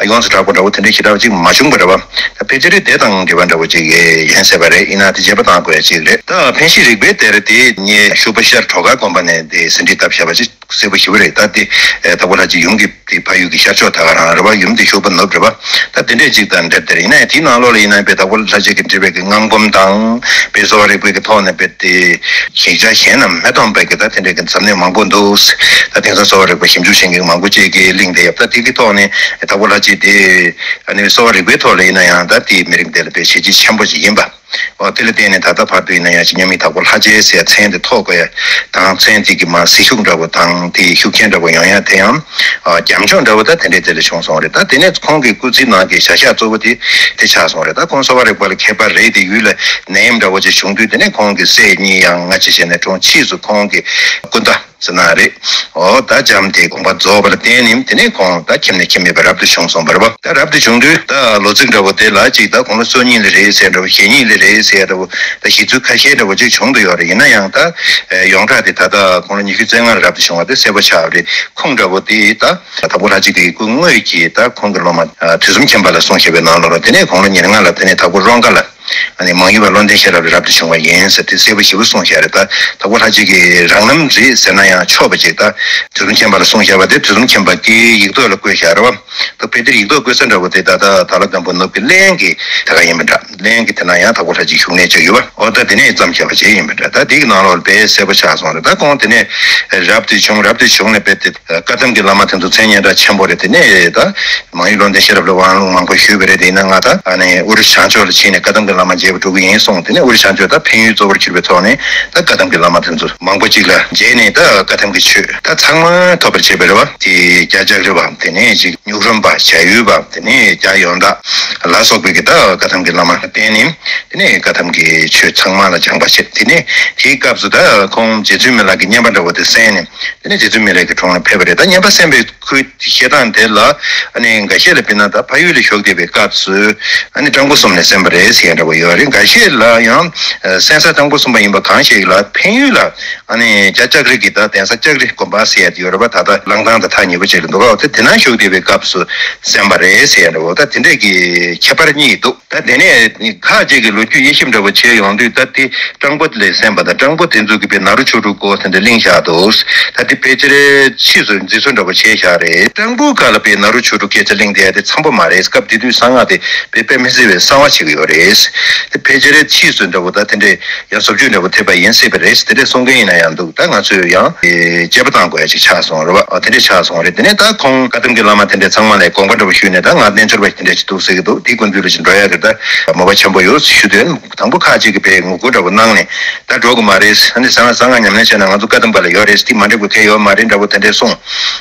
ཡོངས་སུ་གྲགས་པ་འདྲ་བོ་དེ་འདྲ་ཞེ་དྲག་ཅིག་མ་བྱུང་བ་རེད་བ། ད་ཕལ་ཆེར་དེ་དང་འབྲེལ་བ་འདྲ་བོ་ཅིག་ཡིན་ས་རེད། ཡིན་ན་དེ་རྗེས་པ་དང་དགོས་ཡ་ཅིག་རེད། ད་འཕན་ཤེས་རིག་པའི་གཏེར་དེ་ངས་ཤུག་པ་ཤར་གྲོ་ཁ་དགོན་པ་ནས་དེ་ཟིན་བྲིས་བཏབ་བཞག་པ་ཅིག་གསལ་པོ་ཞེ་པོ་རེད། ད་དེ་དྭགས་པོ་ལྷ་རྗེ་ཡུམ་གྱི་དེ་ཕ་ཡུལ་གྱི་ཤར་ཕྱོགས་ད་ག་རང་རེད་བ། ཡུམ་དེ་ཤུག་པ་ནུབ་རེད་བ། ད་དེ་འདྲས་ཅིག་དང་འབྲེལ་དེར་ཡིན་ན་ཡང་དེའི་ནང་ལོགས་ལ་ཡིན་ན་དཔེ་དྭགས་པོ་ལྷ་རྗེ་གིས་འབྲི་བའི་གི་སྔགས་འབུམ་དང་དཔེ་གསོ་བ་རིག་པའི་གི་ཐོག་ནས་དཔེ་དེ་ཞིབ་ཆ་གཞན་རྣམས་མི་མཐོང་བའི་གི་ད་དེ་འདྲས་གི་འཛམ་གླིང་མང་པོ་འདུག་ད་དེང་སང་གསོ་བ་རིག་པ་ཞིབ་འཇུག་བྱེད་མཁན་མང་པོ་ཅིག་གིས་གླེང་བསྡད་ཡོད། ད་དེ་གི་ཐོག་ནས་དྭགས་པོ་ལྷ་རྗེ་དེ་ཨ་ནི་གསོ་བ་རིག་པའི་ཐོག་ལ་ཡིན་ན་ཡང་ད་དེ་མི་རིགས་འདི་ལ་དཔེ་བྱས་རྗེས་ཆེན་པོ་ཞིག་ཡིན་པ། འོ་དེ་ལ་བརྟེན་ནས་ད་ལྟ་བར་དུ་ཡིན་ན་ཡང་ཅིག་མཉམ་མེད་དྭགས་པོ་ལྷ་རྗེ་ཟེར་མཚན་དེ་ཐོགས་དགོས་ཡ་དང་མཚན་དེ་གི་མར་གཟི་ཤུགས་འདྲ་བོ་དང་དེ་ཤུགས་རྐྱེན་འདྲ་བོ་ཡོང་ཡ་དེ་ཡང་རྒྱབ་ལྗོངས་འདྲ་བོ་ད་དེ་འདྲས་དེ་ལ་བྱུང་སོང་རེད། ད་དེ་ནས་ཁོང་གི་སྐུ་ཚེའི་ནང་གི་བྱ་གཞག་གཙོ་བོ་དེ་དེ་ཆགས་སོང་རེད། ད་ཁོང་གསོ་བ་རིག་པ་ལ་མཁས་པ་རེད་དེ་ཡུལ་ལ་ནད་ཡམས་འདྲ་བོ་ཅིག་བྱུང་དུས་དེ་ནས་ཁོང་གི་སྲས་གཉིས་ཡང་སྔ་ཕྱི་བྱས་ནས་གྲོངས། ཕྱིས་སུ་ཁོང་གི་སྐུ་ཟླ་ཟེར་ན་རེད། འོ་ད་འཇམ་དེ་དགོངས་པ་རྫོགས་པ་ལ་བརྟེན་ནས་དེ་ནས་ཁོང་ད་ཁྱིམ་ནས་ཁྱིམ་མེད་པར་རབ་ཏུ་བྱུང་སོང་བ་རེད་བ། ད་རབ་ཏུ་བྱུང་དུས་ད་ལོ་ཚིགས་འདྲ་བོ་དེ་ལ་ཅིག་ད་དགུང་ལོ་སོ་གཉིས་ལ་རེད་ཟེར་འདྲ་བོ། ཞེ་གཉིས་ལ་རེད་ཟེར་འདྲ་བོ། ད་གཞི་ཚུལ་ཁ་ཤས་འདྲ་བོ་ཅིག་བྱུང་དུ་ཡོད་རེད། ཡིན་ན་ཡང་ད་ཡོངས་གྲགས་དེ་ད་ལྟ་དགུང་ལོ་ཉི་ཤུ་རྩ་ལྔ་ལ་རབ་ཏུ་བྱུང་བ་དེ་གསལ་པོ་ཆགས་རེད། ཁོང་འདྲ་བོ་དེ་ད་དྭགས་པོ་ལྷ་རྗེ་གི་སྐུ་དངོས་ཀྱིས་ད་ཁོང་གི་སློབ་མ་དུས་གསུམ་མཁྱེན་པ་ལ་གསུངས་བཞག་པའི་ནང་ལོགས་ལ་དེ་ནས་དགུང་ལོ་ཉེར་ལྔ་ལ་དེ་ནས་དྭགས་པོ་རོང་ཁ་ལ། ཨ་ནི་མང་ཡུལ་བ་བློ་ལྡན་ཤེས་རབ་ལ་རབ་ཏུ་བྱུང་བ་ཡིན་ཟེར་དེ་གསལ་པོ་ཞེ་པོ་གསུངས་བཞག་རེད། ད་དྭགས་པོ་ལྷ་རྗེ་གི་རང་རྣམ་རེད་ཟེར་ན་ཡང་ཆོག་པ་ཅིག་ད་དུས་གསུམ་མཁྱེན་པ་ལ་གསུངས་བཞག་པ་དེ་དུས་གསུམ་མཁྱེན་པ་གིས་ཡིག་ཐོག་ལ་བཀོད་བཞག་རེད་བ། ད་དཔེ་དེར་ཡིག་ཐོག་བཀོད་ས་འདྲ་བོ་དེ་ད་ལྟ་དྭགས་ལྷ་སྒམ་པོ་ནུབ་ཀྱི་གླིང་གི་ད་ག་ཡིན་པ་འདྲ། གླིང་གི་དེ་ན་ཡང་དྭགས་པོ་ལྷ་རྗེ་བཞུགས་གནས་ཅིག་ཡོད་བ། འོ་ད་དེ་ནས་བརྩམས་བཞག་པ་ཅིག་ཡིན་པ་འདྲ། ད་དེ་གི་ནང་ལོགས་ལ་དཔེ་གསལ་པོ་ཆགས་སོང་རེད། ད་ཁོང་དེ་ནས་རབ་ཏུ་བྱུང་། རབ་ཏུ་བྱུང་ནས་དཔེ་དེ། བཀའ་གདམས་ཀྱི་བླ་མ་དེ་ཚོ་མཚན་སྙན་གྲགས་ཆེན་པོ་རེད། དེ་ནས་ད་མང་ཡུལ་བློ་ལྡན་ཤེས་རབ་ལ་དབང་ལུང་མང་པོ་ཞུས་པ་རེད། དེ་ཡིན་ན་ང་ད་ཨ་ནི་ཨུ་རུ་བྱང་ཕྱོགས་ལ་ཕྱིན་ནས་བཀའ་གདམས་ཀྱི་བླ་མ་མཇལ་བར་འགྲོ་གི་ཡིན་གསུངས། དེ་ནས་ཨུ་རུ་བྱང་ཕྱོགས་ད་འཕན་ཡུལ་གཙོ་བོར་གྱུར་པའི་ཐོག་ནས་ད་བཀའ་གདམས་ཀྱི་བླ་མ་དེ་ཚོ་མང་པོ་ཅིག་ལ་མཇལ་ནས་ད་བཀའ་གདམས་ཀྱི་ཆོས་ད་ཚང་མ་ཐོབ་པར་བྱས་པ་རེད་བ། དེ་རྒྱ་ལྕགས་རི་བ། དེ་ནས་ཅིག་སྨྱུག་རུམ་པ། བྱ་ཡུལ་བ། དེ་ནས་རྒྱ་ཡོན་བདག་ལ་སོགས་པའི་གི་ད་བཀའ་གདམས་ཀྱི་བླ་མ་བསྟེན་ནས་དེ་ནས་བཀའ་གདམས་ཀྱི་ཆོས་ཚང་མ་ལ་སྦྱངས་པ་བྱས། དེ་ནས་དེའི་སྐབས་སུ་ད་ཁོང་རྗེ་བཙུན་མི་ལ་གི་བསྙེན་པ་འདྲ་བོ་དེ་གསན་ནས། དེ་ནས་རྗེ་བཙུན་མི་ལའི་གི་དྲུང་ལ་ཕེབས་པ་རེད། ད་བསྙེན་པ་གསན་པའི་ཁུལ་བཤད་སྟངས་དེ་ལ་ཨ་ནི་འགའ་ཤས་ལ་དཔེར་ན་ད་ཕ་ཡུལ་ལ་བཞུགས་བསྡད་པའི་སྐབས་སུ་ཨ་ནི་སྤྲང་པོ་གསུམ་ནས་གསན་པ་རེད་ཟེར་ཡ་འདྲ་བོ་ཡོད་རེད། འགའ་ཤས་ལ་ཡང་གསན་ས་སྤྲང་པོ་གསུམ་པ་ཡིན་པ་གང་ཞིག་ལ་འཕན་ཡུལ་ལ་ཨ་ནི་རྒྱ་ལྕགས་རི་གི་ད་གདན་ས་ལྕགས་རི་དགོན་པ་ཟེར་ཡ་དེ་ཡོད་རེད་པ། ད་ལྟ་གླང་ཐང་དང་ཐག་ཉེ་པོ་ཅིག་ལ་འདུག་ག། དེ་དེ་ན་བཞུགས་བསྡད་པའི་སྐབས་སུ་གསན་པ་རེད་ཟེར་ཡ་འདྲ་བོ། ད་དེ་འདྲས་ཀྱི་ཁྱད་པར་གཉིས་འདུག། ད་དེ་ནས་ཁ་ཅིག་གིས་ལོ་རྒྱུས་དབྱེ་ཞིབ་འདྲ་བོ་བྱས་ཡོང་དུས་ད་དེ་སྤྲང་པོ་ལས་གསན་པ་དང་སྤྲང་པོ་དེ་ཚོ་གིས་དཔེ་ནཱ་རོ་ཆོས་དྲུག་སྐོར་དེ་འདྲ་གླེང་བཞག་འདུག། ད་དེ་ཕལ་ཆེར་ཕྱིས་སུ་འཛིན་བཟུང་འདྲ་བོ་བྱས་བཞག་རེད། སྤྲང་པོ་ཁ་ལ་དཔེ་ནཱ་རོ་ཆོས་དྲུག་སྐད་ཆ་གླེང་བསྡད་ཡ་དེ་འཚམ་པོ་མ་རེད། སྐབས་དེ་དུས་གསང་སྔགས་དེ་དཔེ་དཔེ་མི་སྲིད་པའི་གསང་བ་བྱེད་ཀྱི་ཡོད་རེད། དེ་ཕལ་ཆེར་ཕྱིས་སུ་འདྲ་བོ་ད་དེ་འདྲས་ཡང་བཟོ་བཅོས་འདྲ་བོ་ཐེབས་པ་ཡིན་སྲིད་པ་རེད། དེ་འདྲས་གསུང་མཁན་ཡིན་ན་ཡང་འདུག། ད་ང་ཚོས་ཡང་དཔྱད་པ་བཏང་དགོས་ཡ་ཅིག་ཆགས་སོང་རེད་བ། དེ་འདྲས་ཆགས་སོང་རེད། དེ་ནས་ད་ཁོང་བཀའ་གདམས་ཀྱི་བླ་མ་དེ་འདྲས་ཚང་མ་ལ་དགོངས་པ་འདྲ་བོ་ཞུས་ནས་ད་ང་རྣལ་འབྱོར་པ་དེ་འདྲས་ཅིག་འདུག་ཟེར་གྱི་འདུག། དེའི་སྐུ་མདུན་ལ་ཅིག་འགྲོ་ཡ་གི་ད་མོས་པ་ཆེན་པོ་ཡོད་ཞུ་དོན། དང་པོ་ཁ་ཅིག་གིས་དཔེ་ངོ་རྒོལ་འདྲ་བོ་གནང་ནས་ད་འགྲོ་གི་མ་རེད། ཨ་ནི་གསང་སྔགས་གསང་སྔགས་ཉམས་ལེན་བྱས་ན་ང་ཚོ་བཀའ་གདམས་པ་ལ་ཡོད་རེད། དེ་མ་འགྲིག་པ་གང་ཡོད་མ་རེད་འདྲ་བོ་དེ་འདྲས་གསུངས།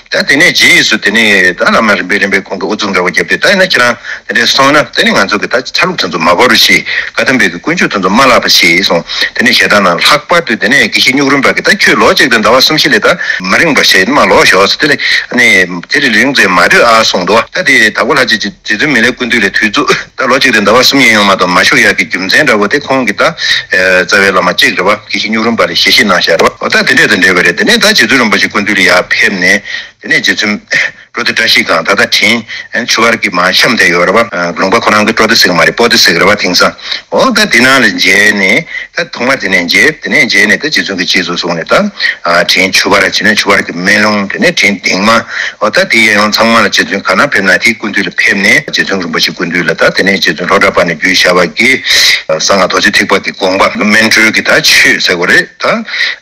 ད་དེ་ནས་རྗེས་སུ་དེ་ནས་ད་བླ་མ་རིམ་པས་རིམ་པས་ཁོང་གིས་དབུ་འཛུགས་འདྲ་བོ་བརྒྱབ་སྟེ་ད་ཡིན་ན་ཁྱེད་རང་དེ་འདྲས་སོང་ན་དེ་ནས་ང་ཚོ་གི་ད་ཆ་ལུགས་དེ་ཚོ་མ་བོར་ཞེས། བཀའ་གདམས་པའི་གི་ཀུན་སྤྱོད་དེ་ཚོ་མ་བརླག་པ་ཞེས་གསུངས། དེ་ནས་ཞེ་སྡང་ན་ལྷག་པར་དུ་དེ་ནས་དགེ་བཤེས་སྨྱུག་རུམ་པ་གིས་ད་ཁྱོད་ལོ་གཅིག་དང་ཟླ་བ་གསུམ་བཞི་ལས་ད་མ་རིང་བ་བྱས་མ་ལོག་ཞོག་ཟེར། དེ་ནས་ཨ་ནི་དེ་རིང་རིང་ཙམ་མ་སྡོད་ཨ་གསུངས་འདུག། ད་དེ་དྭགས་པོ་ལྷ་རྗེ་རྗེ་བཙུན་མི་ལའི་སྐུ་མདུན་ལ་དུས་ཚོད་ད་ལོ་གཅིག་དང་ཟླ་བ་གསུམ་ཡན་ཡོང་མ་གཏོགས་མ་བཞུགས་ཡག་གི་རྒྱུ་མཚན་འདྲ་བོ་དེ་ཁོང་གི་ད་རྩ་བའི་བླ་མ་གཅིག་རེད་བ། དགེ་བཤེས་སྨྱུག་རུམ་པ་ལ་ཞལ་བཞེས་གནང་བཞག་རེད་བ། འོ་ད་དེ་འདྲས་དང་འབྲེལ་བ་རེད། དེ་ནས་ད་རྗེ་བཙུན་རིན་པོ་ཆེ་སྐུ་མདུན་ལ་ཡར་ཕེབས་ནས་དེ་ནས་རྗེ་བཙུན་འགྲོ་དེ་བཀྲ་ཤིས་སྒང་ད་ལྟ་དྲིན་ཆུ་བར་གྱི་མར་འཁྱམས་བསྡད་ཡོད་རེད་བ། ལུང་པ་ཁོ་རང་གི་སྤྲོ་དེ་ཟེར་གི་མ་རེད། སྤོ་དེ་ཟེར་གི་རེད་བ། དེང་སང་འོ་ད་དེ་ནང་ལ་མཇལ་ནས། ད་ཐོག་མ་དེ་ནས་མཇལ། དེ་ནས་མཇལ་ནས་ད་རྗེ་བཙུན་གྱིས་རྗེས་སུ་བཟུང་ནས་ད་ཨ་དྲིན་ཆུ་བར། དེ་ནས་ཆུ་བར་གྱི་སྨན་ལུང་། དེ་ནས་དྲིན་གདིང་མ། འོ་ད་དེ་ཡང་ཚང་མ་ལ་རྗེ་བཙུན་ག་ན་ཕེབས་ན་དེའི་སྐུ་མདུན་ལ་ཕེབས་ནས་རྗེ་བཙུན་རིན་པོ་ཆེ་སྐུ་མདུན་ལ་ད་དེ་ནས་རྗེ་བཙུན་ལྷོ་བྲག་པ་ནས་བརྒྱུད་བཞག་པ་གི་གསང་སྔགས་རྡོ་རྗེ་ཐེག་པ་གི་དགོངས་པ་སྨིན་གྲོལ་གྱི་ད་ཆོས་ཟེར་དགོས་རེད། ད་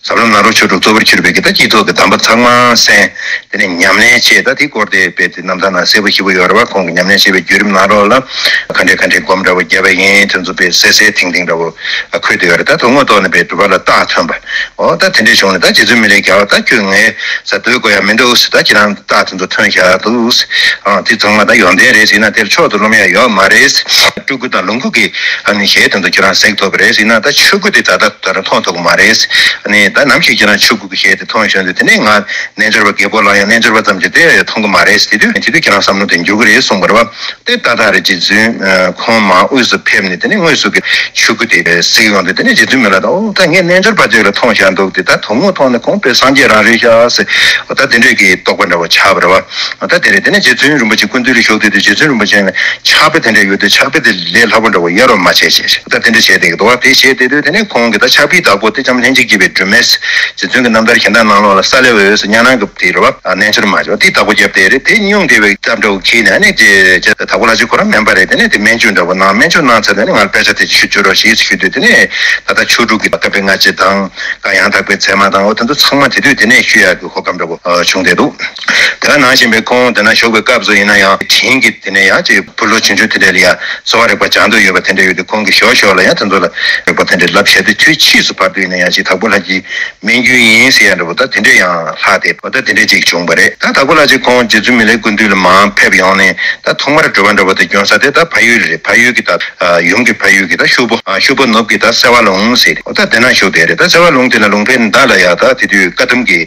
ཟབ་ལམ་ནཱ་རོ་ཆོས་དྲུག་གཙོ་བོར་གྱུར་པའི་གི་ད་སྤྱི་ཚོགས་ཀྱི་གདམས་པ་ཚང་མ་གསན། དེ་ནས་ཉམས་ལེན་བྱས། ད་དེའི་སྐོར་ དེ་དཔེ་དེ་རྣམ་ཐར་ནང་གསལ་པོ་ཞེ་པོ་ཡོད་རེད་བ། ཁོང་གི་ཉམས་ལེན་བྱེད་པའི་བརྒྱུད་རིམ་ནང་ལོགས་ལ་ག་འདྲས་ག་འདྲས་སྒོམ་འདྲ་བོ་བརྒྱབ་པ་ཡིན། དེ་ཚོ་དཔེ་གསལ་གསལ་ཐིང་ཐིང་འདྲ་བོ་འཁོད་དེ་ཡོད་རེད། ད་དོན་དངོས་ཐོག་ནས་དཔེ་སྒྲུབ་པ་ལ་རྟགས་ཐོན་པ། འོ་ད་དེ་འདྲས་བྱུང་ནས་ད་རྗེ་བཙུན་མི་ལས་རྒྱལ་བ་ད་ཁྱོད་ངའི་ས་སྡོད་དགོས་ཡ་མི་འདུག་ཟེར། ད་ཁྱེད་རང་རྟགས་དེ་ཚོ་ཐོན་བཞག་འདུག་ཟེར། ཨང་དེ་ཚང་མ་ད་ཡོན་ཏན་རེད་ཟེར་ན་དེར་མཆོག་ཏུ་རློམ་ཡ་ཡོད་མ་རེད་ཟེར། སྤྲུལ་སྐུ་དང་ལོངས་སྐུ་གི་ཨ་ནི་ཞལ་དེ་ཚོ་ཁྱེད་རང་གཟིགས་ཐུབ་པ་རེད་ཟེར་ན། ད་ཆོས་སྐུ་དེ་ད་ལྟ་ད་རུང་མཐོང་ཐུབ་ཀྱི་མ་རེད་ཟེར། ཨ་ནི་ད་ནམ་ཞིག་ཁྱེད་རང་ཆོས་སྐུ་གི་ཞལ་དེ་མཐོང་བྱུང་དུས་དེ་ནས་ང་རྣལ་འབྱོར་པ་རྒད་པོ་ལ་ཡང་རྣལ་འབྱོར་པ་ཙམ་གྱིས་དེ་མཐོང་གི་མ་རེད་ཟེར། དེ་དུས་དེ་དུས་ཁྱེད་རང་བསམ་བློ་དེ་འགྱུར་གི་རེད་གསུངས་པ་རེད་བ། དེ་ཏག་ཏག་རེད། རྗེ་བཙུན་ཁོང་མར་དབུས་སུ་ཕེབས་ནས་དེ་ནས་དངོས་སུ་གི་ཆོས་སྐུ་དེ་གཟིགས་ཡོང་དུས་དེ་ནས་རྗེ་བཙུན་མི་ལ་ད་འོ་ད་ངས་རྣལ་འབྱོར་པ་ཅིག་ལ་མཐོང་བཞག་འདུག་དེ་ད་དོན་དངོས་ཐོག་ནས་ཁོང་དཔེ་སངས་རྒྱས་རང་རེད་ཤག་ཟེར། འོ་ད་དེ་འདྲས་ཀྱི་རྟོག་པ་འདྲ་བོ་ཆགས་པ་རེད་བ། འོ་ད་དེ་རེད། དེ་ནས་རྗེ་བཙུན་རིན་པོ་ཆེ་སྐུ་མདུན་ལ་བཞུགས་དུས་དེ་རྗེ་བཙུན་རིན་པོ་ཆེ་ནས་ཕྱག་དཔེ་དེ་འདྲས་ཡོད་དུས་ཕྱག་དཔེ་དེ་ལས་སླ་པོ་འདྲ་བོ་གཡར་བ་མ་བྱས་བྱས་ཤག་འོ་ད་དེ་འདྲས་བྱས་བསྡད་ཀྱི་འདུག་བ། དེ་བྱས་བསྡད་དུས་དེ་ནས་ཁོང་གི་ད་ཕྱག་དཔེའི་བདག་པོ་དེ་ལྕམ་ལྷན་ཅིག་སྐྱེས་པའི་སྒྲོན་མེ། རྗེ་བཙུན་གྱི་རྣམ་ཐར་གཞན་དག་ནང་ལོགས་ལ་ས་ལེ་འོད་ཟེར་གཉའ་ནང་གི་དེ་རེད་བ། རྣལ་འབྱོར་མ་བྱས་པ་དེའི་བདག་པོ་རྒྱབ་དེ་རེད། དེ་སྙུང་བདེ་བའི་སྐབས་འདྲ་བོ་ཁྱེར་ནས་ཨ་ནི་རྗེ་རྗེ་དྭགས་པོ་ལྷ་རྗེ་ཁོ་རང་སྨན་པ་རེད། དེ་ནས་དེ་སྨན་བཅོས་འདྲ་བོ་གནང་། སྨན་བཅོས་གནང་ཚར་དེ་ནས་ང་ལ་དཔེ་ཆ་དེ་ཞུ་བཅུག་རོགས་ཞེས་ཞུས་དུས་དེ་ནས་ད་ལྟ་ཆོས་དྲུག་གི་བཀའ་པོད་ལྔ་སྤྱི་དང་བཀའ་ཡང་དག་པའི་ཚད་མ་དང་འོ་དེ་ཚོ་ཚང་མ་དེ་དུས་དེ་ནས་ཞུ་ཡག་གི་གོ་སྐབས་འདྲ་བོ་བྱུང་བསྡད་འདུག་དེ་ག་ནང་བཞིན་པའི་ཁོང་དེ་ན་བཞུགས་པའི་སྐབས་སུ་ཡིན་ན་ཡང་དྲིན་གྱི་དེ་ནས་ཡང་ཅིག་བུ་སློབ་ཆུང་ཆུང་དེ་འདྲ་ལ་ཡང་གསོ་བ་རིག་པ་སྦྱང་འདོད་ཡོད་པ་དེ་འདྲ་ཡོད་དུས་ཁོང་གིས་ཞོར་ཞོར་ལ་ཡང་དེ་ཚོ་ལ་རིག་པ་དེ་འདྲ་བསླབ་བྱས་ཏེ་དུས་ཕྱིས་སུ་བར་དུ་ཡིན་ན་ཡང་ཅིག་དྭགས་པོ་ལྷ་རྗེའི་སྨན་རྒྱུན་ཡིན་ཟེར་ཡ་འདྲ་བོ་ད་དེ་འདྲ་ཡང་ལྷག་སྟེ་འོ་ད་དེ་འདྲ་ཅིག་བྱུང་བ་རེད། ད་དྭགས་པོ་ལྷ་རྗེ་ཁོང་རྗེ་བཙུན་མི་ལའི་སྐུ་མདུན་ལ་མར་ཕེབས་ཡོང་ནས་ད་ཐོག་མར་སྒྲུབ་པ་འདྲ་བོ་དེ་སྐྱོན་ས་དེ་ད་ཕ་ཡུལ་རེད། ཕ་ཡུལ་གྱི་ད་ཡུམ་གྱི་ཕ་ཡུལ་གྱི་ད་ཤུ་པོ་ཤུ་པོ་ནུབ་ཀྱི་ད་སེ་བ་ལུང་ཟེར་རེད། འོ་ད་དེ་ན་བཞུགས་བསྡད་རེད། ད་སེ་བ་ལུང་དེ་ན་ལུང་པའི་མདའ་ལ་ཡ་ད་དེ་དུས་བཀའ་གདམས་ཀྱི་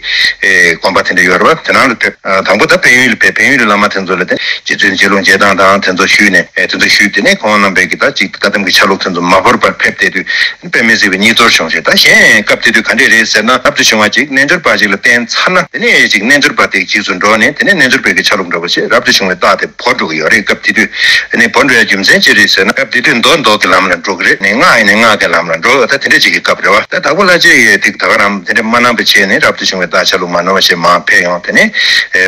དགོན་པ་དེ་འདྲ་ཡོད་རེད་བ། དེ་ནང་ལ་ཕེབས། དང་པོ་ད་ཕན་ཡུལ་ལ་ཕེབས། ཕན་ཡུལ་གྱི་བླ་མ་དེ་ཚོ་ལ་དེ་རྗེ་བཙུན་རྗེ་ལུང་རྗེ་བདག་དང་དེ་ཚོ་ཞུས་ནས་དེ་ཚོ་ཞུས། དེ་ནས་ཁོང་རྣམ་པས་ཀྱི་ད་ཅིག་བཀའ་གདམས་ཀྱི་ཆ་ལུགས་དེ་ཚོ་མ་བོར་བར་ཕེབས་བསྡད་དུས་དཔེ་མི་སྲིད་པའི་སྙིགས་དོར་བྱུང་ཞེས། ད་གཞན་སྐབས་དེ་དུས་ག་འདྲས་རེད་ཟེར་ན་རབ་ཏུ་བྱུང་བ་ཅིག་རྣལ་འབྱོར་པ་ཅིག་ལ་བསྟེན་ཚར་ན་དེ་ནས་ཅིག་རྣལ་འབྱོར་པ་དེ་རྗེས་སུ་འགྲོ་ནས་དེ་ནས་རྣལ་འབྱོར་པའི་གི་ཆ་ལུགས་འདྲ་བོ་ཞིག་རབ་ཏུ་བྱུང་བའི་རྟགས་དེ་བོར་འགྲོ་གི་ཡོད་རེད། སྐབས་དེ་དུས་དེ་ནས་བོར་འགྲོ་ཡ་རྒྱུ་མཚན་ཅི་རེད་ཟེར་ན་སྐབས་དེ་དུས་མདོ་མདོ་གི་ལམ་ལ་འགྲོ་གི་རེད། ནས་སྔགས་ཡིན་ནས་སྔགས་ཀྱི་ལམ་ལ་འགྲོ། ད་དེ་འདྲས་ཅིག་གི་སྐབས་རེད་བ། ད་དྭགས་པོ་ལྷ་རྗེ་ཡི་ཐིག་ད་ག་རང་དེ་འདྲས་མ་གནང་བ་བྱས་ནས་རབ་ཏུ་བྱུང་བའི་རྟགས་ཆ་ལུགས་མ་ནོར་བ་ཞིག་མར་ཕེབས་ཡོང་། དེ་ནས་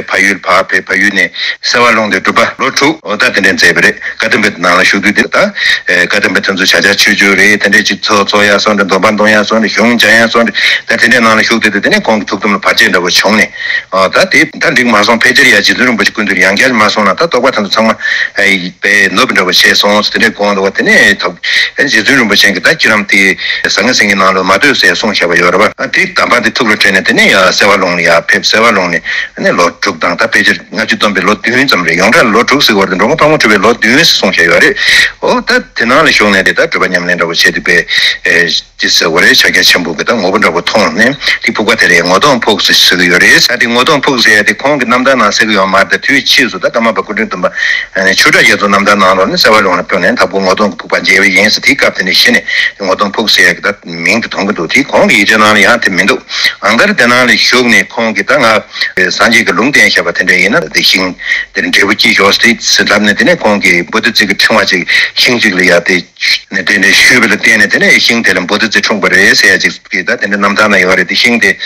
ཕ་ཡུལ་ཕར་ཕེབས། ཕ་ཡུལ་ནས་སེ་བ་ལུང་དུ་སྒྲུབ་པ་ལོ་དྲུག་འོ་ད་དེ་འདྲས་མཛད་པ་རེད། བཀའ་གདམས་པའི་ནང་ལ་བཞུགས་དུས་དེ་ད་བཀའ་གདམས་པའི་དོན་ཚོ་བྱ་བྱ་ཆོས་ཆོས་རེད། དེ་འདྲས་ཅིག་ཚོགས་ཚོགས་ཡ་སོགས་འདྲ། འདོན་པ་འདོན་ཡ་སོགས་འདྲ། གཞུང་སྦྱང་ཡ་སོགས་འདྲ། ད་དེ་འདྲས་ནང་ལ་བཞུགས་དུས་དེ་དེ་ནས་ཁོང་གི་ཐུགས་དམ་ལ་བར་ཆད་འདྲ་བོ་བྱུང་ནས་ཨ་ད་དེ་ད་འགྲིག་མ་སོང་། ཕལ་ཆེར་ཡ་རྗེ་བཙུན་རིན་པོ་ཆེ་སྐུ་མདུན་ཡང་བསྐྱར་མ་སོང་ན་ད་རྟོགས་པ་དེ་ཚོ་ཚང་མ་ཨེ་པའི་ནུབ་འདྲ་བོ་བྱས་སོང་ཟེར་དེ་འདྲས་དགོངས་འདུག་བ། དེ་ནས་ད་རྗེ་བཙུན་རིན་པོ་ཆེ་གིས་ད་ཁྱེད་རང་དེ་ཟང་ངེ་ཟིང་ངེ་ནང་ལོགས་མ་སྡོད་ཟེར་གསུངས་བཞག་པ་ཡོད་རེད་བ། ཨ་དེ་གདམས་པ་དེ་ཐུགས་ལ་དྲན་ནས་དེ་ནས་ཡ་སེ་བ་ལུང་ལ་ཡ་ཕེབས། སེ་བ་ལུང་ནས་ཨ་ནི་ལོ་དྲུག་དང་ད་ཕལ་ཆེར་ལྔ་བཅུ་བསྡོམས་པས་ལོ་བདུན་ཙམ་རེད། ཡོངས་གྲགས་ལ་ལོ་དྲུག་ཟེར་བ་རེད། འགྲོ་མགོན་ཕག་མོ་གྲུ་པས་ལོ་བདུན་ཟེར་གསུངས་བཞག་ཡོད་རེད། འོ་ད་དེ་ནང་ལ་བཞུགས་ནས་དེ་ད་སྒྲུབ་པ་ཉམས་ལེན་འདྲ་བོ་བྱས་ཏེ་པས་ཨེ། ཅི་ཟེར་བ་རེད། ཕྱག་རྒྱ་ཆེན་པོ་གི་ད་ངོ་བོ་འདྲ་བོ་མཐོང་ནས་དེ་ཕུག་པ་དེ་ལ་ངོ་གདོང་ཕུག་ཟེར་ཟེར་གི་ཡོད་རེད། ད་དེ་ངོ་གདོང་ཕུག་ཟེར་ཡ་དེ་ཁོང་གི་རྣམ་ཐར་ནང་གསལ་གི་ཡོད་མ་རེད། ད་དུས་ཕྱིས་སུ་ད་ཀརྨ་པ་སྐུ་ཕྲེང་བདུན་པ་ཆོས་གྲགས་རྒྱ་མཚོ་རྣམ་ཐར་ནང་ལོགས་ནས་སེ་བ་ལུང་ལ་ཕེབས་ནས་དྭགས་པོ་ངོ་གདོང་གི་ཕུག་པ་མཇལ་བ་ཡིན་ཟེར། དེའི་སྐབས་དེ་ནས་གཞི་ནས་ངོ་གདོང་ཕུག་ཟེར་ཡ་གི་ད་མིང་དེ་ཐོན་གི་འདུག་དེ་ཁོང་གི་ཡིག་ཆ་ནང་ལ་ཡང་དེ་མི་འདུག་ཨང་དར་དེ་ནང་ལ་བཞུགས་ནས་ཁོང་གིས་ད་ང་སངས་རྒྱས་ཀྱི་ལུང་བསྟན་བཞག་པ་དེ་འདྲ་ཡིན་ན་དེ་ཤིང་དེར་འབྲས་བུ་སྐྱེས་ཤོག་ཟེར་ལབ་ནས་དེ་ནས་ཁོང་གིས་བོ་དྷི་ཙི་གི་ཕྲེང་བ་ཅིག་ཤིང་ཅིག་ལ་ཡ་དེ། ནས་དེ་འདྲའི་ཞུས་པ་ལ་བརྟེན་ནས་དེ་ནས་ཤིང་དེ་ལ་བོ་དྷི་ཙི་འཁྲུངས་པ་རེད་ཟེར་ཡ་ཅིག་གིས་ད་དེ་འདྲ་རྣམ་ཐར་ན་ཡོད་རེད། དེ་ཤིང་དེ་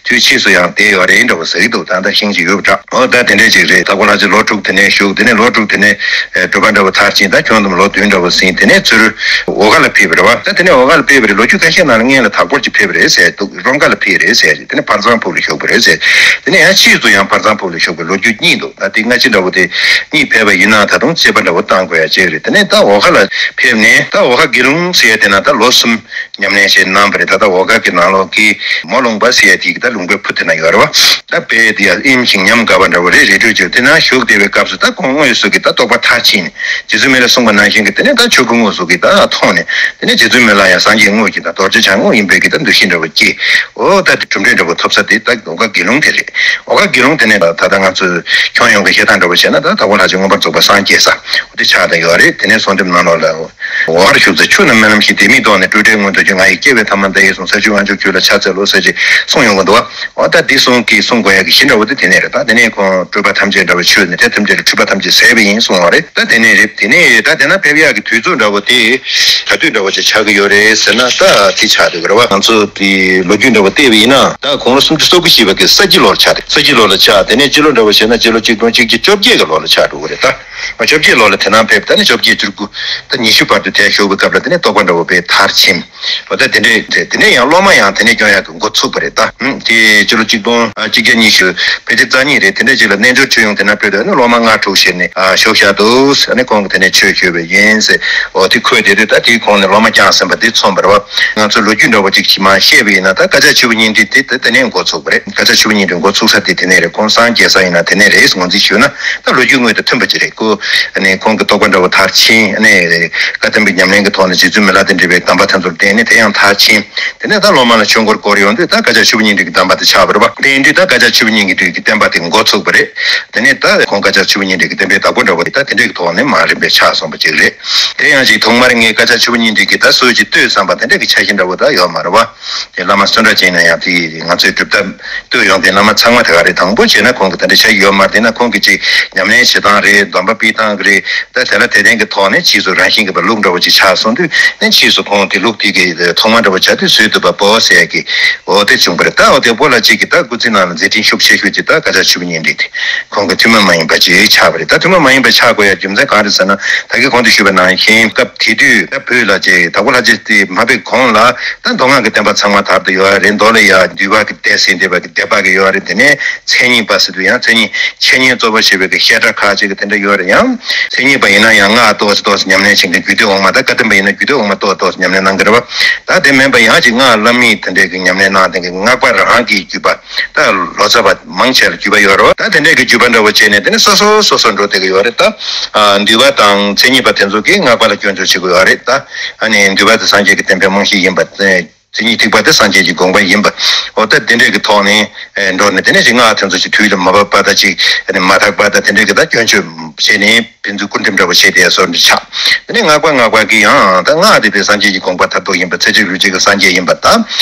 དུས་ཕྱིས་སུ་ཡང་བསྡད་ཡོད་རེད་འདྲ་བོ་ཟེར་གྱི་འདུག་ད་ལྟ་ཤིང་ཅིག་ཡོད་པ་འདྲ། འོ་ད་དེ་འདྲས་ཅིག་རེད། དྭགས་པོ་ལྷ་རྗེ་ལོ་དྲུག་དེ་ནས་བཞུགས། དེ་ནས་ལོ་དྲུག་དེ་ནས་སྒྲུབ་པ་འདྲ་བོ་མཐར་ཕྱིན། ད་ཁྱོན་བསྡོམས་ལོ་བདུན་འདྲ་བོ་ཟིན། དེ་ནས་ཚུར་འོ་ག་ལ་ཕེབས་པ་རེད་བ། ད་དེ་ནས་འོ་ག་ལ་ཕེབས་པ་རེད། ལོ་རྒྱུས་ཁ་ཤས་ནང་ལ་སྔོན་ལ་དྭགས་པོར་ཅིག་ཕེབས་པ་རེད་ཟེར་འདུག་རོམ་ག་ལ་ཕེབས་རེད་ཟེར། དེ་ནས་ཕར་ཚང་ཕུག་ལ་བཞུགས་པ་རེད་ཟེར། དེ་ནས་ཡང་ཕྱིས་སུ་ཡང་ཕར་ཚང་ཕུག་ལ་བཞུགས་པའི་ལོ་རྒྱུས་གཉིས་འདུག་ད་དེ་སྔ་ཕྱི་འདྲ་བོ་དེ་གཉིས་ཕེབས་པ་ཡིན་ན་ད་དུང་དཔྱད་པ་འདྲ་བོ་བཏང་དགོས་ཡ་གཅིག་རེད། དེ་ནས་ད་འོ་ག་ལ་ཕེབས་ནས་ད་འོ་ག་དགེ་ལུང་ཟེར་ཡ་དེ་ན་ད་ལོ་གསུམ་ཉམས་ལེན་བྱས་གནང་བ་རེད། ད་ད་འོ་ག་གི་ནང་ལོགས་ཀྱི་མོ་ལུང་པ་ཟེར་ཡ་དེ་གི་ད་ལུང་པའི་ཕུ་དེ་ན་ཡོད་རེད་བ། ད་དཔེ་དེ་ཡ་ཨིན་ཞིང་ཉམས་དགའ་བ་འདྲ་བོ་རེད། རེ་འགྲོས་བྱས་དེ་ན་བཞུགས་བསྡད་པའི་སྐབས་སུ་ད་ཁོང་དངོས་སུ་གི་ད་རྟོགས་པ་མཐར་ཕྱིན་ནས་རྗེ་བཙུན་མི་ལས་གསུངས་པ་ནང་བཞིན་གི་དེ་ནས་ད་ཆོས་སྐུ་དངོས་སུ་གི་ད་མཐོང་ནས་དེ་ནས་རྗེ་བཙུན་མི་ལ་ཡང་སངས་རྒྱས་དངོས་ཀྱི་ད་རྡོ་རྗེ་འཆང་དངོས་ཡིན་པའི་གི་ད་འདུ་ཤེས་འདྲ་བོ་སྐྱེས། འོ་ད་དེ་གྲུབ་འབྲས་འདྲ་བོ་ཐོབ་ས་དེ་ད་འོ་ག་དགེ་ལུང་དེ་རེད། འོ་ག་དགེ་ལུང་དེ་ནས་ད་ད་ལྟ་ང་ཚོས་ཁྱོན་ཡོངས་ཀྱི་བཤད་སྟངས་འདྲ་བོ་བྱས་ན་ད་དྭགས་པོ་ལྷ་རྗེ་མངོན་པར་རྫོགས་པར་སངས་རྒྱས་ས་འོ་དེ་ཆགས་བསྡད་ཡོད་རེད། དེ་ནས་གསོལ་འདེབས་ནང་ལོགས་ལ་འོ་གར་བཞུགས་ཚེ་ཆོས་རྣམས་སྨོན་ལམ་བཞིན་ལྡེ་མིག་ལྡོག་ནས་སྤྲོས་བྲལ་མངོན་མཐོ་ཞིང་། ང་ཡི་སྐྱེ་བའི་ཐ་མ་འདི་ཡིས་བཟུང་། ས་བཅུད་དབང་ཕྱུག་ཁྱོད་ལ་ཕྱག་འཚལ་ལོ་ཟེར་ཅིག་གསུངས་ཡོང་གི་འདུག་འོ་ད་འདི་གསུང་གི་གསུང་དགོས་ཡ་གི་གཞི་འདྲ་བོ་དེ་དེ་ནས་རེད། ད་དེ་ནས་ཁོང་སྤྲུལ་པ་ཐམས་ཅད་འདྲ་བོ་མཆོད་ནས་དེ་ཐམས་ཅད་ལ་འཁྲུལ་པ་ཐམས་ཅད་ཟད་པ་ཡིན་གསུངས་པ་རེད། ད་དེ་ནས་རེད། དེ་ནས་ད་དེ་ན་ཕེབས་ཡག་གི་དུས་ཚོད་འདྲ་བོ་དེ་ག་དུས་འདྲ་བོ་ཅིག་ཆགས་ཀྱི་ཡོད་རེད་ཟེར་ན་ད་དེ་ཆགས་འདུག་གི་རེད་བ། ང་ཚོ་དེ་ལོ་རྒྱུས་འདྲ་བོ་བལྟས་པ་ཡིན་ན་ད་དགུང་ལོ་སུམ་ཅུ་སོ་དགུ་བཞེས་པ་གི་ས་བྱི་ལོར་ཆགས་རེད། ས་བྱི་ལོ་ལ་ཆགས། དེ་ནས་སྤྱི་ལོ་འདྲ་བོ་བྱས་ན་སྤྱི་ལོ་གཅིག་སྟོང་གཅིག་བརྒྱ་བཅོ་བརྒྱད་གི་ལོ་ལ་ཆགས་འགྲོ་གི་རེད། ད་བཅོ་བརྒྱད་ལོ་ལ་དེ་ན་ཕེབས། ད་ནི་བཅོ་བརྒྱད་བཅུ་དགུ་ད་ཉི་ཤུ་བར་དུ་དེ་བཞུགས་པའི་སྐབས་ལ་དེ་ནས་རྟོགས་པ་འདྲ་བོ་དཔེ་མཐར་ཕྱིན། འོ་ད་དེ་འདྲས་དེ་དེ་ནས་ཡང་སློབ་མ་ཡང་དེ་ནས་སྐྱོང་ཡག་གི་འགོ་ཚུགས་པ་རེད་ད། ཧུམ། དེ་ཕྱི་ལོ་གཅིག་སྟོང་གཅིག་བརྒྱ་ཉི་ཤུ་ཕལ་ཆེར་རྩ་གཉིས་རེད། དེ་འདྲས་ཅིག་ལ་རྣལ་འབྱོར་ཆོས་དབྱིངས་དེ་ན་སྤྲོད་དོ་ནི་སློབ་མ་ལྔ་དྲུག་བྱས་ནས་ཨ་ཤོག་བཞག་འདུག་ཟེར་ནས་ཁོང་གིས་དེ་ནས་ཆོས་ཞུས་པ་ཡིན་ཟེར། འོ་དེ་འཁོད་དེ་དུས་ད་དེའི་གོང་ནས་སློབ་མ་བསྐྱངས་ཟིན་པ་དེ་མཚོན་པ་རེད་བ། ང་ཚོ་ལོ་རྒྱུས་འདྲ་བོ་ཅིག་ཅིག་མར་བཤད་པ་ཡིན་ན་ད་བཀའ་ཕྱག་ཆུ་བོ་གཉིས་འདྲེས་དེ་དེ་དེ་ནས་འགོ་ཚུགས་པ་རེད། བཀའ་ཕྱག་ཆུ་བོ་གཉིས་འདྲེས་འགོ་ཚུགས་ས་དེ་དེ་ནས་རེད། ཁོང་སངས་རྒྱས་ས་ཡིན་ན་དེ་ནས་རེད་ངོས་འཛིན་ཞུས་ན་ད་ལོ་རྒྱུས་དངོས་དང་མཐུན་པ་ཅིག་རེད་ཁོ། ཨ་ནི་ཁོང་གི་རྟོགས་པ་འདྲ་བོ་མཐར་ཕྱིན། ཨ་ནི་བཀའ་གདམས་པའི་ཉམས་ལེན་གྱི་ཐོག་ནས་རྗེ་བཙུན་མི་ལ་དང་འབྲེལ་བའི་གདམས་པ་དེ་ཚོར་བརྟེན་ནས་དེ་ཡང་མཐར་ཕྱིན། དེ་ནས་ད་སློབ་མ་ལ་ཆོས་འཁོར་བསྐོར་ཡོང་དུས་ད་བཀའ་ཕྱག་ཆུ་བོ་གཉིས་འདྲེས་ཀྱི་གདམས་པ་དེ་ཆགས་པ་རེད་པ། དེ་ཡིན་དུས་ད་བཀའ་ཕྱག་ཆུ་བོ་གཉིས་འདྲེས་ཀྱི་བསྟན་པ་དེ་འགོ་ཚུགས་པ་རེད། དེ་ནས་ད་ཁོང་བཀའ་ཕྱག་ཆུ་བོ་གཉིས་འདྲེས་ཀྱི་བསྟན་པའི་བདག་པོ་འདྲ་བོ་རེད། ད་དེ་འདྲས་ཀྱི་ཐོག་ནས་མར་རིམ་པས་ཆགས་སོང་པ་ཅིག་རེད། དེ་ཡང་ཅིག་ཐོག་མར་ངས་བཀའ་ཕྱག་ཆུ་བོ་གཉིས་འདྲེས་ཀྱི་ད་སྲོལ་ཅིག་བཏོད་བསམ་པ་དེ་འདྲས་ཀྱི་འཆར་གཞི་འདྲ་བོ་ད་ཡོད་མ་རེད་པ། དེ་བླ་མ་བསོད་གྲགས་ཅན་ན་ཡང་དེ་ང་ཚོའི་སྒྲུབ་ཐབས་བཏོད་ཡོང་དེ་བླ་མ་ཚང་མ་དེ་ག་རེད། དང་པོ་བྱས་ན་ཁོང་གིས་དེ་འདྲ་བྱ་ཡི་ཡོད་མ་རེད། དེ་ན་ཁོང་གིས་ཅིག་ཉམས་ལེན་བྱེད་སྟངས་རེད། སྡོམ་པ་སྤེལ་སྟངས་རེད། ད་དེ་ལ་དེ་ལྡན་གྱི་ཐོག་ནས་ཕྱིས་སུ་རང་བཞིན་གྱིས་པ་ལུགས་འདྲ་བོ་ཅིག་ཆགས་སོང་དུས་ནས་ཕྱིས་སུ་ཁོང་དེ་ལུགས་དེ་གི་ཐོག་མ་འདྲ་བོ་བྱ་དུས་བཟོས་འདུག་པ་པོ་ཟེར་ཡ་གི་འོ་དེ་བྱུང་བ་རེད། ད་འོ་དེ་པོ་ལ་ཅིག་གིས་ད་སྐུ་ཚེ་ནང་ལ་མཛད་འཕྲིན་ཤུགས་ཆེ་ཤོས་ཅིག་ད་བཀའ་ཕྱག་ཆུ་བོ་གཉིས་འདྲེས་དེ་ཁོང་གི་ཐུན་མོང་མ་ཡིན་པ་ཅིག་ཆགས་པ་རེད། ད་ཐུན་མོང་མ་ཡིན་པ་ཆགས་དགོས་ཡ་རྒྱུ་མཚན་གང་རེད་ཟེར་ན་ད་གིན་གོང་དུ་ཞུས་པ་ནང་བཞིན་སྐབས་དེ་དུས་ད་བོད་ལ་ཅིག་དྭགས་པོ་ལྷ་རྗེ་དེ་མ་ཕེབས་གོང་ལ། ད་མདོ་སྔགས་ཀྱི་བསྟན་པ་ཚང་མ་དར་དུ་ཡོད་རེད། མདོ་ལ་ཡ་འདུལ་བ་གི་སྡེ་ཟེར་འདུལ་བ་གི་སྡེ་པ་གི་ཡོད་རེད། དེ་ནས་མཚན་ཉིད་པ་ཟེར་དུས་ཡང་མཚན་ཉིད་འཆད་ཉན་གཙོ་བོ་བྱས་པའི་གི་བཤད་གྲྭ་ཁག་ཅིག་གི་དེ་འདྲ་ཡོད་རེད། ཡང་མཚན་ཉིད་པ་ཡིན་ན་ཡང་སྔགས་ཏོག་ཙམ་ཏོག་ཙམ་ཉམས་ལེན་བྱེད་མཁན་རྒྱུད་སྡེ་འོག་མ་ད་བཀའ་གདམས་པ་ཡིན་ན་རྒྱུད་སྡེ་འོག་མ་ཏོག་ཙམ་ཏོག་ཙམ་ཉམས་ལེན་གནང་གི་རེད་བ། ད་དེ་མིན་པ་ཡང་ཅིག་སྔགས་བླ་མེད་དེ་འདྲའི་གི་ཉམས་ལེན་གནང་མཁན་གི་སྔགས་པ་རང་གི་རྒྱུད་པ་ད་ལོ་ཙཱ་བ་མང་ཆེ་ལ་རྒྱུད་པ་ཡོད་རེད་བ། ད་དེ་འདྲའི་གི་རྒྱུད་པ་འདྲ་བོ་བྱས་ནས་དེ་ནས་སོ་སོ་སོ་སོ་འགྲོ་བསྡད་གི་ཡོད་རེད། ད་ཨ་འདུལ་བ་དང་མཚན་ཉིད་པ་དེ་ཚོ་གིས་སྔགས་པ་ལ་སྐྱོན་བརྗོད་བྱེད་གི་ཡོད་རེད། ད་ཨ་ནི་འདུལ་བ་དེ་སངས་རྒྱས་ཀྱི་བསྟན་པའི་རྨང་གཞི་ཡིན་པ། མཚན་ཉིད་ཐེག་པ་དེ་སངས་རྒྱས་ཀྱི་དགོངས་པ་ཡིན་པ། འོ་ད་དེ་འདྲས་ཀྱི་ཐོག་ནས་ཨེ་འགྲོ་ནས་དེ་ནས་ཅིག་སྔགས་དེ་ཚོ་ཅིག་དུས་ལ་མ་བབས་པ་དང་ཅིག་ཨ་ནི་མ་དག་པ་དང་དེ་འདྲས་ཀྱི་ད་སྐྱོན་བརྗོད་བྱས་ནས་ཕན་ཚུན་སྐུར་འདེབས་འདྲ་བོ་བྱས་ཏེ་སོར་འདྲ་ཆགས། དེ་ནས་སྔགས་པ་སྔགས་པ་གིས་ཡང་ད་སྔགས་དེ་དེ་སངས་རྒྱས་ཀྱི་དགོངས་པ་མཐར་ཐུག་ཡིན་པ། ཚེ་གཅིག་ལུས་གཅིག་གི་སངས་རྒྱས་ཡིན་པ། ད་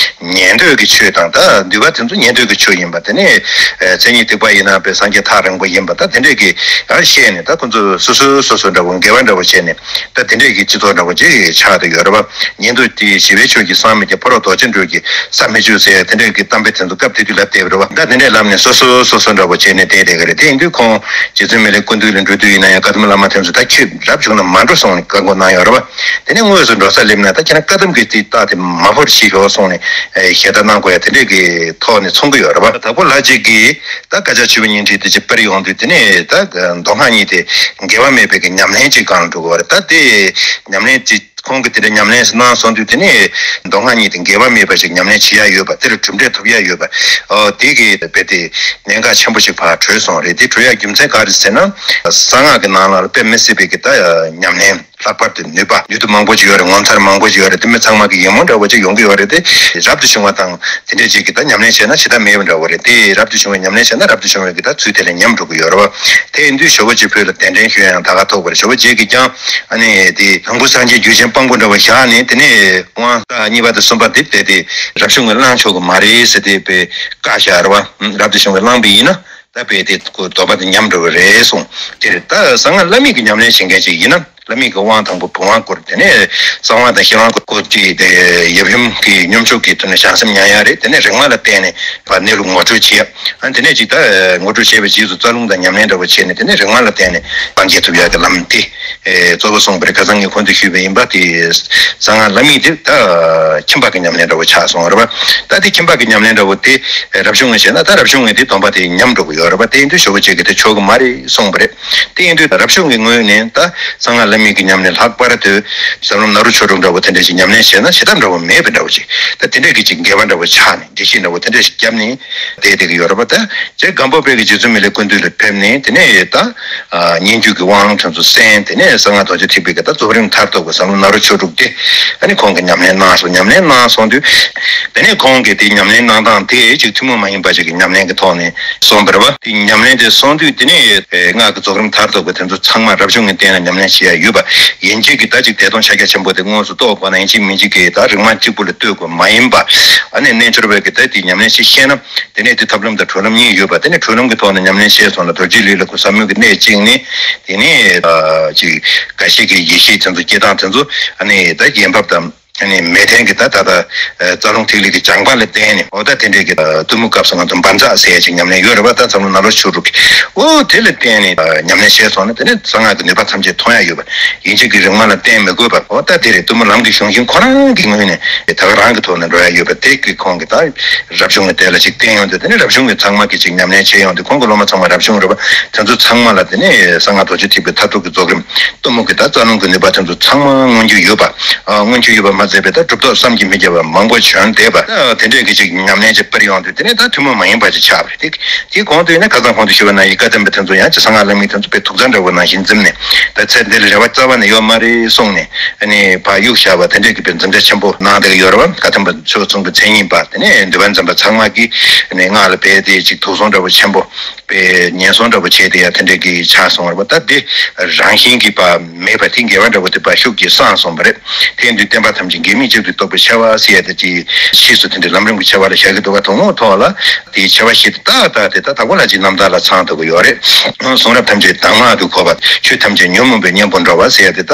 ཉན་ཐོས་ཀྱི་ཆོས་དང་ད་འདུལ་བ་དེ་ཚོ་ཉན་ཐོས་ཀྱི་ཆོས་ཡིན་པ། དེ་ནས་ཨེ་མཚན་ཉིད་ཐེག་པ་ཡིན་ན་པའི་སངས་རྒྱས་ཐག་རིང་པོ་ཡིན་པ། ད་དེ་འདྲས་ཀྱི་ཡང་བཤད་ནས་ད་ཁོ་ཚོ་སོ་སོ་སོ་སོ་འདྲ་བོ་འགལ་བ་འདྲ་བོ་བྱས་ནས་ད་དེ་འདྲས་ཀྱི་སྤྱི་ཚོགས་འདྲ་བོ་ཅིག་ཆགས་བསྡད་ཡོད་རེད་བ། ཉན་ཐོས་དེ་ཞི་བའི་ཆོས་ཀྱི་སངས་མི་རྒྱ། ཕ་རོལ་རྡོ་རྗེ་འགྲོས་ཀྱི་ས་མི་ཆུ་ཟེར་དེ་འདྲས་ཀྱི་གཏམ་དཔེ་དེ་ཚོ་སྐབས་དེ་དུས་ལབ་བསྡད་པ་རེད་བ། ད་དེ་འདྲས་ལབ་ནས་སོ་སོ་སོ་སོ་འདྲ་བོ་བྱས་ནས་བསྡད་བསྡད་ཀྱི་རེད། དེ་ཡིན་དུས་ཁོང་རྗེ་བཙུན་མི་ལའི་སྐུ་མདུན་ལ་འགྲོ་དུས་ཡིན་ན་ཡང་བཀའ་གདམས་བླ་མ་དེ་ཚོ་ད་ཁྱོད་རབ་བྱུང་ན་མ་འགྲོ་གསུངས་ནས་བཀའ་བསྒོ་གནང་ཡོད་རེད་བ། དེ་ནས་དངོས་སུ་འགྲོ་ས་སླེབས་ན་ད་ཁྱེད་རང་བཀའ་གདམས་ཀྱི་དེ་རྟགས་དེ་མ་བོར་ཤི་ཤོག་གསུངས་ནས་ཨེ་ཞལ་ཏ་གནང་དགོས་ཡ་དེ་འདྲས་ཀྱི་ཐོག་ནས་མཚོན་གྱི་ཡོད་རེད་བ། དྭགས་པོ་ལྷ་རྗེ་གིས་ད་བཀའ་ཕྱག་ཆུ་བོ་གཉིས་འདྲེས་དེ་ཅིག་སྤེལ་ཡོང་དུས་དེ་ནས་ད་མདོ་སྔགས་གཉིས་དེ་འགལ་བ་མེད་པའི་གི་ཉམས་ལེན་ཅིག་སྒང་ལ་འགྲོ་དགོས་པ་རེད། ད་དེ་ཉམས་ལེན་ཅིག་ཁོང་གིས་དེ་འདྲ་ཉམས་ལེན་ཞིག་གནང་སོང་དུས་དེ་ནས་མདོ་སྔགས་གཉིས་དེ་འགལ་བ་མེད་པ་ཞིག་ཉམས་ལེན་བྱེད་ཡ་ཡོད་པ། དེ་ལ་གྲུབ་འབྲས་ཐོབ་ཡ་ཡོད་པ། ཨོ་དེ་གི་དཔེ་དེ་གནད་འགག་ཆེན་པོ་ཞིག་ཕར་གྲོལ་སོང་རེད། དེ་གྲོལ་ཡ་རྒྱུ་མཚན་ག་རེ་ཟེར་ན། གསང་སྔགས་ཀྱི་ནང་ལ་དཔེ་མི་སྲིད་པའི་གི་ད་ཉམས་ལེན་ལྷག་པར་དུ་ནུས་པ་ནུས་སྟོབས་མང་པོ་ཞིག་ཡོད་རེད། ངོ་མཚར་མང་པོ་ཞིག་ཡོད་རེད། དེ་མི་ཚང་མ་གི་ཡིད་སྨོན་འདྲ་བོ་ཅིག་ཡོང་གི་ཡོད་རེད། དེ་རབ་ཏུ་བྱུང་བ་དང་དེ་འདྲས་ཅིག་གི་ད་ཉམས་ལེན་བྱས་ན་ཇི་ལྟ་མེད་པ་འདྲ་བོ་རེད། དེ་རབ་ཏུ་བྱུང་བའི་ཉམས་ལེན་བྱས་ན་རབ་ཏུ་བྱུང་བའི་གི་ད་ཚུལ་དེ་ལ་ཉམས་འགྲོ་གི་ཡོད་རེད་བ། དེ་ཡིན་དུས་ཇོ་བོ་རྗེ་བོད་ལ་གདན་འདྲེན་ཞུ་ཡ་ཡང་ད་ག་ཐོག་པ་རེད། ཇོ་བོ་རྗེ་གིས་ཀྱང་ཨ་ནི་དེ་དང་པོ་སངས་རྒྱས་རྒྱུད་ཆེན་དཔང་པོ་འདྲ་བ་བཞག་ནས་དེ་ནས་དབང་ད་གཉིས་པ་དང་གསུམ་པ་དེ་དེ་དེ་རབ་བྱུང་གིས་བླང་ཆོག་གི་མ་རེད་ཟེར་ཏེ་དཔེ་བཀག་བཞག་རེད་བ། རབ་ཏུ་བྱུང་བའི་བླངས་པ་ཡིན་ན་ད་དཔེ་དེ་ཁོ་དོགས་པ་དེ་ཉམས་འགྲོ་གི་རེད་གསུངས། དེ་རེད། ད་གསང་སྔགས་བླ་མེད་ཀྱི་ཉམས་ལེན་བྱེད་མཁན་ཅིག་ཡིན་ན་བླ་མེད་ཀྱི་དབང་དང་པོ་བུམ་དབང་བསྐུར། དེ་ནས་གསང་དབང་དང་ཤེར་དབང་བསྐུར་ཏེ་དེ་ཡབ་ཡུམ་གྱི་སྙོམས་འཇུག་གི་དུས་ནས་བྱང་སེམས་མྱང་ཡ་རེད། དེ་ནས་རིག་མ་ལ་བརྟེན་ནས་ཕར་གནས་ལུགས་ངོ་སྤྲོད་བྱེད་ཡ། ཨ་དེ་ནས་ཅིག་ད་ངོ་སྤྲོད་བྱས་པའི་རྗེས་སུ་རྩ་རླུང་དང་ཉམས་ལེན་འདྲ་བོ་བྱས་ནས་དེ་ནས་རིག་མ་ལ་བརྟེན་ནས་སངས་རྒྱས་ཐོབ་ཡ་གི་ལམ་དེ་གཙོ་བོ་གསུངས་པ་རེད། ཁ་སང་ངས་གོང་དུ་ཞུས་པ་ཡིན་པ་དེ་གསང་སྔགས་བླ་མེད་དེ་ད་ཁྱིམ་པ་གི་ཉམས་ལེན་འདྲ་བོ་ཆགས་སོང་བ་རེད་པ། ད་དེ་ཁྱིམ་པ་གི་ཉམས་ལེན་འདྲ་བོ་དེ་རབ་བྱུང་ངས་བྱས་ན་ད་རབ་བྱུང་ངས་དེ་སྡོམ་པ་དེ་ཉམས་འགྲོ་གི་ཡོད་རེད་པ། དེ་ཡིན་དུས་ཇོ་བོ་རྗེ་གིས་དེ་ཆོག་གི་མ་རེད་གསུངས་པ་རེད། དེ་ཡིན་དུས་རབ་བྱུང་གི་ངོས་ནས་ད་གསང་སྔགས་བླ་མེད་ཀྱི་ཉམས་ལེན་ལྷག་པར་དུ་ཟབ་ལམ་ནཱ་རོ་ཆོས་དྲུག་འདྲ་བོ་དེ་འདྲ་ཞིག་ཉམས་ལེན་བྱས་ན་ཞེ་དྲག་འདྲ་བོ་མེད་པ་འདྲ་བོ་ཞིག་ད་དེ་འདྲ་གི་ཅིག་འགལ་བ་འདྲ་བོ་ཆགས་ནས་འགྲེལ་བཤད་འདྲ་བོ་དེ་འདྲ་ཞིག་བརྒྱབ་ནས་བསྡད་བསྡད་ཀྱི་ཡོད་རེད་པ། ད་རྗེ་སྒམ་པོ་པའི་གི་རྗེ་བཙུན་མི་ལའི་སྐུ་མདུན་ལ་ཕེབས་ནས་དེ་ནས་ད་སྙན་བརྒྱུད་ཀྱི་དབང་དེ་ཚོ་གསན། དེ་ནས་གསང་སྔགས་རྡོ་རྗེ་ཐེག་པའི་གི་ད་རྫོགས་རིམ་མཐར་ཐུག་གི་ཟབ་ལམ་ནཱ་རོ་ཆོས་དྲུག་དེ་ཨ་ནི་ཁོང་གིས་ཉམས་ལེན་གནང་སོང་། ཉམས་ལེན་གནང་སོང་དུས་དེ་ནས་ཁོང་གིས་དེ་ཉམས་ལེན་གནང་སྟངས་དེ་ཅིག་ཐུན་མོང་མ་ཡིན་པ་ཅིག་གི་ཉམས་ལེན་གི་ཐོག་ནས་གསུངས་པ་རེད་པ། དེ་ཉམས་ལེན་དེ་གསུངས་དུས་དེ་ནས་ཨེ་སྔགས་ཀྱི་རྫོགས་རིམ་མཐར་ཐུག་པ་དེ་ཚོ་ཚང་མ་རབ་བྱུང་གི་སྟེང་ལ་ཉམས་ལེན་བྱེད་ཡ་ཡོད་པ། ཡིན་གཅིག་གིས་ད་ཅིག་བདེ་སྟོང་ཕྱག་རྒྱ་ཆེན་པོ་དེ་དངོས་སུ་རྟོགས་དགོས་ན་ཡིན་གཅིག་མིན་གཅིག་གིས་ད་རིག་མ་གཅིག་པུ་ལ་ལྟོས་དགོས་མ་ཡིན་པ། ཨ་ནི་རྣལ་འབྱོར་བས་ཀྱི་ད་དེ་ཉམས་ལེན་བྱེད་ཤེས་ན་དེ་ནས་དེ་ཐབས་ལམ་དང་གྲོལ་ལམ་གཉིས་ཡོད་པ། དེ་ནས་གྲོལ་ལམ་གྱི་ཐོག་ནས་ཉམས་ལེན་བྱས་སོང་ན་རྡོ་རྗེ་ལུས་ལ་ཁོ་ཟབ་མོ་གི་གནད་བཅིངས་ནས་དེ་ནས་ཨ་ཅིག་འགའ་ཞིག་གི་ཡེ་ཤེས་དེ་ཚོ་སྐྱེ་སྟངས་དེ་ཚོ་ཨ་ནི་ད་ཡན་ཕབ་དང་། ཨ་ནི་མལ་སྟན་གྱི་ད་ད་ད་རྩ་རླུང་ཐིག་ལེ་གི་སྦྱངས་པ་ལ་བརྟེན་ནས། འོ་ད་དེ་འདྲའི་གི་གཏུམ་མོའི་སྐབས་སུ་ང་ཚོ་འབར་འཛག་ཟེར་ཡ་ཅིག་ཉམས་ལེན་ཡོད་རེད་པ། ད་འཛམ་གླིང་ནང་ལོགས་ཕྱོགས་དྲུག་གི། འོ་དེ་ལ་བརྟེན་ནས་ཉམས་ལེན་བྱས་སོང་ན། དེ་ནས་གསང་སྔགས་ཀྱི་ནུས་པ་ཐམས་ཅད་ཐོན་ཡ་ཡོད་པ། ཡིན་གཅིག་གི་རིག་མ་ལ་བརྟེན་མི་དགོས་པ། འོ་ད་དེ་རེད། གཏུམ་མོ་ལམ་གྱི་གཞུང་ཤིང་ཁོ་རང་གི་ངོས་ནས་ད་ག་རང་གི་ཐོག་ནས་འགྲོ་ཡ་ཡོད་པ། དེ་གི་ཁོང་གི་ད་རབ་བྱུང་གི་དེ་ལ་ཅིག་བརྟེན་ཡོང་དུས། དེ་ནས་རབ་བྱུང་གི་ཚང་མ་གི་ཅིག་ཉམས་ལེན་བྱས་ཡོང་དུས། ཁོང་གི་སློབ་མ་ཚང་མ་རབ་བྱུང་རེད་པ། དེ་ཚོ་ཚང་མ་ལ་དེ་ནས་གསང་སྔགས་རྡོ་རྗེ་ཐེག་པའི་མཐར་ཐུག་གི་རྫོགས་རིམ་གཏུམ་མོ་གི་ད་རྩ་རླུང་གི་ནུས་པ་དེ་ཚོ་ཚང་མ་མངོན་གྱི་ཡོད་པ། ཨ། མངོན་གྱི་ཡོད་པ་མ་ཟད་པའི་ད་གྲུབ་ཐོབ་བསམ་གྱིས་མི་ཁྱབ་པ་མང་པོ་བྱོན་བསྡད་པ། ད་དེ་འདྲས་ཀྱི་ཅིག་ཉམས་ལེན་ཅིག་སྤེལ་ཡོང་དུས། དེ་ནས་ད་ཐུན་མོང་མ་ཡིན་པ་ཅིག་ཆགས་པ་རེད། དེ་དེའི་གོང་དུ་ཡིན་ན་ཁ་སང་གོང་དུ་ཞུས་པ་ནང་བཞིན། བཀའ་གདམས་པ་དེ་ཚོ་ཡང་ཅིག་གསང་སྔགས་བླ་མེད་དེ་ཚོ་དཔེ་དུག་རྩ་འདྲ་བོ་ནང་བཞིན་འཛིན་ནས། ད་ཚེ་འདི་ལ་རེ་བ་རྩ་བ་ནས་ཡོད་མ་རེད་གསུངས་ནས། ཨ་ནི་ཕར་གཡུག་བཞག་པ་དེ་འདྲས་ཀྱི་དཔེ་འཛིན་གྲྭ་ཆེན་པོ་གནང་བསྡད་ཀྱི་ཡོད་རེད་པ། བཀའ་གདམས་པ་ཆོས་གསུང་གི་མཚན་ཉིད་པ། དེ་ནས་འདུལ་བ་འཛིན་པ་ཚང་མ་གིས་ཨ་ནི་སྔགས་ལ་དཔེ་དེ་ཅིག་དུག་གསུམ་འདྲ་བོ་ཆེན་པོ། པའི་ཉེན་སྲུང་འདྲ་བོ་བྱས་ཏེ་ཡང་དེ་འདྲ་གི་ཆགས་སོང་བ་རེད་པ། ད་དེ་རང་བཞིན་གྱིས་པ་མེད་པ་དེ། འགལ་བ་འདྲ་བོ་དེ་པ་ཤུགས་ཀྱིས་སངས་སོང་བ་རེད། དེ་ཡིན་དུས་བསྟན་པ་ཐམས་ཅད་འགལ་དམིགས་གཅིག་ཏུ་རྟོགས་པའི་ཆེ་བ་ཟེར་ཡ་དེ་ཅིག་ཕྱིས་སུ་དེ་འདྲའི་ལམ་རིམ་གྱི་ཆེ་བ་ལ་བཞག་གི་འདུག་ག་དོན་དངོས་ཐོག་ལ་དེའི་ཆེ་བ་བཞི་དེ་ཏག་ཏག་དེ་ད་དྭགས་པོ་ལྷ་རྗེའི་རྣམ་ཐར་ལ་ཚང་ཐུབ་ཀྱི་ཡོད་རེད། གསུང་རབ་ཐམས་ཅད་གདམས་ངག་ཏུ་གོ་བ། ཆོས་ཐམས་ཅད་ཉོན་མོངས་པའི་གཉེན་པོར་འགྲོ་བ་ཟེར་ཡ་དེ་ད་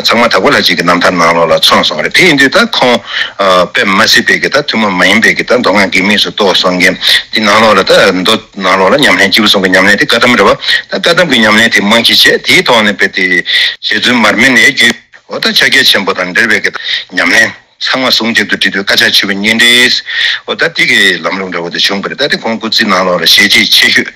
ཚང་མ་དྭགས་པོ་ལྷ་རྗེ་གི་རྣམ་ཐར་ནང་ལོགས་ལ་ཚང་སོང་བ་རེད། དེ་ཡིན་དུས་ད་ཁོང་ཨ་དཔེ་མ་སྲིད་པའི་གི་ད་ཐུན་མོང་མ་ཡིན་པའི་གི་ད་མདོ་སྔགས་འགལ་དམིགས་སུ་རྟོགས་གསུང་མཁན་དེ་ནང་ལོགས་ལ། ད་མདོ་ནང་ལོགས་ལ་ཉམས་ལེན་སྐྱེས་བུ་གསུམ་གྱི་ཉམས་ལེན་དེ་བཀའ་གདམས་རེད་པ། ད་བཀའ་གདམས་ཀྱི་ཉམས་ལེན་དེ་རྨང་གཞི་བྱས། དེའི་ཐོག་ནས་དཔེ་དེ་རྗེ་བཙུན་མར་མི་ནས་བརྒྱུད། འོ་ད་ཕྱག་རྒྱ་ཆེན་པོ་དང་འབྲེལ་བའི་གི་ཉམས་ལེན་ཚང་མ་ཟུང་འབྲེལ་དུ་འབྲེལ་དུས་བཀའ་ཕྱག་མཆོད་པའི་སྙན་འགྲེལ། འོ་ད་དེ་གི་ལམ་ལུགས་འདྲ་བོ་དེ་བྱུང་བ་རེད། ད་དེ་ཁོང་སྐུ་ཚེ་ནང་ལོགས་ལ་ཞལ་བྱེད་ཆེ་ཤོས།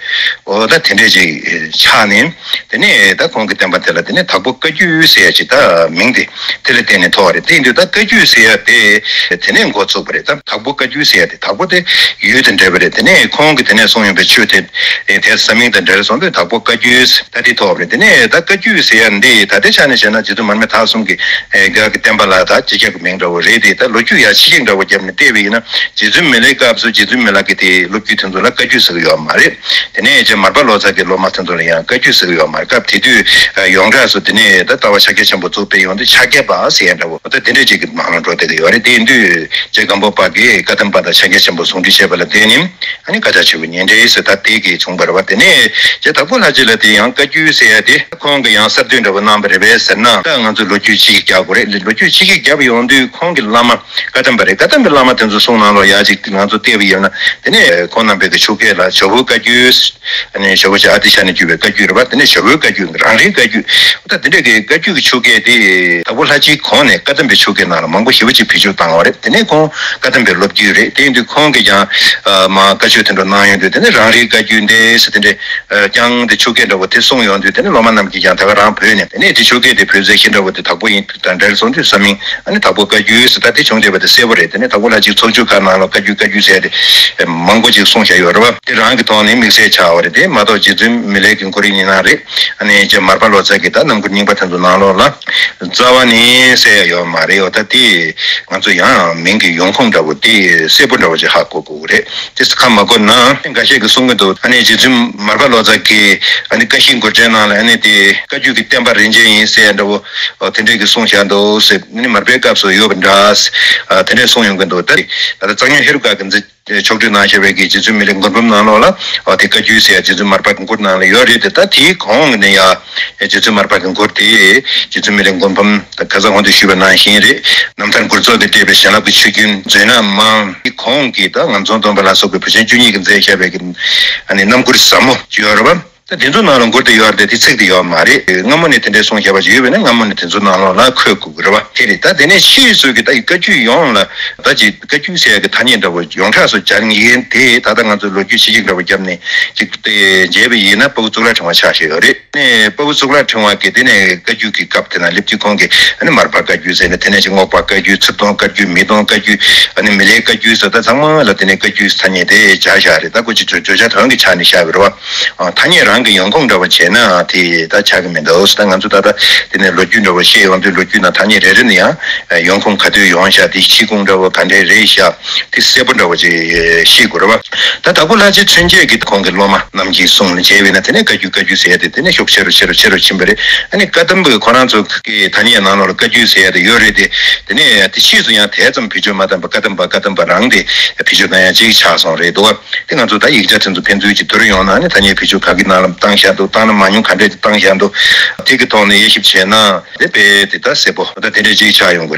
འོ་ད་དེ་འདྲས་ཅིག་ཆགས་ནས། དེ་ནས་ད་ཁོང་གི་བསྟན་པ་དེ་ལ་དེ་ནས་དྭགས་པོ་བཀའ་བརྒྱུད་ཟེར་ཡ་ཅིག་ད་མིང་དེ་དེ་ལ་བརྟེན་ནས་ཐོགས་པ་རེད། དེ་ཡིན་དུས་ད་བཀའ་བརྒྱུད་ཟེར་ཡ་དེ་དེ་ནས་འགོ་ཚུགས་པ་རེད། ད་དྭགས་པོ་བཀའ་བརྒྱུད་ཟེར་ཡ་དེ། དྭགས་པོ་དེ་ཡུལ་དང་འབྲེལ་བ་རེད། དེ་ནས་ཁོང་གིས་དེ་ནས་གསུངས་ཡོང་པའི་ཆོས་དེ་དེ་ས་མིང་དང་འབྲེལ་སོང་དུས་དྭགས་པོ་བཀའ་བརྒྱུད་ད་དེ་ཐོགས་པ་རེད། དེ་ནས་ད་བཀའ་བརྒྱུད་ཟེར་ཡ་འདི་ད་ལྟའི་ཆ་ནས་བཤད་ན་རྗེ་བཙུན་མར་མེ་མཐའ་གསུམ་གྱི་ཨེ་སྒར་གྱི་བསྟན་པ་ལ་ད་སྤྱི་ཁྱབ་ཀྱི་མིང་འདྲ་བོ་རེད་དེ། ད་ལོ་རྒྱུས་ཡ་ཕྱི་གཅིག་འདྲ་བོ་བརྒྱབ་ནས་བལྟས་པ་ཡིན་ན། རྗེ་བཙུན་མི་ལའི་སྐབས་སུ་རྗེ་བཙུན་མི་ལ་གི་དེ་སློབ་བརྒྱུད་དེ་ཚོ་ལ་བཀའ་བརྒྱུད་ཟེར་གི་ཡོད་མ་རེད། དེ་ནས་རྗེ་མར་པ་ལོ་ཙཱ་གི་སློབ་མ་དེ་ཚོ་ལ་ཡང་བཀའ་བརྒྱུད་ཟེར་གི་ཡོད་མ་རེད། སྐབས་དེ་དུས་ཡོངས་གྲགས་སུ་དེ་ནས་ད་ལྟ་བ་ཕྱག་རྒྱ་ཆེན་པོ་བཙུགས་པའི་ཡོང་དུས་ཕྱག་རྒྱ་པ་ཟེར་ཡ་འདྲ་བོ་ད་དེ་འདྲས་ཅིག་གི་ནང་ལ་འགྲོ་བསྡད་གི་ཡོད་རེད། དེ་ཡིན་དུས་རྗེ་སྒམ་པོ་པ་གིས་བཀའ་གདམས་པ་དང་ཕྱག་རྒྱ་ཆེན་པོ་ཟུང་འབྲེལ་བྱས་པ་ལ་བརྟེན་ནས། ཨ་ནི་བཀའ་ཕྱག་མཆོད་པའི་སྙན་འགྲེལ་ཟེར་ད་དེ་གི་བྱུང་བ་རེད་པ། དེ་ནས་རྗེ་དྭགས་པོ་ལྷ་རྗེ་ལ་དེ་ཡང་བཀའ་བརྒྱུད་ཟེར་ཡ་དེ་ཁོང་གི་ཡང་གསར་གཏོད་འདྲ་བོ་གནང་བ་རེད་པས་ཟེར་ན། ད་ང་ཚོ་ལོ་རྒྱུས་ཕྱི་གི་རྒྱབ་དགོས་རེད། ལོ་རྒྱུས་ཕྱི་གི་རྒྱབ་ཡོང་དུས་ཁོང་གི་བླ་མ་བཀའ་གདམས་པ་རེད། བཀའ་གདམས་པའི་བླ་མ་དེ་ཚོ་གསུང་ནང་ལོགས་ཡ་ཅིག་ང་ཚོ་བལྟས་པ་ཡིན་ན། དེ་ནས་ཁོང་རྣམ་པའི་གི་ཆོས་སྐད་ལ་ཇོ་བོའི་བཀའ་བརྒྱུད། ཨ་ནི་ཇོ་བོ་རྗེ་ཨ་ཏི་ཤ་ནས་བརྒྱུད་པའི་བཀའ་བརྒྱུད་རེད་པ། དེ་ནས་ཇོ་བོའི་བཀའ་བརྒྱུད། རང་རེའི་བཀའ་བརྒྱུད། ད་དེ་འདྲ་གི་བཀའ་བརྒྱུད་ཀྱི་ཆོས་སྐད་དེ་དྭགས་པོ་ལྷ་རྗེའི་གོང་ནས་བཀའ་གདམས་པའི་ཆོས་སྐད་ནང་ལ་མང་པོ་ཞེ་པོ་ཅིག་བེད་སྤྱོད་བཏང་བ་རེད། དེ་ནས་ཁོང་བཀའ་གདམས་པའི་སློབ་བརྒྱུད་རེད། དེ་ཡིན་དུས་ཁོང་གིས་ཀྱང་ཨ་མ་བཀའ་ཆོས་དེ་འདྲ་གནང་ཡོང་དུས། དེ་ནས་རང་རེའི་བཀའ་བརྒྱུད་འདི་ཟེར་དེ་འདྲ་ཨ་ཀྱང་དེ་ཆོས་སྐད་འདྲ་བོ་དེ་གསུངས་ཡོང་དུས། དེ་ནས་སློབ་མ་རྣམས་ཀྱིས་ཀྱང་ད་ག་རང་བོས་ནས། དེ་ནས་དེ་ཆོས་སྐད་དེ་བོད་ཟེར་གཞི་འདྲ་བོ་དེ་དྭགས་པོ་ཡིན་དང་འབྲེལ་སོང་དུས་ས་མིང་ཨ་ནི་དྭགས་པོ་བཀའ་བརྒྱུད་ཟེར་ད་དེ་བྱུང་བསྡད་པ་དེ་གསལ་པོ་རེད། དེ་ནས་དྭགས་པོ་ལྷ་རྗེའི་ཚོགས་ཆོས་ཁག་ནང་ལ་བཀའ་བརྒྱུད་བཀའ་བརྒྱུད་ཟེར་ཏེ་མང་པོ་ཅིག་གསུངས་བཞག་ཡོད་རེད་པ། དེ་རང་གི་ཐོག་ནས་དམིགས་བསལ་ཆགས་པ་རེད། དེ་མ་གཏོགས་རྗེ་བཙུན་མི་ལའི་གི་མགུར་ཡིན་ན་རེད། ཨ་ནི་རྗེ་མར་པ་ལོ་ཙཱ་གི་ད་རྣམ་མགུར་རྙིང་པ་དེ་ཚོ་ནང་ལོགས་ལ་རྩ་བ་ནས་གསལ་ཡ་ཡོད་མ་རེད། འོ་ད་དེ་ང་ཚོ་ཡང་མིང་གི་ཡོང་ཁུངས་འདྲ་བོ་དེ་གསལ་པོ་འདྲ་བོ་ཅིག་ཧ་གོ་དགོས་ཀྱི་རེད། དེ་ཁ་མ་གོ་ན་འགའ་ཤས་ཀྱིས་གསུང་གི་འདུག་ཨ་ནི་རྗེ་བཙུན་མར་པ་ལོ་ཙཱ་གི་ཨ་ནི་བཀའ་བཞིའི་མགུར་འགྲེལ་ནང་ལ་ཨ་ནི་དེ་བཀའ་བརྒྱུད་ཀྱི་བསྟན་པ་རིན་ཆེན་ཡིན་ཟེར་འདྲ་བོ་དེ་འདྲས་ཀྱི་གསུངས་བཞག་འདུག་ཟེར། ཨ་ནི་མར་པའི་སྐབས་སུ་ཡོད་པ་འདྲ་ཟེར་དེ་འདྲས་གསུངས་ཡོང་གི་འདུག་ད་ད་ལྟ་གཙང་སྨྱོན་ཧེ་རུ་ཀ་གི་མཛད་ཕྱོགས་བསྒྲིགས་གནང་བཞག་པའི་གི་རྗེ་བཙུན་མི་ལའི་མགུར་འབུམ་ནང་ལོགས་ལ་འོ་དེ་བཀའ་བརྒྱུད་ཟེར་ཡ་རྗེ་བཙུན་མར་པ་གི་མགུར་ནང་ལ་ཡོད་རེད་དེ། ད་དེའི་གོང་ནས་ཡ་རྗེ་བཙུན་མར་པ་གི་མགུར་དེ་རྗེ་བཙུན་མི་ལའི་མགུར་འབུམ་ད་ཁ་སང་གོང་དུ་ཞུས་པ་ནང་བཞིན་རེད། རྣམ་ཐར་མགུར་རྫོགས་ཀྱིས་སྤྲས་པའི་བྱིན་རླབས་ཀྱི་ཆུ་རྒྱུན་མཛོད་ན་མང་། དེའི་གོང་གི་ད་ངམ་ཚོང་སྟོན་པ་ལ་སོགས་པའི་བུ་ཆེན་བཅུ་གཉིས་ཀྱིས་མཛད་བཞག་པའི་གི་ཨ་ནི་རྣམ་མགུར་ཟབ་མོ་ཅིག་ཡོད་རེད་པ། ད་དེ་ཚོ་ནང་ལ་མགུར་དེ་ཡོད་རེད་དེ་ཚིག་དེ་ཡོད་མ་རེད། སྔ་མོ་ནས་དེ་འདྲའི་གསུངས་བཞག་པ་ཅིག་ཡོད་པས་ན་སྔ་མོ་ནས་དེ་ཚོ་ནང་ལོགས་ལ་འཁོད་དགོས་ཀྱི་རེད་བ། དེ་རེད། ད་དེ་ནས་ཕྱིས་སུ་གི་ད་ཡི་བཀའ་བརྒྱུད་ཡོངས་ལ་ད་ཅིག་བཀའ་བརྒྱུད་ཟེར་ཡ་གི་ཐ་སྙད་འདྲ་བོ་ཡོངས་གྲགས་སུ་སྦྱར་མཁན་དེ་ད་ལྟ་ང་ཚོས་ལོ་རྒྱུས་ཕྱི་གཅིག་འདྲ་བོ་བརྒྱབ་ནས་ཅིག་དེ་མཇལ་བ་ཡིན་ན་དཔའ་བོ་གཙུག་ལག་ཕྲེང་བ་ཆགས་བཞག་ཡོད་རེད། ནས་དཔའ་བོ་གཙུག་ལག་ཕྲེང་བ་གིས་དེ་ནས་བཀའ་བརྒྱུད་ཀྱི་སྐབས་དེ་ན་སླེབས་དུས་ཁོང་གིས་ཨ་ནི་མར་པ་བཀའ་བརྒྱུད་ཟེར་ནས། དེ་ནས་ཅིག་རྔོག་པ་བཀའ་བརྒྱུད། ཚུར་གཏོང་བཀའ་བརྒྱུད། མི་གཏོང་བཀའ་བརྒྱུད། ཨ་ནི་མི་ལའི་བཀའ་བརྒྱུད་ཟེར་ད་ཚང་མ་ལ་དེ་ནས་བཀའ་བརྒྱུད་ཐ་སྙད་དེ་སྦྱར་བཞག་རེད། ད་ཁོ་ཅིག་བརྗོད་བརྗོད་བྱ་རང་གི་ཆ་ནས་བཞག་པ་རེད་བ། ཨ། ཐ་སྙད་རང་གི་ཡོང་ཁུངས་འདྲ་བོ་བྱས་ན་དེ་ད་ཆགས་ཀྱི་མི་འདུག་ད་ང་ཚོ་ད་ལྟ་དེ་ནས་ལོ་རྒྱུས་འདྲ་བོ་བཤད་ཡོང་དུས་ལོ་རྒྱུས་ནང་ཐ་སྙད་རེ་རེ་ནས་ཡང་ཡོང་ཁུངས་ག་དུས་ཡོང་ཤག་དེ་ཕྱི་ཁུངས་འདྲ་བོ་ག་འདྲས་རེད་ཤག་དེ་གསལ་པོ་འདྲ་བོ་ཅིག་ཤེས་དགོས་རེད་བ། ད་དྭགས་པོ་ལྷ་རྗེ་མཚོན་བྱེད་ཀྱིས་ཁོང་གི་སློབ་མ་རྣམས་ཀྱི་གསུང་ལ་མཇལ་བས་ན་དེ་ནས་བཀའ་བརྒྱུད་བཀའ་བརྒྱུད་ཟེར་ཡ་དེ་དེ་ནས་ཤུགས་ཆེ་རུ་ཆེ་རུ་ཆེ་རུ་ཕྱིན་པ་རེད། ཨ་ནི་བཀའ་གདམས་པའི་ཁོ་རང་ཚོ་གི་ཐ་སྙད་ནང་ལོགས་ལ་བཀའ་བརྒྱུད་ཟེར་ཡ་དེ་ཡོད་རེད་དེ། དེ་ནས་དེ་ཕྱིས་སུ་ཡང་དེ་ཙམ་བེད་སྤྱོད་མ་བཏང་པར་བཀའ་གདམས་པ་བཀའ་གདམས་པ་རང་དེ་བེད་སྤྱོད་བཏང་ཡ་ཅིག་ཆགས་སོང་རེད་འདུག་བ། དེ་ང་ཚོ་ད་ཡིག་ཆ་དེ་ཚོ་ཕན་ཚུན་གྱི་བསྡུར་ཡོང་ན་ནི་ཐ་སྙད་བེད་སྤྱོད་ག་གི་ནང་ལ་བཏང་བཞག་འདུག་བཏང་ན་མང་ཉུང་ག་འདྲས་ཀྱི་བཏང་བཞག་འདུག་དེ་གི་ཐོག་ནས་དབྱེ་ཞིབ་བྱས་ན་དེ་དཔེ་དེ་ད་གསལ་པོ་ད་དེ་འདྲས་ཅིག་ཆགས་ཡོང་གི་རེད།